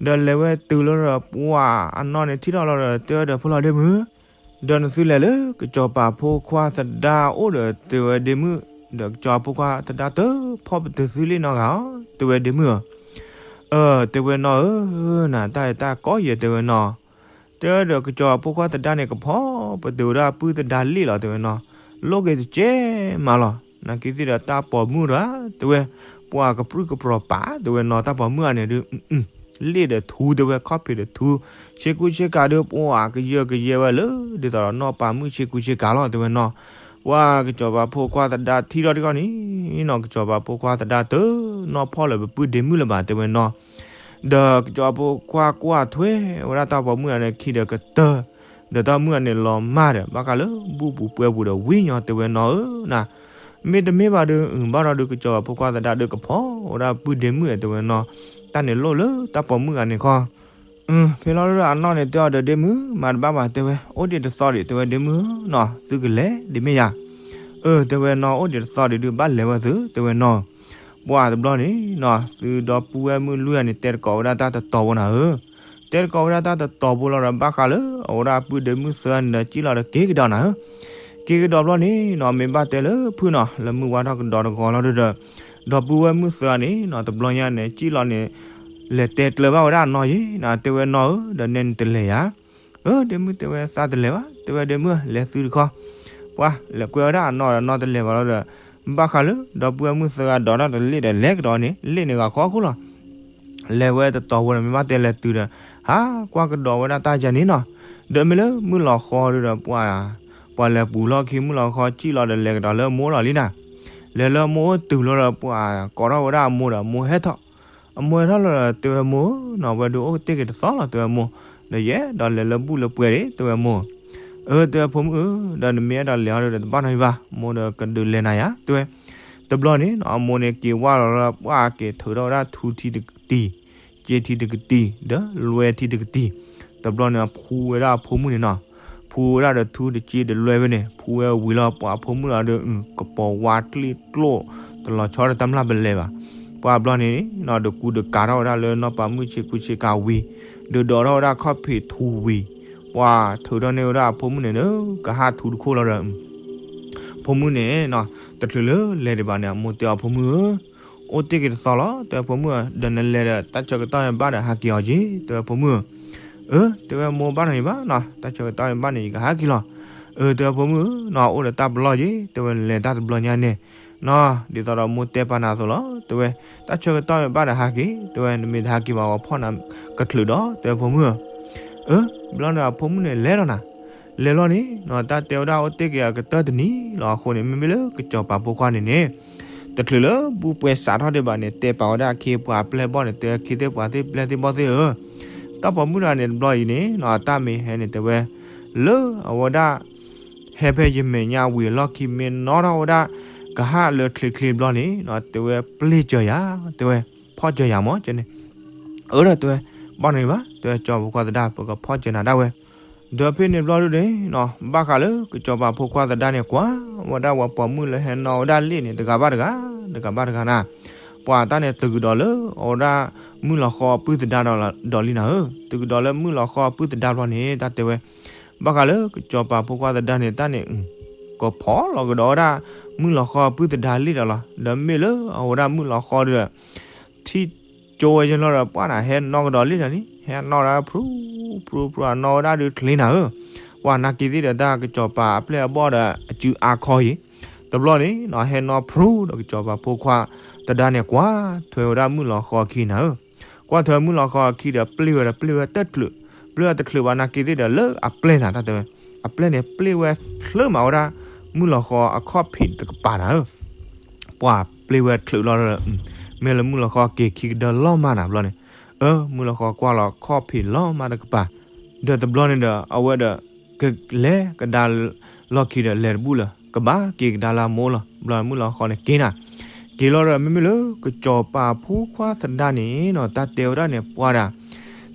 ဒီးလဲၤဝဲတုၤလီၤဒီး ပှၤအနီၢ်န့ၣ်ထံၣ်ထီၣ်လီၤဒီး တဲဝဲဒီး ဖိလီၤဒ့မုၣ်, ဒီးနသုလဲၤလၢကစီၤပၤဖိခွါသဒါအိၣ်ဒီး တဲဝဲဒ့မုၣ်, ဒီးကစီၤပၤဖိခွါသဒါတဖီၣ်ပတုာ်သုလံနီတဂၤဧါ တဲဝဲဒ့မုၣ်ဧၢ. အၢ တဲဝဲနီၢ်ဧၢ, နတၢ်အဲၣ်တၢ်ကိးယဲၢ် တဲဝဲနီၢ်. တဲဝဲဒီးကစီၤပၤဖိခွါသဒါန့ၣ် ကဖီၣ်ပတုာ်ဝဲဒၣ်ပုၢ်သဒါလံလီၤ တဲဝဲနီၢ်, လိၣ်က့ၤတကဲမးလီၤ. နာ်က့ၤသ့ၣ်ဒီးတၢ်ပိာ်မုၣ်တဂၤ တဲဝဲ, ပှၤကပြုၢ်ကပြီၤပာ် တဲဝဲနီၢ် တၢ်ပိာ်မုၣ်ဂၤန့ၣ်ဒုး လ့ၣ်ဒီးထူ တဲဝဲ ခီၣ်ဖံးဒီးထူ, ဆ့ကူဆ့ကၤဒုး ပှၤကယၢကယဲဝဲလၢ ဒ်သိးဒီးနီၢ်ပၤမုၣ်ဆ့ကူဆ့ကၤလီၤ တဲဝဲနီၢ်. ပှၤကစီၤပၤဖိခွါသဒါထံၣ်ထီၣ်တခီန့ၣ်နီၢ် ကစီၤပၤဖိခွါသဒါတနီၢ်ဖီၣ်လၢပပုၢ်ဒ့မုၣ်လၢၤဘၣ် တဲဝဲနီၢ်. ဒီးကစီၤပၤဖိခွါကွၢ်ထွဲဝဲဒၣ်တၢ်ပိာ်မုၣ်ဂၤန့ၣ် ခံဒီးကတၢၢ်, ဒီးတၢ်မုၣ်ဂၤန့ၣ်လီၤမၢ်ဒီး ဘၣ်ဃးလၢဘူၣ်ပူၤပှဲၤပူၤဒီးဝံညီ တဲဝဲနီၢ်ဧၢနၤ. မ့တမ့ၢ်ဘၣ်ဒီး အုၣ်ဘၣ်ဒီးဒုးကစီၤပၤဖိခွါသဒါဒုးကဖီၣ်ဝဲဒၣ်ပုၢ်ဒ့မုၣ် တဲဝဲနီၢ်, တၢ်န့ၣ်လိၣ်လၢတၢ်ပိာ်မုၣ်ဂၤန့ၣ်ခီ ဖဲလီၤဒုးအနီၢ်န့ၣ်တဲအီၤဒီး ဒ့မုၣ် မၤတဘၣ်ဘၣ် တဲဝဲ, အိၣ်ဒံးတသီဒံး တဲဝဲဒ့မုၣ်နီၢ် သုကလဲၤဒံးမ့ၢ်ယၤ. အၢ တဲဝဲနီၢ် အိၣ်ဒံးတသီဒံးဒုးဘၣ်လဲၤဝဲသု တဲဝဲနီၢ်. ပှၤတဘျီန့ၣ်နီၢ် သုဒီပုၢ်ဝဲၢ်မုၣ်လွံၢ်ဂၤန့ၣ် တဲတကိးဝဲဒၣ်တၢ်တတီၤဖိနၤဧၢ. တဲတကိးဝဲဒၣ်တၢ်တတီၤဖိလီၤဒီး ဘၣ်ဃးလၢအဝဲဒၣ်ပုၢ်ဒ့မုၣ်သၢဂၤန့ၣ်ဒီး ကံၣ်လီၤဒီးက့ၤကဒီးနၤဧၢ. က့ၤကဒီးဘျီန့ၣ်နီၢ် မ့ၢ်ဘၣ်တဲလၢဖုၣ်နီၢ် လၢမုၢ်ဝါထီၣ်ကဒီးတဂီၤလီၤဒုးဒီး ဒီပုၢ်ဝဲၢ်မုၣ်သၢဂၤန့ၣ်နီၢ် တဘျီညါန့ၣ် ကံၣ်လီၤန့ၣ် လဲၤတဲကျၢၤဘၣ်ဝဲဒၣ်အနီၢ်ယ့ၤနၤ တဲဝဲနီၢ်ဧၢ ဒီးနဲန့ၣ်တလဲၤယၤ. အၢ ဒ့မုၣ်တဲဝဲသးတလဲၤဘၣ် တဲဝဲဒ့မုၣ် လဲၤသုတခီ. ပှၤလဲၤကွဲဝဲဒၣ်အနီၢ်ဒီးနီၢ်တလဲၤဘၣ်လီၤဒီး ဘၣ်ဃးလၢဒီပုၢ်ဝဲၢ်မုၣ်သၢဂၤဒိးထီၣ်တလ့ၣ်ဒီးလဲၤကဒီးန့ၣ် လ့ၣ်န့ၣ်ဂၤဃီခိၣ်လီၤ. လဲၤဝဲတတီၤဖိန့ၣ် မ့ၢ်ဘၣ်တဲလဲၤတုၤဒီး ဟးကွၢ်ကဒီးဝဲဒၣ်တၢ်ယၤန့ၣ်နီၢ်. ဒီးမ့ၢ်လၢမုၢ်လီၤဃီဒုးဒီး ပှၤ ပှၤလဲၤပူၤလီၢ်ခံ မုၢ်လီၤဃီကံၣ်လီၤဒီးလဲၤကဒီးလၢမိၢ်လီၤလံနၤ. လဲၤလၢမိၢ်အိၣ်တုၤလီၤဒီး ပှၤကိးထီၣ်ဝဲဒၣ်အမိၢ်ဒီး အမိၢ်ဟဲထီၣ်. အမိၢ်ဟဲထီၣ်လီၤဒီး တဲဝဲမိၢ်နီၢ် ဝဲဒုးအိၣ်တ့ၢ်က့ၤတသီလီၤ တဲဝဲမိၢ်, ဒီးယအဲၣ်ဒိးလဲၤလၢဘူၣ်လၢပှဲၤဒံး တဲဝဲမိၢ်. အၢ တဲဝဲဖိမုၣ်ဧၢ, ဒီးနမ့ၢ်အဲၣ်ဒိးလဲၤအီၤဒီး တဘၣ်နီတမံၤဘၣ်, မိၢ်ဒီးကဒုးလဲၤနၤယၤ တဲဝဲ. တဘျီန့ၣ်နီၢ် အမိၢ်န့ၣ်က့ၤဝါလီၤလၢပှၤက့ၤထုးထီၣ်ဝဲဒၣ်ထူထံတကတံၤ, စ့ထံတကတံၤ ဒီးလွဲထံတကတံၤ. တဘျီန့ၣ် အဖှူဝဲဒၣ်အဖိမုၣ်န့ၣ်နီၢ်, ဖှူဝဲဒၣ်ဒီးထူတစ့ဒီးလွဲဖဲန့ၣ် ဖှူဝဲဝံၤလီၤ ပှၤအဖိမုၣ်လီၤဒီး ကပိာ်ဝါကျ့ကျိၣ် တလီၤဆီဒီးတၢ်မျၢ်ပလဲၤဘၣ်. ပှၤဘျီန့ၣ်နီၢ် ဒုးကူဒုးကၤထီၣ်ဝဲဒၣ်လၢနီၢ်ပၤမုၣ်ဆ့ကူဆ့ကၤဝံၤ, ဒုးဒိးထီၣ်ဝဲဒၣ်ခီၣ်ဖံးထူဝံၤ, ပှၤထုးထီၣ်န့ၢ်ဝဲဒၣ်အဖိမုၣ်န့ၣ်ဒီး ကဟၣ်ထူတခိၣ်လီၤဒီး ဖိမုၣ်န့ၣ်နီၢ် တချုးလၢလဲၤဒံးဘၣ်န့ၣ် အမိၢ်တဲအီၤဖိမုၣ်ဧၢ, အိၣ်တ့ၢ်က့ၤတသီလီၤ တဲဖိမုၣ်ဧၢ, ဒီးနလဲၤဒီးတၢ်ဆၢကတီၢ်မ့ၢ်ဘၣ်ဒီးဟးက့ၤအီၤက့ၤ တဲဝဲဖိမုၣ်ဧၢ. အၢ တဲဝဲမိၢ်ဘၣ်နီတမံၤဘၣ်နီၢ်, တၢ်ဆၢကတီၢ်မ့ၢ်ဘၣ်န့ၣ် ယကဟးက့ၤလီၤ. အၢ တဲဝဲဖိမုၣ်ဧၢနီၢ် အိၣ်ဒီးတၢ်ပလီၢ်က့ၤ တဲဝဲနလဲၤတၢ်တဘျီညါန့ၣ်နီၢ် ဒ်သိးဒီးမိၢ်တဲပာ်နၤအသိးလီၤ တဲဝဲ, တၢ်ဆၢကတီၢ်မ့ၢ်ဘၣ်ဒီးဟးက့ၤ တဲဝဲ နမ့ၢ်တဟးက့ၤဘၣ် ဝဲဖီၣ်နၤကချုးဒီး တဲဝဲဖိမုၣ်ဧၢ. အၢ ဘျီန့ၣ်အဖိမုၣ်န့ၣ်လဲၤလီၤနၤ, လဲၤလီၤန့ၣ်နီၢ် တၢ်တဲဝဲဒၣ်အိၣ်တ့ၢ်က့ၤအကတၢၢ်တနံၤလီၤအဃိန့ၣ် မ့မ့ၢ်လၢကစီၤပၤဖိခွါန့ၣ်န့ၣ် တချုးလၢဘူၣ်ပှဲၤစးထီၣ်ဒံးဘၣ်န့ၣ် တဲပာ်ဝဲဒၣ်အခ့အပှၤအပျဲၢ်အဘီၣ်န့ၣ် တဲအခ့သ့ၣ်ပှၤသ့ၣ်ပျဲၢ်သ့ၣ်ဘီၣ်သ့ၣ်ဧၢ, တၢ်ပိာ်မုၣ်တဂၤန့ၣ်တဘျီအံၤန့ၣ်နီၢ် အတၢ်မ့ၢ်ဟဲန့ၣ်တဲဝဲ လၢအဝဲဒၣ် ဟဲဖဲယမဲာ်ညါဝံၤအလီၢ်ခံမ့ၢ်နီၣ်ထီၣ်ဝဲဒၣ် ကဟၣ်လၢချ့ချ့ဘျီန့ၣ်နီၢ် တဲဝဲပျ့ၢ်စၢၤယၤ တဲဝဲ ဖီၣ်စၢၤယၤမၢ်ကဲန့ၣ်. အၢ ဒီးတဲဝဲ ဘၣ်နီတမံၤဘၣ် တဲဝဲ ကစီၤပၤဖိခွါသဒါ ပကဖီၣ်စၢၤနၤဒၣ်ဝဲ. ဒီးဖဲန့ၣ်ဘျီဒုန့ၣ်နီၢ် ဘၣ်ဃးလၢကစီၤပၤဖိခွါသဒါန့ၣ် ကွၢ်ဝဲဒၣ်ပှၤပိာ်မုၣ်လၢဟဲနီၣ်ဝဲဒၣ်လ့ၣ်န့ၣ် တဂၤဘၣ်တဂၤ တဂၤဘၣ်တဂၤနၤ, ပှၤတၢ်န့ၣ်သုးကဒီးလၢအဝဲဒၣ်မုၢ်လီၤဃီအပုၢ်သဒါဒီးလံနၤဧၢ, သုးကဒီးလၢမုၢ်လီၤဃီအပုၢ်သဒါဘျီန့ၣ် တၢ်တဲဝဲ ဘၣ်ဃးလၢကစီၤပၤဖိခွါသဒါန့ၣ် တၢ်န့ၣ် ကဖီၣ်လီၤကဒီးဝဲဒၣ်မုၢ်လီၤဃီအပုၢ်သဒါလံဒီးလီၤ. ဒီးမ့ၢ်လၢအဝဲဒၣ်မုၢ်လီၤဃီဒီး ထံၣ်ကၠိဝဲယလီၤဒီး ပှၤနၤဟဲနီၣ်ကဒီးလံဒီးန့ၣ် ဟဲနီၣ်ဒၣ်ဖရူဖရူဖရူ အနီၣ်ဝဲဒၣ်ဒုးချ့နၤဧၢ, ပှၤနာ်က့ၤသ့ၣ်ဒီးတၢ်ကစီၤပၤအပျဲၢ်အဘီၣ်ဒီးအစုအါခီအံၤ, တဘျီန့ၣ်နီၢ် ဟဲနီၣ်ဖရူဒီးကစီၤပၤဖိခွါသဒါန့ၣ် ကွၢ်ထွဲဝဲဒၣ်မုၢ်လီၤဃီအခံနၤဧၢ. ပှၢ်ထွဲမုၣ်လီၤဃီအခံဒီးပျ့ၢ်ဝဲဒီး ပျ့ၢ်ဝဲတချုး, ပျ့ၢ်ဝဲတချုးဘၣ်နာ်က့သ့ၣ်ဒီး လၢအပျဲၢ်နၤ တၢ်တဲဝဲ, အပျဲၢ်န့ၣ်ပျ့ၢ်ဝဲချုးမးဝဲဒၣ် မုၣ်လီၤဃီအခီၣ်ဖံးတကပၤနၤဧၢ, ပှၢ်ပျ့ၢ်ဝဲချုးလီၤဒီး မ့ၢ်လၢမုၣ်လီၤဃီက့ၤခံကဒၢလီၤမၢ်နၤဘျီန့ၣ်, အၢ မုၣ်လီၤဃီကွၢ်လီၤခီၣ်ဖံးလီၤမၢ်တကပၤ, ဒီးတဘျီန့ၣ်ဒီး အဝဲဒီး ကလဲၤကဒါလီၢ်ခံဒီး လဲၤတဘူၣ်လၢၤ ကဘၣ်က့ၤကဒါလၢအမိၢ်လီၤ. ဘျီမုၣ်လီၤဃီန့ၣ်က့ၤနၤ, က့ၤလီၤဒီး မ့မ့ၢ်လၢ ကစီၤပၤဖိခွါသဒါန့ၣ်နီၤ တၢ်တဲဝဲဒၣ်န့ၣ် ပှၢ်ဒၣ်,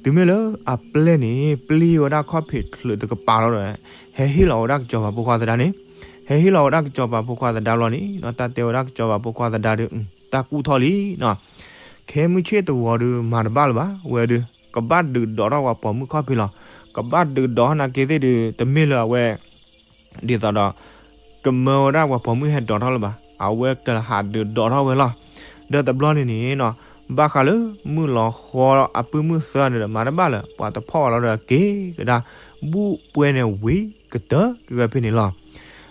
တုၤမ့ၢ်လၢအပျဲၢ်န့ၣ် ပျ့ၢ်ဝဲဒၣ်ခီၣ်ဖံးချုးတကပၤလီၤဒီး ဟဲဟ့ၣ်လီၤဝဲဒၣ်ကစီၤပၤဖိခွါသဒါန့ၣ်, ဟဲဟ့ၣ်လီၤဝဲဒၣ်ကစီၤပၤဖိခွါသဒါဘျီန့ၣ်နီၤ တၢ်တဲဝဲဒၣ်ကစီၤပၤဖိခွါသဒါဒီး တၢ်ကူၣ်ထီၣ်လံနီၤ, ခဲမုၢ်ဆ့ၣ်တဝီၤဒီး မၤတဘၣ်လၢၤဘၣ် ဝဲဒီး ကဘၣ်ဒုးဒိးထီၣ်ပှၤပိာ်မုၣ်ခီၣ်ဖံးလီၤ. ကဘၣ်ဒုးဒိးထီၣ်နာ်က့သ့ၣ်ဒီး တမ့ၢ်လၢအဝဲ ဒ်သိးဒီး ကမၢဝဲဒၣ်ပှၤပိာ်မုၣ်ဟဲဒိးထီၣ်လၢၤဘၣ်, အဝဲကဟးဒုးဒိးထီၣ်ဝဲလီၤ. ဒီးတဘျီန့ၣ်န့ၣ်နီၤ ဘၣ်ဃးလၢမုၣ်လီၤဃီအပုၢ်မုၣ်သၢန့ၣ်ဒီး မၤတဘၣ်လၢၤ ပှၤတဖီၣ်ဝဲလီၤဒီးက့ၤကဒါ ဘူၣ်ပှဲၤန့ၣ်ဝံၤကတၢၢ်က့ၤဝဲဖဲန့ၣ်လီၤ.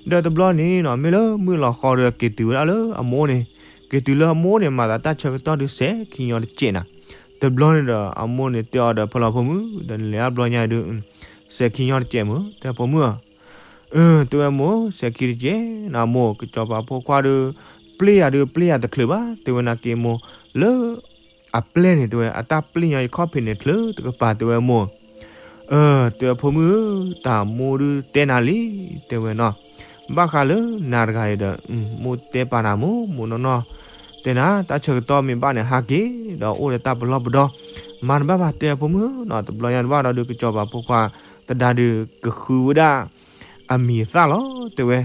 ဒီးတဘျီန့ၣ်နီၤ မ့ၢ်လၢမုၣ်လီၤဃီဒီးက့ၤတုၤဝဲဒၣ်လၢအမိၢ်န့ၣ်, က့ၤတုၤလၢအမိၢ်န့ၣ် မၤသးတၢ်ဆၢကတီၢ်ဒုးစဲးခံညီတစဲးနၤ. တဘျီန့ၣ်ဒီး အမိၢ်န့ၣ်တဲအီၤဒီး ဖဲလီၤဖိမုၣ် ဒီးနလဲၤအါဘျီညါဒီး စဲးခံညီတစဲးမုၢ် တဲဖိမုၣ်ဧၢ အၢ တဲဝဲမိၢ် စဲးခံတစဲးနၤမိၢ် ကစီၤပၤဖိခွါဒီး ပျ့ၢ်ယၤဒီးပျ့ၢ်ယၤတချုးဘၣ် တဲဝဲနာ်က့မိၢ် လၢ အပျဲၢ်န့ၣ် တဲဝဲ အတၢ်ပျ့ၢ်ညီယခီၣ်ဖံးန့ၣ်ချုးတကပၤ တဲဝဲမိၢ် အၢ တဲဝဲဖိမုၣ်ဧၢ တၢ်မိၢ်ဒုးတဲနၤလံ တဲဝဲနီၤ ဘၣ်ဃးလၢနၤတဂၤအံၤဒီး မိၢ်တဲပာ်နၤမိၢ် မိၢ်နီၢ်နီၢ် တဲနၤ တၢ်ဆၢကတီၢ်မ့ၢ်ဘၣ်န့ၣ် ဟးက့ၤ ဒီးအိၣ်ဒီးတၢ်ပလီၢ်ပဒီ မၤတဘၣ်ဘၣ် တဲဖိမုၣ်ဧၢနီၤ တဘျီညါတဘၣ်ဒီး ကစီၤပၤဖိခွါသဒါဒီး ကဃုဝဲဒၣ် အမံၤအသၣ်လီၤ တဲဝဲ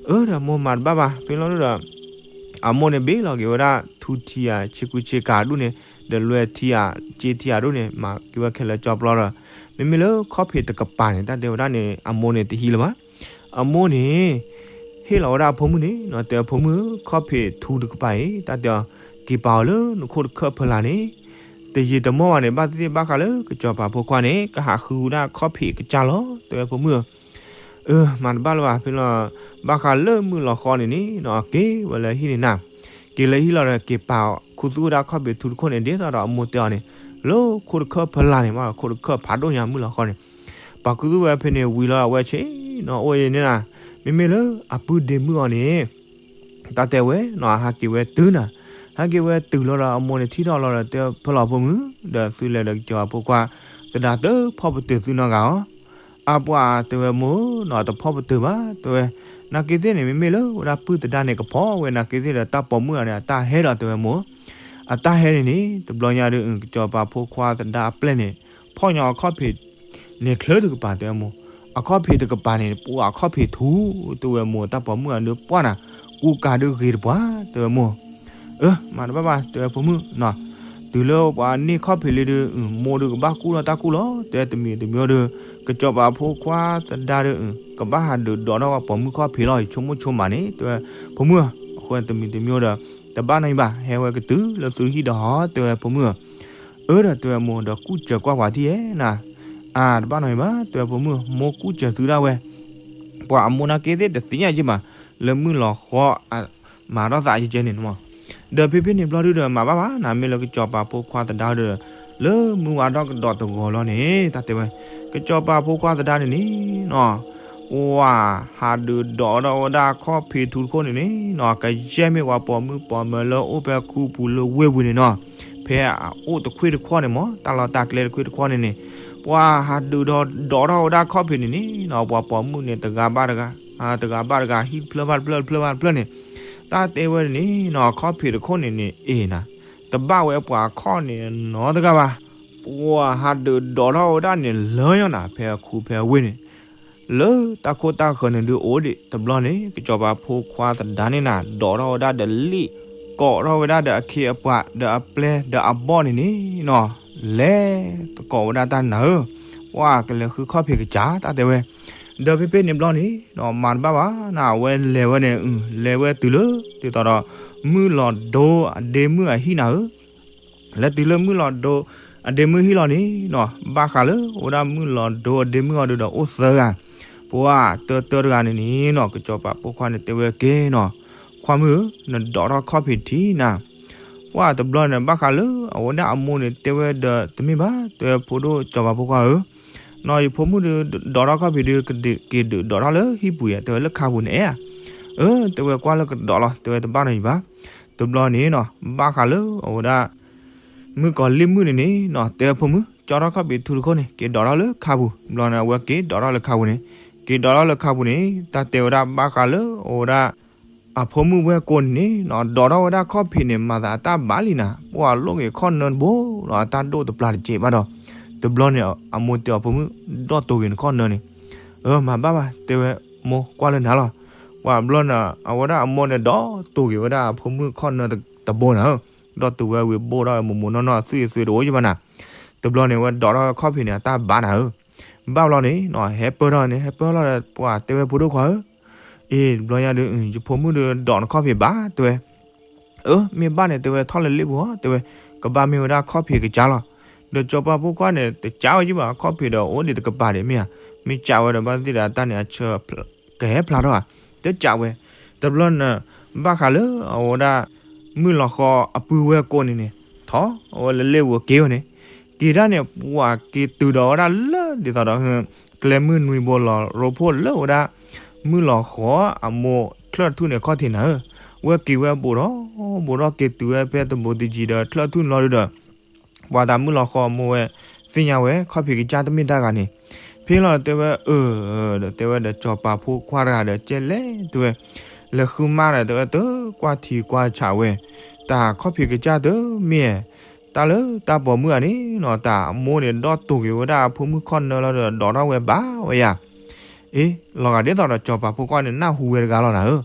အၢ ဒီးမိၢ်မၤတဘၣ်ဘၣ် ဖဲလီၤဒီး အမိၢ်န့ၣ်ဘ့ၣ်လီၤက့ၤဝဲဒၣ် ထူထံဧါ ဆ့ကူဆ့ကၤဒူၣ်န့ၣ် ဒီးလွဲထံဧါ စ့ထံဧါဒူၣ်န့ၣ် မၤက့ၤဝဲခဲလၢာ်ကၠီပျီဒီး မ့မ့ၢ်လၢခီၣ်ဖံးတကပၤန့ၣ် တၢ်တဲဝဲဒၣ်န့ၣ် အမိၢ်န့ၣ်တဟံးလၢၤဘၣ်. အမိၢ်န့ၣ် ဟ့ၣ်လီၤဝဲဒၣ်အဖိမုၣ်န့ၣ် တဲအဖိမုၣ် ခီၣ်ဖံးထူတကပၤအံၤ တၢ်တဲအီၤ က့ၤပာ်အီၤလၢနခိၣ်တခၢၣ်ဖီလာ်န့ၣ် တယံာ်တမီၢ်ဘၣ်န့ၣ် ဘၣ်သ့ၣ်သ့ၣ်ဘၣ်ဃးလၢကစီၤပၤဖိခွါန့ၣ် ကဟးဃုဝဲဒၣ်ခီၣ်ဖံးကစၢ်လီၤ တဲဝဲဖိမုၣ်ဧၢ အၢ မၤတဘၣ်လၢၤဘၣ် ဖဲလီၤ ဘၣ်ဃးလၢမုၣ်လီၤဃီန့ၣ်န့ၣ်နီၤ က့ၤဝဲလၢဟံၣ်န့ၣ်နၤ က့ၤလၢဟံၣ်လီၤဒီး က့ၤပာ်ခူသူၣ်ဝဲဒၣ်ခီၣ်ဖံးထူတခိၣ်န့ၣ် ဒ်သိးဒီးအမိၢ်တဲအီၤန့ၣ် လၢခိၣ်တခၢၣ်ဖီလာ်န့ၣ် မ့ၢ်ခိၣ်တခၢၣ်ဖးဒိၣ်ညါမုၣ်လီၤဃီန့ၣ် ပာ်ခူသူၣ်ဝဲဖဲန့ၣ်ဝံၤလီၤ အဝဲဆ့ၣ်နီၤအိၣ်အံၤန့ၣ်နၤ မ့မ့ၢ်လၢအပုၢ်ဒ့မုၣ်အီၤန့ၣ် တၢ်တဲဝဲနီၤ ဟးက့ၤဝဲတုၤနၤ ဟးက့ၤဝဲတုၤလီၤဒီး အမိၢ်န့ၣ်ထံၣ်ထီၣ်လီၤဒီး တဲဖဲလီၤဖိမုၣ် ဒီးသုလဲၤဒီးကစီၤပၤဖိခွါသဒါတဖီၣ်ပတုာ်သုနီတဂၤအီၤ အပှၤတဲဝဲမိၢ်နီၤ တဖီၣ်ပတုာ်ဘၣ် တဲဝဲ နာ်က့သ့ၣ်န့ၣ် မ့မ့ၢ်လၢဝဲဒၣ်ပုၢ်သဒါန့ၣ် ကဖီၣ်ဝဲနာ်က့သ့ၣ်ဒီး တၢ်ပိာ်မုၣ်အီၤန့ၣ် အတၢ်ဟဲဒီးတဲဝဲမိၢ် အတၢ်ဟဲန့ၣ်န့ၣ် တဘျီညါဒီး ကစီၤပၤဖိခွါသဒါအပျဲၢ်န့ၣ် ဖီၣ်ညီအခီၣ်ဖံး န့ၣ်ချုးတကပၤ တဲဝဲမိၢ် အခီၣ်ဖံးတကပၤန့ၣ် ပှၤအခီၣ်ဖံးထူ တဲဝဲမိၢ် တၢ်ပိာ်မုၣ်အီၤဒုးပှၢ်နၤ ကူကၤဒုးဂ့ၤတပှၢ် တဲဝဲမိၢ် အၢ မၤတဘၣ်ဘၣ် တဲဝဲဖိမုၣ်နီၤ တုၤလၢပှၤန့ၢ်ခီၣ်ဖံးလံဒီး မိၢ်ဒုးကဘၣ်ကူၣ်လီၤတၢ်ကူၣ်လီၤ တဲတမံၤတမံၤဒီး ကစီၤပၤဖိခွါသဒါဒီး ကဘၣ်ဟးဒုးဒိးထီၣ်ပှၤပိာ်မုၣ်ခီၣ်ဖံးလီၤ ယဆိကမိၣ်ဆိကမးန့ၣ် တဲဝဲဖိမုၣ်ဧၢ အဃိတမံၤတမံၤဒီး တဘၣ်နီၢ်ဘၣ် ဟဲဝဲကတုၤလၢသုဟံၣ်ဒီးဟီ တဲဝဲဖိမုၣ်ဧၢ အၢ ဒီးတဲဝဲမိၢ်ဒီးကူၣ်စၢၤကွၢ်ပှၤထံၣ်ဧဲနၤ အၢ တဘၣ်နီၢ်ဘၣ် တဲဝဲဖိမုၣ် မိၢ်ကူၣ်စၢၤသုဒၣ်ဝဲ ပှၤအမိၢ်နာ်က့သ့ၣ်တသ့ၣ်ညါက့ဘၣ် လၢမုၣ်လီၤဃီအမၤထီၣ်သးကဲကဲန့ၣ်မး ဒီးဖဲဖဲန့ၣ်ဘျီဒုဒီး မၤဘၣ်ဘၣ်နၤ မ့ၢ်လၢကစီၤပၤဖိခွါသဒါဒီး လၢမုၢ်ဝါဒီကဒီးတဂီၤလီၤန့ၣ် တၢ်တဲဝဲ ကစီၤပၤဖိခွါသဒါန့ၣ်န့ၣ်နီၤ ပှၤဟးဒုးဒိးထီၣ်ဝဲဒၣ်ခီၣ်ဖံးထူတခိၣ်န့ၣ်န့ၣ်နီၤ ကယဲၢ်မ့ၢ်ပှၤပိာ်မုၣ်ပိာ်မၢၤလၢအိၣ်ဖဲခူပူၤလၢဝ့ၢ်ပူၤန့ၣ်နီၤ ဖဲအအိၣ်တခွ့ၣ်တခီၣ်န့ၣ်မး တၢ်လီၢ်တၢ်ကျဲတခွ့ၣ်တခီၣ်န့ၣ်န့ၣ် ပှၤဟးဒုးဒီးဒိးထီၣ်ဝဲဒၣ်ခီၣ်ဖံးန့ၣ်န့ၣ်နီၤ ပှၤပိာ်မုၣ်န့ၣ် တဂၤဘၣ်တဂၤ တဂၤဘၣ်တဂၤ ဟံၣ်တဖျၢၣ်ဘၣ်တဖျၢၣ် တဖျၢၣ်ဘၣ်တဖျၢၣ်န့ၣ် တၢ်တဲဝဲန့ၣ်နီၤ ခီၣ်ဖံးတခိၣ်န့ၣ်န့ၣ် အ့ၣ်နၤ တဘၣ်ဝဲပှၤခီၣ်န့ၣ်နီတဂၤဘၣ် ပှၤဟးဒုးဒိးထီၣ်ဝဲဒၣ်န့ၣ်လၢညါနၤ ဖဲအခူဖဲအဝ့ၢ်န့ၣ် လၢတၢ်ခိၣ်တၢ်ဃၢၤန့ၣ်ဒုးအိၣ်ဒံး တဘျီန့ၣ် ကစီၤပၤဖိခွါသဒါန့ၣ်နၤ ဒိးထီၣ်ဝဲဒၣ်ဒီးလံာ် ကိးထီၣ်ဝဲဒၣ်ဒီးအခ့အပှၤ ဒီးအပျဲၢ်ဒီးအဘီၣ်န့ၣ်န့ၣ်နီၤ လဲၤသကိးဝဲဒၣ်တၢ်နၤဧၢ ပှၤကလဲၤဃုခီၣ်ဖံးကစၢ် တၢ်တဲဝဲ ဒီးဖဲဖဲန့ၣ်ဘျီန့ၣ်နီၤ မၤတဘၣ်ဘၣ်နၤ အဝဲလဲၤဝဲန့ၣ် လဲၤဝဲတုၤလၢ ဒ်သိးဒီး မုၣ်လီၤဒိအဒ့မုၣ်အဟံၣ်နၤဧၢ လဲၤတုၤလၢမုၣ်လီၤဒိအဒ့မုၣ်ဟံၣ်လီၤန့ၣ်နီၤ ဘၣ်ဃးလၢ အိၣ်ဝဲဒၣ်မုၣ်လီၤဒိအဒ့မုၣ်အီၤဒုးဒီးအိၣ်သၢဂၤ ပှၤတၢတၢတဂၤန့ၣ်န့ၣ်နီၤ ကစီၤပၤဖိခွါန့ၣ်တဲဝဲကဲနီၤ ခွါမုၣ်ဧၢ နဒိးထီၣ်ခီၣ်ဖံးထံနၤ ပှၢ်တဘျီန့ၣ် ဘၣ်ဃးလၢအဝဲဒၣ်အမိၢ်န့ၣ် တဲဝဲဒီးတမ့ၢ်ဘၣ်, တဲဝဲဖိဒိၣ်စီၤပၤဖိခွါဧၢ, နီၢ်ယဖိမုၣ်ဒုးဒိးထီၣ်ခီၣ်ဖံးဒုး ကဒုးက့ၤဒုးဒိးထီၣ်လၢဟံၣ်ပူၤယဲ တဲဝဲလၢခါပူၤန့ၣ်ဧါ, အၢ တဲဝဲကွၢ်လၢကဒိးလီၤ တဲဝဲတဘၣ်နီတမံၤဘၣ်. တဘျီန့ၣ်နီၤ ဘၣ်ဃးလၢအဝဲဒၣ် မုၣ်ကီၤလံၢ်မုၣ်န့ၣ်န့ၣ်နီၤ တဲဝဲဖိမုၣ် ကၠီထီၣ်ခီၣ်ဖံးထူတခိၣ်န့ၣ် က့ၤဒိးထီၣ်လၢခါပူၤ. တဘျီန့ၣ် အဝဲက့ၤဒိးထီၣ်လၢခါပူၤန့ၣ်, က့ၤဒိးထီၣ်လၢခါပူၤန့ၣ် တၢ်တဲဝဲဒၣ်ဘၣ်ဃးလၢအဝဲဒၣ် အဖိမုၣ်ဝဲၢ်ကိန့ၣ်န့ၣ်နီၤ ဒိးထီၣ်ဝဲဒၣ်ခီၣ်ဖံးန့ၣ် မၤသးအတၢ်ဘၣ်လံနၤ, ပှၢ်လိၣ်က့ၤခီၣ်နၢတဘိနီၤ အတၢ်ဒိၣ်တပျၢ်တစဲးဘၣ်ဒီး. တဘျီန့ၣ် အမိၢ်တဲအီၤဖိမုၣ် ဒိၣ်တိာ်က့ၤနခီၣ်နၢန့ၣ်, အၢ မၤဘၣ်ဘၣ် တဲဝဲ, မိၢ်ကွၢ်လၢနၤလီၤ. ပှၢ်တဘျီန့ၣ် အဝဲဒၣ်အမိၢ်န့ၣ် ဒိၣ်တိာ်က့ၤဝဲဒၣ်အဖိမုၣ်ခီၣ်နၢတဘိနၤဧၢ, ဒိၣ်တိာ်ဝဲဝံၤဘိၣ်ထီၣ်ဝဲမိၢ်မိၢ်နီၢ်နီၢ် အသွံၣ်အသွဲတအိၣ်ယဘၣ်နၤ. တဘျီန့ၣ် အဝဲဒိးထီၣ်ခီၣ်ဖံးန့ၣ် အတၢ်ဘၣ်နၤဧၢ, ဘၣ်ဘျီန့ၣ်နီၤ ဟဲပၢၢ်ထီၣ်န့ၣ် ဟဲပၢၢ်ထီၣ်လီၤဒီး ပှၢ်တဲဝဲဖိဒိၣ်ခွါဧၢ, အ့ တဘျီညါဒုး ယဖိမုၣ်ဒုးဒိးနခီၣ်ဖံးဘၣ် တဲဝဲ. အၢ မ့ၢ်ဘၣ်န့ၣ် တဲဝဲထီၣ်လၢလ့ၣ်ပူၤဧါ တဲဝဲ, ကဘၣ်မ့ၢ်ဝဲဒၣ်ခီၣ်ဖံးကစၢ်လီၤ. ဒီးစီၤပၤဖိခွါန့ၣ် တကးဝဲယဘၣ် ခီၣ်ဖံးဒီးအိၣ်ဒံးတကပၤဒံးမ့ၢ်ဧါ, မ့ၢ်ကးဝဲဒီးဘၣ်သ့ၣ်ဒီးအတၢ်န့ၣ် အဆၢ ကဟဲဖျါထီၣ်ဧါ, တကးဝဲ. တဘျီန့ၣ် ဘၣ်ဃးလၢအဝဲဒၣ် မုၢ်လီၤဃီအပုၢ်ဝဲၢ်ကိန့ၣ်န့ၣ် ထီၣ်အဝဲလၢလ့ၣ်ပူၤက့ၤဝဲန့ၣ်, က့ၤဒၣ်န့ၣ် ပှၢ်က့ၤတုၤဒီးဝဲဒၣ်လၢဒ်သိးဒီး ကျဲမုၢ်နွံဘိလီၤရိဖှိၣ်လၢဝဲဒၣ် မုၢ်လီၤဃီအမိၢ်ချၢၣ်ထူၣ်န့ၣ်ခီၣ်ထံးနၤဧၢ, ဝဲက့ၤဝဲဘူးဒီး ဘူးဒီးက့ၤတုၤဝဲဖဲတဘူးတယံၤဒီးချၢၣ်ထူၣ်န့ၣ်လီၤဒုးဒီး ပှၤတၢ်မုၢ်လီၤဃီအမိၢ်ဝဲ သ့ၣ်ညါဝဲ ခီၣ်ဖံးကစၢ်တမ့ၢ်တၢ်ဂၤန့ၣ်, ဖဲလီၤတဲဝဲအၢ ဒီးတဲဝဲဒီးစီၤပၤဖိခွါတဂၤဒီး ကဲလဲၣ်တဲဝဲ, လဲၤဃုမါဒီးတဲဝဲတကွၢ်ထံကွၢ်ဆးဝဲ, တၢ်ခီၣ်ဖံးကစၢ်တမ့ၢ် တၢ်လၢတၢ်ပိာ်မုၣ်ဧါန့ၣ်နီၤ, တၢ်အမိၢ်န့ၣ်ဒီၣ်တိာ်က့ၤဝဲဒၣ်အဖိမုၣ်ခီၣ်နၢလီၤဒီး ဒိးထီၣ်ဝဲဘၣ်ဝဲယၤ အ့ လီၤဂာ်ဒ်သိးဒီးစီၤပၤဖိခွါန့ၣ် နၢ်ဟူဝဲတဂၤလီၤနၤဧၢ,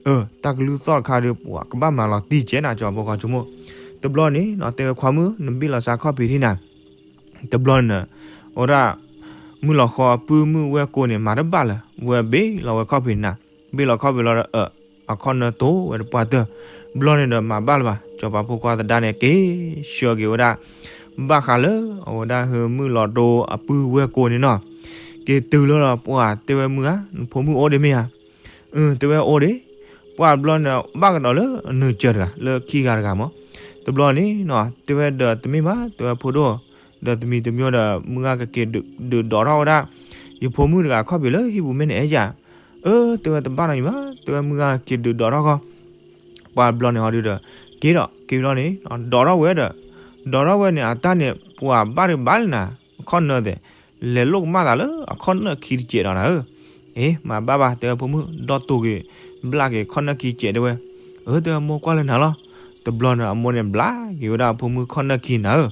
အၢ တၢ်ကလုၢ်သီၣ်တခါဒီး ပှၤကဘၣ်မၤလီၤတံၢ်ကဲနၤ စီၤပၤဖိခွါဆိကမိၣ်, တဘျီန့ၣ်နီၤ တဲဝဲခွါမုၣ် နဘ့ၣ်လီၤစါခီၣ်ဖံးထံနၤ, တဘျီန့ၣ် အဝဲဒၣ် မုၢ်လီၤဃီအပုၢ်မုၣ်ဝဲၢ်ကိန့ၣ် မၤတဘၣ်လၢၤ ဝဲဘ့ၣ်လီၤဝဲခီၣ်ဖံးနၤ, ဘ့ၣ်လီၤခီၣ်ဖံးလီၤဒီး အၢ အခီၣ်နၢတိာ်ဝဲတပှၢ်တၢၢ်, ဘျီန့ၣ်ဒီးမၤဘၣ်လၢၤဘၣ် စီၤပၤဖိခွါသဒါန့ၣ် က့ၤဆှၢက့ၤဝဲဒၣ် ဘၣ်ဃးလၢအဝဲဒၣ်ဟၢမုၢ်လီၤဒိအပုၢ်ဝဲၢ်ကိန့ၣ်နီၤ, က့ၤတုၤလၢလီၤ ပှၤတဲဝဲမုၢ်ဧါ နဖိမုၣ်အိၣ်ဒံးမ့ၢ်ဧါ, အၢ တဲဝဲအိၣ်ဒံး, ပှၢ်ဘျီန့ၣ် ဘၣ်ကဒီးလၢအနုာ်စၢၤတဂၤ လၢခံဂၤတဂၤမး, တဘျီန့ၣ်နီၤ တဲဝဲဒီးတမ့ၢ်ဘၣ် တဲဝဲဖိဒိၣ်, ဒီးတမံၤတမံၤဒီး မုၢ်ဂၤကက့ၤဒုးဒိးထီၣ်ဝဲဒၣ် ယဖိမုၣ်တဂၤခီၣ်ဖံးလၢဟံၣ်ပူၤမ့ၢ်န့ၣ်အဲၣ်ယၤ, အၢ တဲဝဲတဘၣ်နီတမံၤဘၣ် တဲဝဲမုၢ်ဂၤက့ၤဒုးဒိးထီၣ်ခီ ပှၤဘျီန့ၣ်ဟီဒုဒီး က့ၤဒီးက့ၤဘျီန့ၣ် ဒိးထီၣ်ဝဲဒီး ဒိးထီၣ်ဝဲန့ၣ် အတၢ်န့ၣ် ပှၤဘၣ်ဒုးဘၣ်လၢနၤ ခီၣ်နၢသ့ၣ် လဲၤလိာ်ကမၣ်သးလၢအခီၣ်နၢခံတစဲးဒီးနၤဧၢ, အ့ မၤဘၣ်ဘၣ် တဲဝဲဖိမုၣ် ဒီတူာ်က့ၤ ဘျၣ်က့ၤခီၣ်နၢခံစဲးတဲဝဲ, အၢ တဲဝဲမိၢ်ကွၢ်လၢနၤလီၤ, တဘျီန့ၣ် အမိၢ်န့ၣ်ဘျၣ်က့ၤဝဲဒၣ်အဖိမုၣ်ခီၣ်နၢခံနၤဧၢ,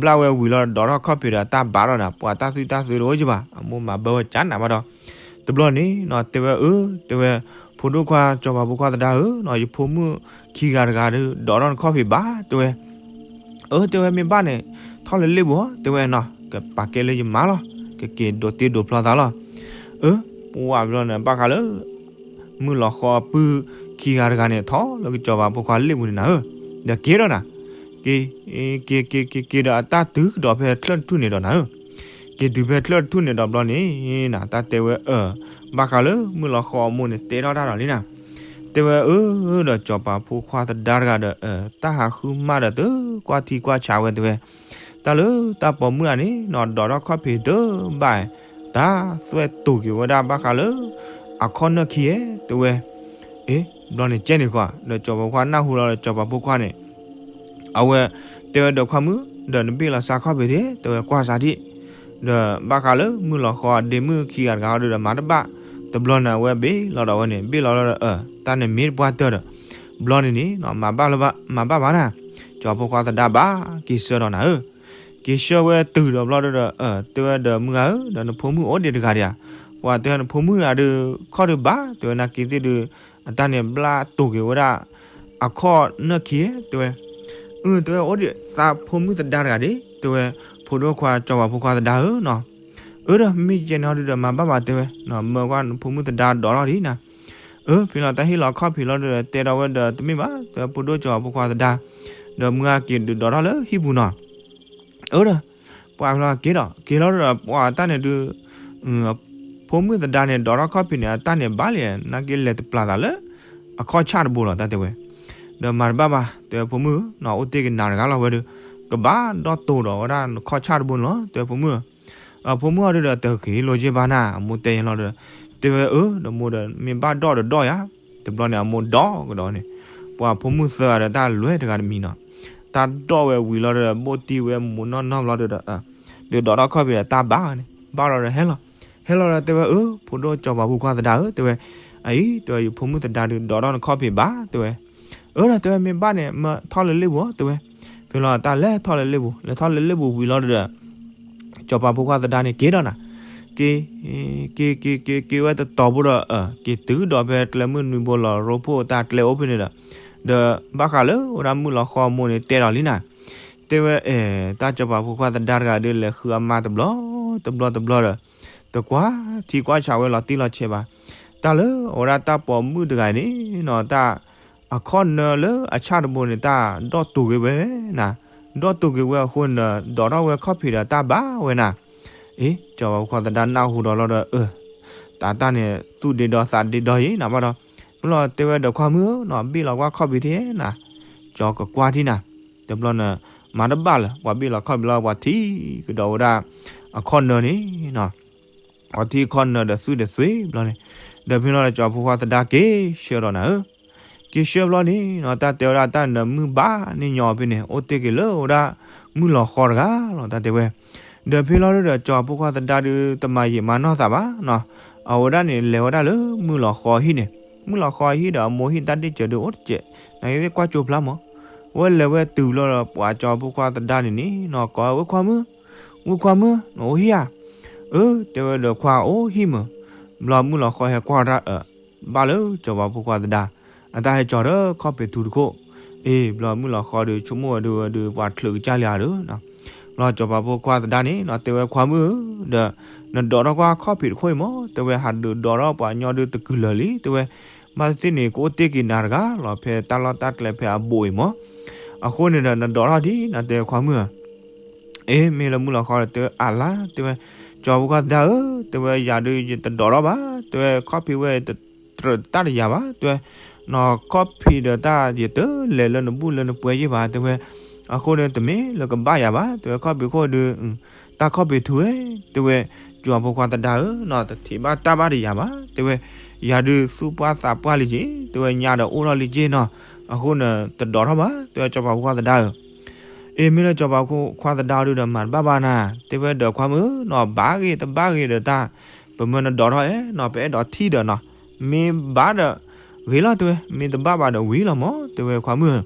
ဘျၣ်ဝဲဝံၤလီၤဒီးထီၣ်ခီၣ်ဖံးဒီးတၢ်ဘၣ်ဒီးနၤ ပှၤတၢ်သွံၣ်တၢ်သွဲတအိၣ်ယဘၣ် အမိၢ်မၤဘၢဝဲကနးဘၣ်ဒီး တဘျီန့ၣ်နီၤ တဲဝဲအၢ တဲဝဲ ဖိဒိၣ်ခွါစီၤပၤဖိခွါသဒါဧၢနီၤ ယဖိမုၣ်ခံဂၤတဂၤဒီး ဒိးထီၣ်နခီၣ်ဖံးဘၣ် တဲဝဲ, အၢ တဲဝဲမ့ၢ်ဘၣ်န့ၣ် ထီၣ်လၢလ့ၣ်ဘိ တဲဝဲနီၤ ကပာ်ကဲလၢယမါလီၤ ကက့ၤဒိးတ့ဒိးဖျီသးလီၤ, အၢ ပှၤဘျီန့ၣ် ဘၣ်ဃးလၢ မုၢ်လီၤဃီအပုၢ်ခံဂၤတဂၤန့ၣ် ထီၣ်လၢကစီၤပၤဖိခွါလ့ၣ်ပူၤန့ၣ်နၤဧၢ, ဒီးက့ၤဒီးနၤ က့ၤ က့ၤက့ၤက့ၤက့ၤဒီးအတၢ်တုၤကဒီးဖဲချၢၣ်တထူၣ်န့ၣ်ဒီးနၤဧၢ, က့ၤတုၤဖဲချၢၣ်တထူၣ်န့ၣ်ဒီးဘျီန့ၣ် နတၢ်တဲဝဲအၢ ဘၣ်ဃးလၢမုၢ်လီၤဃီအမိၢ်န့ၣ် တဲထီၣ်တၢ်ဒီးလံနၤ, တဲဝဲအၢ ဒီးစီၤပၤဖိခွါသဒါတဂၤဒီး တၢ်ဟးဃုမၢ်ဒီးတကွၢ်ထံကွၢ်ဆးဝဲတဲဝဲ, တၢ်လၢတၢ်ပိာ်မုၣ်ဧါန့ၣ်နီၤ ဒိးထီၣ်ခီၣ်ဖံးတဘၣ် တၢ်သွဲတူာ်က့ၤဝဲဒၣ်ဘၣ်ဃးလၢ အခီၣ်နၢခံဧဲ တဲဝဲ, အ့ ဘျီန့ၣ်ကဲန့ၣ်ကွၢ် ဒီးစီၤပၤဖိခွါနၢ်ဟူလီၤဒီးစီၤပၤဖိခွါန့ၣ် အဝဲ တဲဝဲဒီးခွါမုၣ် ဒီးနဘ့ၣ်လီၤစါခီၣ်ဖံးဒၣ် တဲဝဲကွၢ်စးဒံး, ဒီးဘၣ်ဃးလၢမုၢ်လီၤဃီအဒ့မုၣ်ခံဂၤတဂၤအီၤဒီးမၤတဘၣ်, တဘျီန့ၣ် အဝဲဘ့ၣ်လီၤဒီးဝဲန့ၣ် ဘ့ၣ်လီၤလီၤဒီး တၢ်န့ၣ်မ့ၢ်တပှၢ်တၢၢ်ဒီး, ဘျီန့ၣ်န့ၣ် မၤဘၣ်လၢ မၤဘၣ်ဘၣ်နၤ, စီၤပၤဖိခွါသဒါဘၣ်က့ၤဆှၢဒီးနၤဧၢ, က့ၤဆှၢဝဲတုၤဒီးဘျီဒီး တဲဝဲဒီးမုၢ်ဂၤဧၢ ဒီးနဖိမုၣ်အိၣ်ဒံးတဂၤဒံးဧါ, ပှၤတဲနဖိမုၣ်ဂၤဒီး ခီၣ်ဒုးဘၣ် တဲဝဲနာ်က့သ့ၣ်ဒုး အတၢ်န့ၣ်ဘျါတိာ်က့ၤဝဲဒၣ် အခီၣ်နၢခံတဲဝဲ, အၢ တဲဝဲအိၣ်ဒံးသးဖိမုၣ်သဒါတဂၤဒံး တဲဝဲ, ဖိဒိၣ်ခွါစီၤပၤဖိခွါသဒါဧၢနီၤ, အၢ ဒီးမ့ၢ်ကဲန့ၣ်ဟီဒုဒီးမၤဘၣ်ဘၣ်တဲဝဲ, မၢကွၢ်နဖိမုၣ်သဒါဒိးထီၣ်ဒံးနၤ, အၢ ဖဲလီၤတၢ်ဟ့ၣ်လီၤခီၣ်ဖံးလီၤဒီး တဲဒီးဝဲဒီးတမ့ၢ်ဘၣ် တဲဝဲဖိဒိၣ်စီၤပၤဖိခွါသဒါ, ဒီးမုၢ်ဂၤက့ၤဒုးဒိးထီၣ်လၢဟံၣ်ပူၤနီၤ အၢ ဒီး ပှၤဖျီက့ၤဒီးက့ၤလီၤဒီး ပှၤတၢ်န့ၣ်ဒုး ဖိမုၣ်သဒါန့ၣ် ဒိးထီၣ်ခီၣ်ဖံးန့ၣ် အတၢ်န့ၣ်ဘၣ်လံ နာ်က့လဲၤတပျၢ်သးလၢ အခီၣ်ဆၣ်တဘိလီၤ တၢ်တဲဝဲ, ဒီးမၤတဘၣ်ဘၣ် တဲဝဲ ဖိမုၣ်ဧၢ, နအိၣ်တ့ၢ်က့ၤနၤတဂၤလီၤဝဲဒီး ကဘၣ်ဒီၣ်တိၤဒီးဝဲဒၣ်နခီၣ်ဆၣ်တဘိန့ၣ်လီၤ တဲဝဲ ဖိမုၣ်ဧၢ. အဖိမုၣ်အီၤဒုဒီး တဂ့ၤလိာ်က့ၤဘၣ်နၤ အမိၢ်တဲယဲလီၤဒီး တဲဝဲ အၢ ဒီးမိၢ်ဒီး မ့ၢ်ဘၣ်ဒီၣ်ဒီးဒီၣ်ယၤ. တဘျီန့ၣ် အမိၢ်ဒီးကဒီးန့ၣ် ပှၤဖိမုၣ်သၢဂၤဒီးတၢ်လဲၤတဂၤတမံၤနီၤ, တၢ်ဒီၣ်ဝဲဝံၤလီၤဒီး ဘိၣ်တံၢ်ဝဲမိၢ်နီၢ်နီၢ်ဘျီဒီး ဒုးဒိးထီၣ်ခီၣ်ဖံးဒီးတၢ်ဘၣ်န့ၣ် ဘၣ်လီၤဒီးဟဲလီၤ, ဟဲလီၤဒီးတဲဝဲ အၢ ဖိဒိၣ်စီၤပၤဖိခွါသဒါဧၢ တဲဝဲ, အအံၤ တဲဝဲ ယဖိမုၣ်သဒါဒုးဒိးထီၣ်နခီၣ်ဖံးဘၣ် တဲဝဲ, အၢ ဒီးတဲဝဲ မ့ၢ်ဘၣ်န့ၣ် မၢထီၣ်လၢလ့ၣ်ပူၤ တဲဝဲ, ဖဲလီၤတၢ်လဲၤထီၣ်လၢလ့ၣ်ပူၤ လဲၤထီၣ်လၢလ့ၣ်ပူၤဝံၤလီၤဒီး စီၤပၤဖိခွါသဒါန့ၣ် က့ၤဒီးနၤ, က့ၤ က့ၤက့ၤက့ၤဝဲတတီၤဖိဒီး က့ၤတုၤဒီးဖဲကျဲမုၢ်နွံဘိလီၤရိဖှိၣ်တၢ်ကျဲအိၣ်ဖဲန့ၣ်ဒီး, ဒီးဘၣ်ဃးလၢဝဲဒၣ်မုၣ်လီၤဃီအမိၢ်န့ၣ်တဲဒီးလံနၤ, တဲဝဲအဲ, တၢ်စီၤပၤဖိခွါသဒါတဂၤဒီး လဲၤဃုအမါတဘျီ တဘျီတဘျီဒီး တကွၢ်ထံကွၢ်ဆးဝဲလီၤတံၢ်လီၤဆဲးဘၣ်, တၢ်လၢအဝဲဒၣ်တၢ်ပိာ်မုၣ်တဂၤန့ၣ်နီၤ တၢ် အခီၣ်နၢလၢအဆၣ်တဘိန့ၣ် တၢ်ဒီၣ်တိၤက့ၤဝဲနၤ, ဒီၣ်တိၤက့ၤဝဲအဃိန့ၣ် ဒိးထီၣ်ဝဲခီၣ်ဖံးဒီးတၢ်ဘၣ်ဝဲနၤ, အ့ စီၤပၤဖိခွါသဒါနၢ်ဟူဒီးလီၤဒီး အၢ တၢ်တၢ်န့ၣ် သူၣ်ဒ့ဒီးသးဒ့ဒီးယံၤနၤဘၣ်ဒီး, ဖဲလီၤတဲဝဲဒီးခွါမုၣ်ဧၢနီၤ ဘ့ၣ်လီၤကွၢ်ခီၣ်ဖံးထံနၤ, ကၠီကကွၢ်ထံနၤ, တဘျီန့ၣ် မၤတဘၣ်လၢၤ ပှၤဘ့ၣ်လီၤခီၣ်ဖံးလီၤ ပှၤထံၣ်ကဒီးဝဲဒၣ် အခီၣ်နၢန့ၣ်နီၤ အထံအခီၣ်နၢဒီးသွံၣ်ဒီးသွံၣ်ဘျီန့ၣ်, ဒီးဖဲလီၤဒီးစီၤဖိခွါသဒါက့ၤဆှၢဒီးနၤဧၢ, က့ၤဆှၢဘျီန့ၣ်နီၤ တၢ်တဲဝဲဒၣ်တၢ်နၢမုၢ်ဘၣ်န့ၣ်ညီဖဲန့ၣ် အိၣ်တ့ၢ်က့ၤလၢဝဲဒၣ် မုၣ်လီၤဃီတဂၤလီၤ တၢ်တဲဝဲ, ဒီးဖဲလီၤဒီးစီၤဖိခွါသဒါဒုးတမၤယံာ်မၤနီၢ်သးဘၣ်နီၤ, အဝဲဒၣ်န့ၣ် လဲၤဝဲဒၣ်လၢမုၣ်လီၤဃီအဟံၣ်န့ၣ်, မုၣ်လီၤဃီအဟံၣ်ဒီးအမိၢ်ဟံၣ်တၢ်ဒ့ၣ်စၢၤဒုးအိၣ်တစဲး, နကသ့ၣ်ကွၢ်ကၠိဖျါမး, ဝဲလဲၤဝဲတုၤလီၤဒီးပှၤစီၤဖိခွါသဒါန့ၣ်န့ၣ်နီၤ ကိးဝဲခွါမုၣ်, ဝဲခွါမုၣ် နအိၣ်ဟံၣ်ဧါ, အၢ တဲဝဲဒီးခွါအိၣ်ဟံၣ်မး, ဘျီမုၣ်လီၤဃီဟဲကွၢ်တၢ်အၢ, ဘၣ်လၢစီၤပၤဖိခွါသဒါ, အတၢ်ဟဲကၠီၤဒီးခီၣ်ဖံးထူတခိၣ်, အ့ ဘျီမုၣ်လီၤဃီဒီးဆိကမိၣ်ဝဲဒုးဝဲဒုးပှၤချုးကစၢ်လံဧါဒီး ဘျီစီၤပၤဖိခွါသဒါန့ၣ်နီၤ တဲဝဲခွါမုၣ်ဧၢ, ဒီး နဒိးထီၣ်ကွၢ်ခီၣ်ဖံးတခိၣ်အံၤမး တဲဝဲ ဟးဒုးဒိးထီၣ်ပှၤညီဒုးတကုာ်လၢာ်လံ တဲဝဲ, ဘၣ်သ့ၣ်သ့ၣ်န့ၣ် ကအိၣ်တ့ၢ်က့ၤနၤတဂၤလီၤ ဖဲတၢ်လီၢ်တၢ်ကျဲဖဲအဘိးအံၤမး, အဃိန့ၣ်ဒီးနဒိးထီၣ်ဒံးနၤ တဲခွါမုၣ်ဧၢ အ့ မ့ၢ်လၢမုၣ်လီၤဃီဒီး တဲဝဲအလါ တဲဝဲ, စီၤဖိခွါသဒါဧၢ, တဲဝဲ ယၤဒုးယတဒိးထီၣ်ဘၣ် တဲဝဲ, ခီၣ်ဖံးဝဲတတြၢၤတၢ်တယၤဘၣ် တဲဝဲ, နီၢ်ခီၣ်ဖံးဒီးတၢ်ယတလဲၤလၢနဘူၣ်လၢနပှဲၤယ့ၢ်ဘၣ် တဲဝဲ, အဃိန့ၣ် တမ့ၢ်လၢကဘၣ်ယၤဘၣ် တဲဝဲ ခီၣ်ဖံးခိၣ်ဒုး, တၢ်ခီၣ်ဖံးထူဝဲ တဲဝဲ, စီၤဖိခွါသဒါဧၢနီၤ တထံၣ်ဘၣ်တၢ်ဘၣ်တယၤဘၣ် တဲဝဲ, ယၤဒုးသူၣ်ပှၢ်သးပှၢ်လံက့ၤ တဲဝဲ ညါဒီးအိၣ်ထီၣ်လံက့ၤနီၤ, အဃိန့ၣ် တဒိးထီၣ်ဘၣ် တဲဝဲ စီၤပၤဖိခွါသဒါဧၢ အ့ မ့ၢ်လၢစီၤပၤဖိခွါသဒါဒုးဒီး မၤတဘၣ်ဘၣ်နၤ, တဲဝဲဒီးခွါမုၣ်နီၤ ဘၣ်ဂ့ၤတဘၣ်ဂ့ၤဒီးတၢ်, ပမၢနဒိးထီၣ်အဲၣ်နီၤ ပအဲၣ်ဒိးထံၣ်ဒီးနီၤ, မ့ၢ်ဘၣ်ဒီး ဂ့ၤလီၤ တဲဝဲ, မ့ၢ်တဘၣ်ဘၣ်ဒီးဝံၤလီၤမး တဲဝဲခွါမုၣ်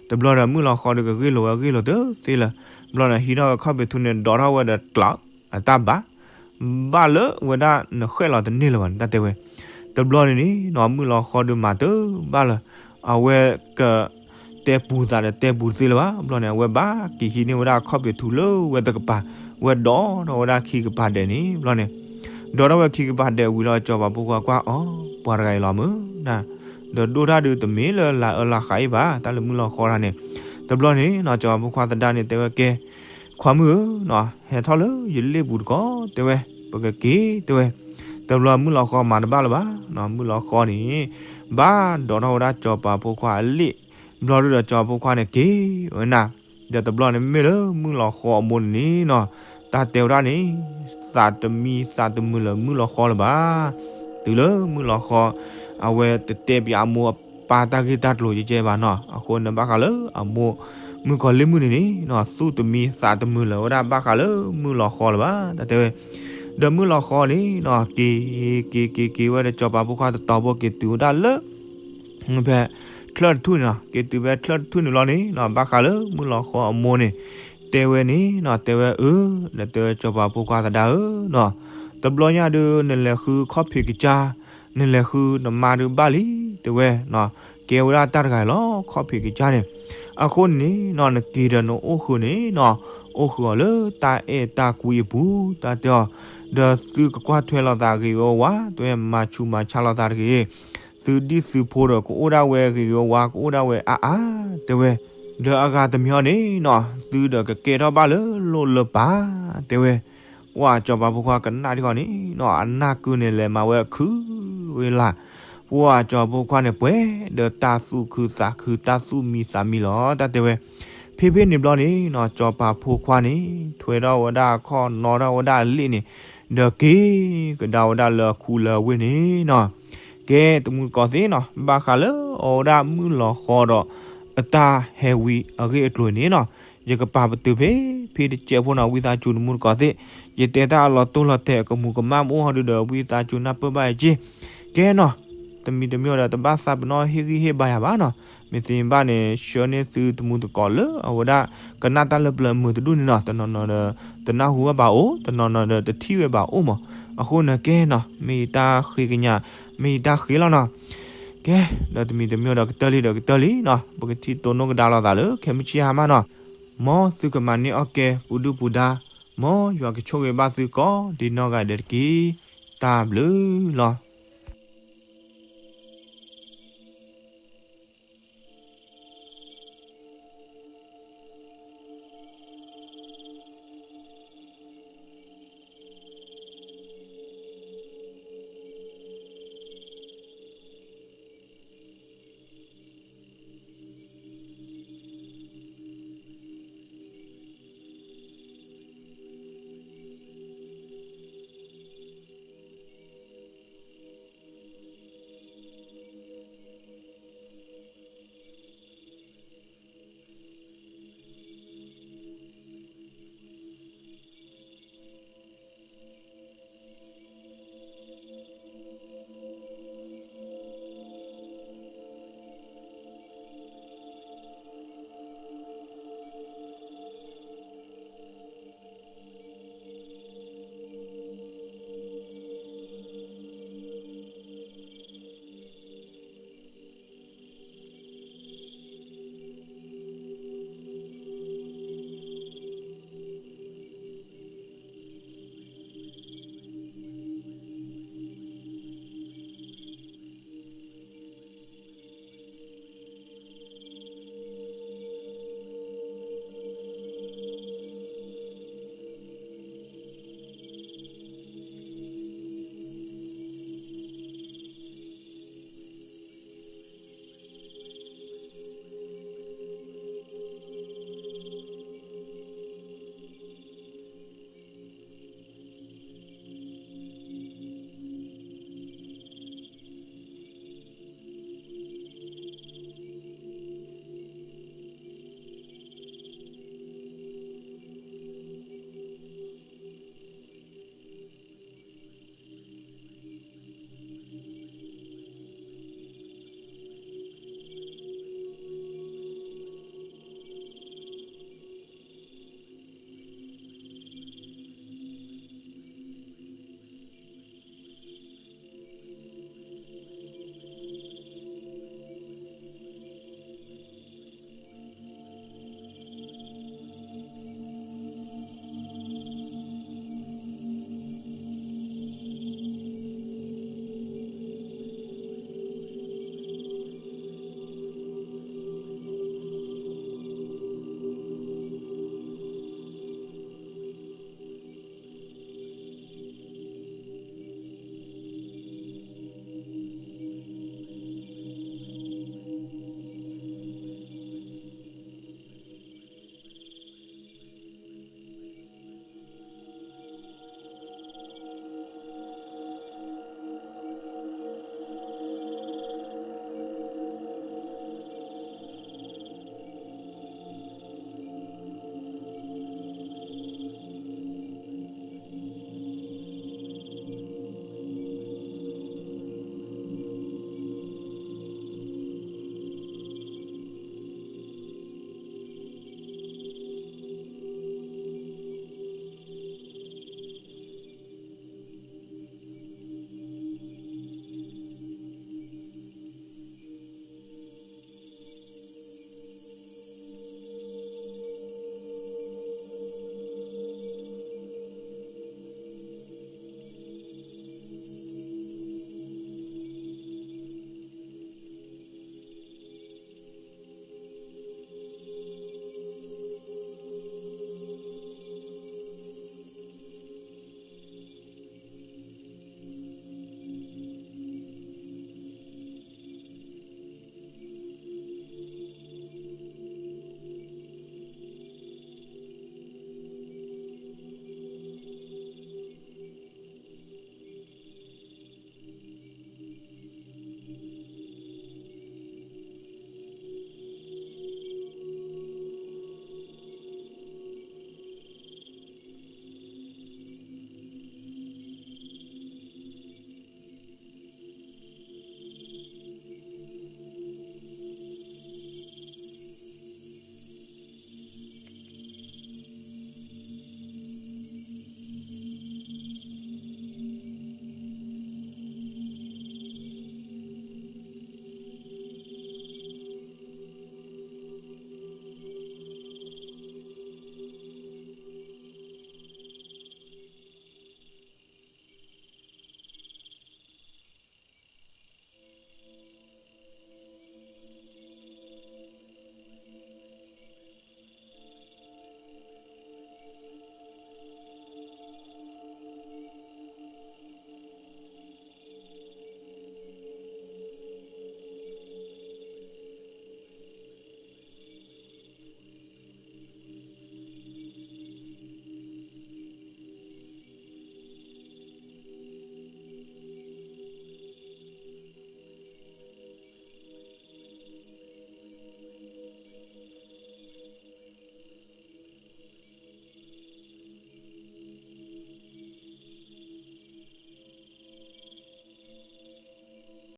တဘျီဒီးမုၣ်လီၤဃီဒီးကဂ့ၢ်လိာ်ဝဲဂ့ၢ်လိာ်တသ့လၢၤ, ဘျီန့ၣ်ဟံးထီၣ်ဝဲခီၣ်ဖံးထူန့ၣ် ဒိးထီၣ်ဝဲဒီးကျး, အတၢ်ဘၣ်, ဘၣ်လၢဝဲဒၣ်နဃဲၣ်လီၤတန့ၢ်လၢၤဘၣ်န့ၣ် တၢ်တဲဝဲ, တဘျီန့ၣ်န့ၣ်နီၤ မုၣ်လီၤဃီဒုးမၤတဘၣ်လၢၤ, အဝဲက တဲပူၤသးဒီးတဲပူၤတသ့လၢၤဘၣ်, ဘျီန့ၣ် အဝဲဘၣ်က့ၤဟံးန့ၢ်ဝဲဒၣ်ခီၣ်ဖံးထူလၢဝဲတကပၤ, ဝဲဒိးထီၣ်ဝဲဒၣ်ခံကပၤဒဲးန့ၣ် ဘျီန့ၣ် ဒိးထီၣ်ဝဲခံကပၤဒဲးဝံၤလီၤ စီၤပၤဖိခွါကွၢ်အီၤ ပှၤတဂၤအံၤလီၤမုၢ်နၤ, ဒီးဒိၣ်တၢ်ဒုးတမ့ၢ်လၢလၤအၢလၤဃးအံၤဘၣ် တၢ်လၢမုၣ်လီၤဃီတၢ်န့ၣ်, တဘျီန့ၣ်နီၤ စီၤပၤဖိခွါသဒါန့ၣ် တဲဝဲကဲ, ခွါမုၣ်ဧၢနီၤ ဟဲထီၣ်လၢယလ့ၣ်ပူၤတကီၢ် တဲဝဲ, ပကက့ၤ တဲဝဲ, တဘျီမုၣ်လီၤဃီမၤတဘၣ်လၢၤဘၣ်နီၤ မုၣ်လီၤဃီန့ၣ် ဘၣ်ဒိးထီၣ်ဝဲဒၣ်စီၤပၤဖိခွါအလ့ၣ်, ဘျီဒုးဒီးစီၤပၤဖိခွါန့ၣ်က့ၤဝဲနၤ ဒီးတဘျီန့ၣ်မ့ၢ်လၢမုၣ်လီၤဃီအမိၢ်န့ၣ်န့ၣ်နီၤ, တၢ်တဲဝဲဒၣ်န့ၣ်, သးတမံသးတမုာ်လၢမုၣ်လီၤဃီလၢၤဘၣ်, တုၤလၢမုၣ်လီၤဃီ, အဝဲတတဲပၠးအမိၢ်အပၢ်တၢ်ဂ့ၢ်တၢ်ကျိၤကဲကဲဘၣ်နီၤ, အဃိန့ၣ်ဘၣ်ဃးလၢအမိၢ်, မုၣ်ကီၤလံၢ်မုၣ်န့ၣ်န့ၣ်နီၤ သူၣ်တမံသးတမုာ်လၢၤဝဲဒၣ်ဘၣ်ဃးလၢမုၣ်လီၤဃီလၢၤဘၣ် တၢ်တဲဝဲ, ဒီးမုၣ်လီၤဃီန့ၣ်နီၤ က့ၤ, က့ၤက့ၤက့ၤဝဲဒီးစီၤပၤဖိခွါတတီၤဖိက့ၤတုၤဝဲဒၣ်လၢ ဖဲချၢၣ်တထူၣ်န့ၣ်နီၤ က့ၤတုၤဖဲချၢၣ်တထူၣ်န့ၣ်လီၤန့ၣ်နီၤ ဘၣ်ဃးလၢမုၣ်လီၤဃီအမိၢ်န့ၣ် တဲဝဲန့ၣ်နီၤ တဲဝဲအၢ, ဒီးတဲဝဲစီၤပၤဖိခွါသဒါဧၢနီၤ, တဘျီညါဒုး နလဲၤဃုခီၣ်ဖံးကစၢ်, နလဲၤဃုနမါဒုးဘၣ်လံ, တဲဝဲ, ကဲဝဲဒၣ်တၢ်တဂၤအံၤလီၤ ခီၣ်ဖံးကစၢ်န့ၣ်, အဃိန့ၣ်နီၤ နက့ၤဒီးနအိၣ်ဃုာ်န့ၣ်နီၤ, အိၣ်ဃုာ်အီၤလၢတၢ်အဲၣ်တၢ်ကွံအပူၤ တၢ်တဲအီၤ, ဒီးသုကကွၢ်ထွဲလိာ်သးဂ့ၤဂ့ၤဝါဝါ တဲဝဲ မၤဆူးမၤဆါလိာ်သးတဂ့ၤ သုဒံၣ်သုဖိဒီးကအိၣ်ဒၣ်ဝဲဂ့ၤဂ့ၤဝါဝါ ကအိၣ်ဒၣ်ဝဲအါအါ တဲဝဲ, ဒီးအဂၤတမံၤအံၤန့ၣ်နီၤ သုဒီးကကဲထီၣ်ဘၣ်လၢလိၣ်လၢပၢ် တဲဝဲ, ပှၢ်စီၤပၤဖိခွါကနၣ်ထံဃီန့ၣ်နီၤ အနၢ်ကုန့ၣ်လဲၤမၤဝဲအခုဝဲလၢ်, ပှၢ်စီၤပၤဖိခွါန့ၣ် ပှဲၤဒီးတၢ်သူၣ်ခုသးခု တၢ်သူၣ်မံသးမံလီၤ တၢ်တဲဝဲ. ဖဲဖဲန့ၣ်ဘျီန့ၣ်နီၤ စီၤပၤဖိခွါန့ၣ် ထွဲထီၣ်ဝဲဒၣ်အခီၣ် နီၣ်ထီၣ်ဝဲဒၣ်အလ့ၣ်န့ၣ် ဒီးက့ၤကဒါဝဲဒၣ်လၢအခူလၢအဝ့ၢ်န့ၣ်နီၤ. ကဲ တမူတကိးသ့ၣ်နီၤ ဘၣ်ဃးလၢအဝဲဒၣ်မုၣ်လီၤဃီဒီး အတၢ်ဟဲဝံအဂ့ၢ်အကျိၤန့ၣ်နီၤ ယကပာ်ပတုာ်ဖဲ ဖဲတကဲးဖိနီၤ ဝံသးစူၤတမူတကိးသ့ၣ် ယတဲတၢ်အလီၤတိၢ်လီၤတဲာ် ကမူၤကမၣ်မ့ၢ်အိၣ်ဟီဒုဒီး ဝံသးစူၤနၢ်ပၢၢ်ဘၣ်ယက့ၢ်. ကဲနီၤ တမံၤတမံၤဒီး တဘၣ်သးပ့ၤနီၣ်ဟ့ၣ်ဂံၢ်ဟ့ၣ်ဘါယၤဘၣ်နီၤ. မ့ၢ်သ့ဘၣ်န့ၣ် ဆှၢန့ၢ်သုတမူတကိးလၢအဝဲဒၣ် ကနၣ်တၢ်လၢပျၢၤမုာ်တဒူၣ်န့ၣ်နီၤ. တနီၤနီၤဒီး တနၢ်ဟူဘၣ်ဘၣ်အိၣ်, တနီၤနီၤဒီး တထံၣ်ဝဲဘၣ်အိၣ်မး. အဃိန့ၣ်ကဲနီၤ မ့ၢ်ယတၢ်ဃ့ကညး မ့ၢ်ယတၢ်ဃ့လီၤနီၤ. ကဲ ဒီးတမံၤတမံၤဒီး ကတၢၢ်လံဒီးကတၢၢ်လံနီၤ. ပကထံၣ်တိၢ်နီၣ်ကဒါလိာ်သးလၢ ခဲမုၢ်ဆ့ၣ်ဟါမၢ်နီၤ. မ်သုကမၤန့ၢ်အီၣ်ကဲ ပူၤဒုၣ်ပူၤဒါ, မ်ယွၤကဆိၣ်ဂ့ၤဘၣ်သုကိးဒ်နီၢ်ဂၤဒဲးတက့ၢ်. တၢ်ဘျုးလီၤ.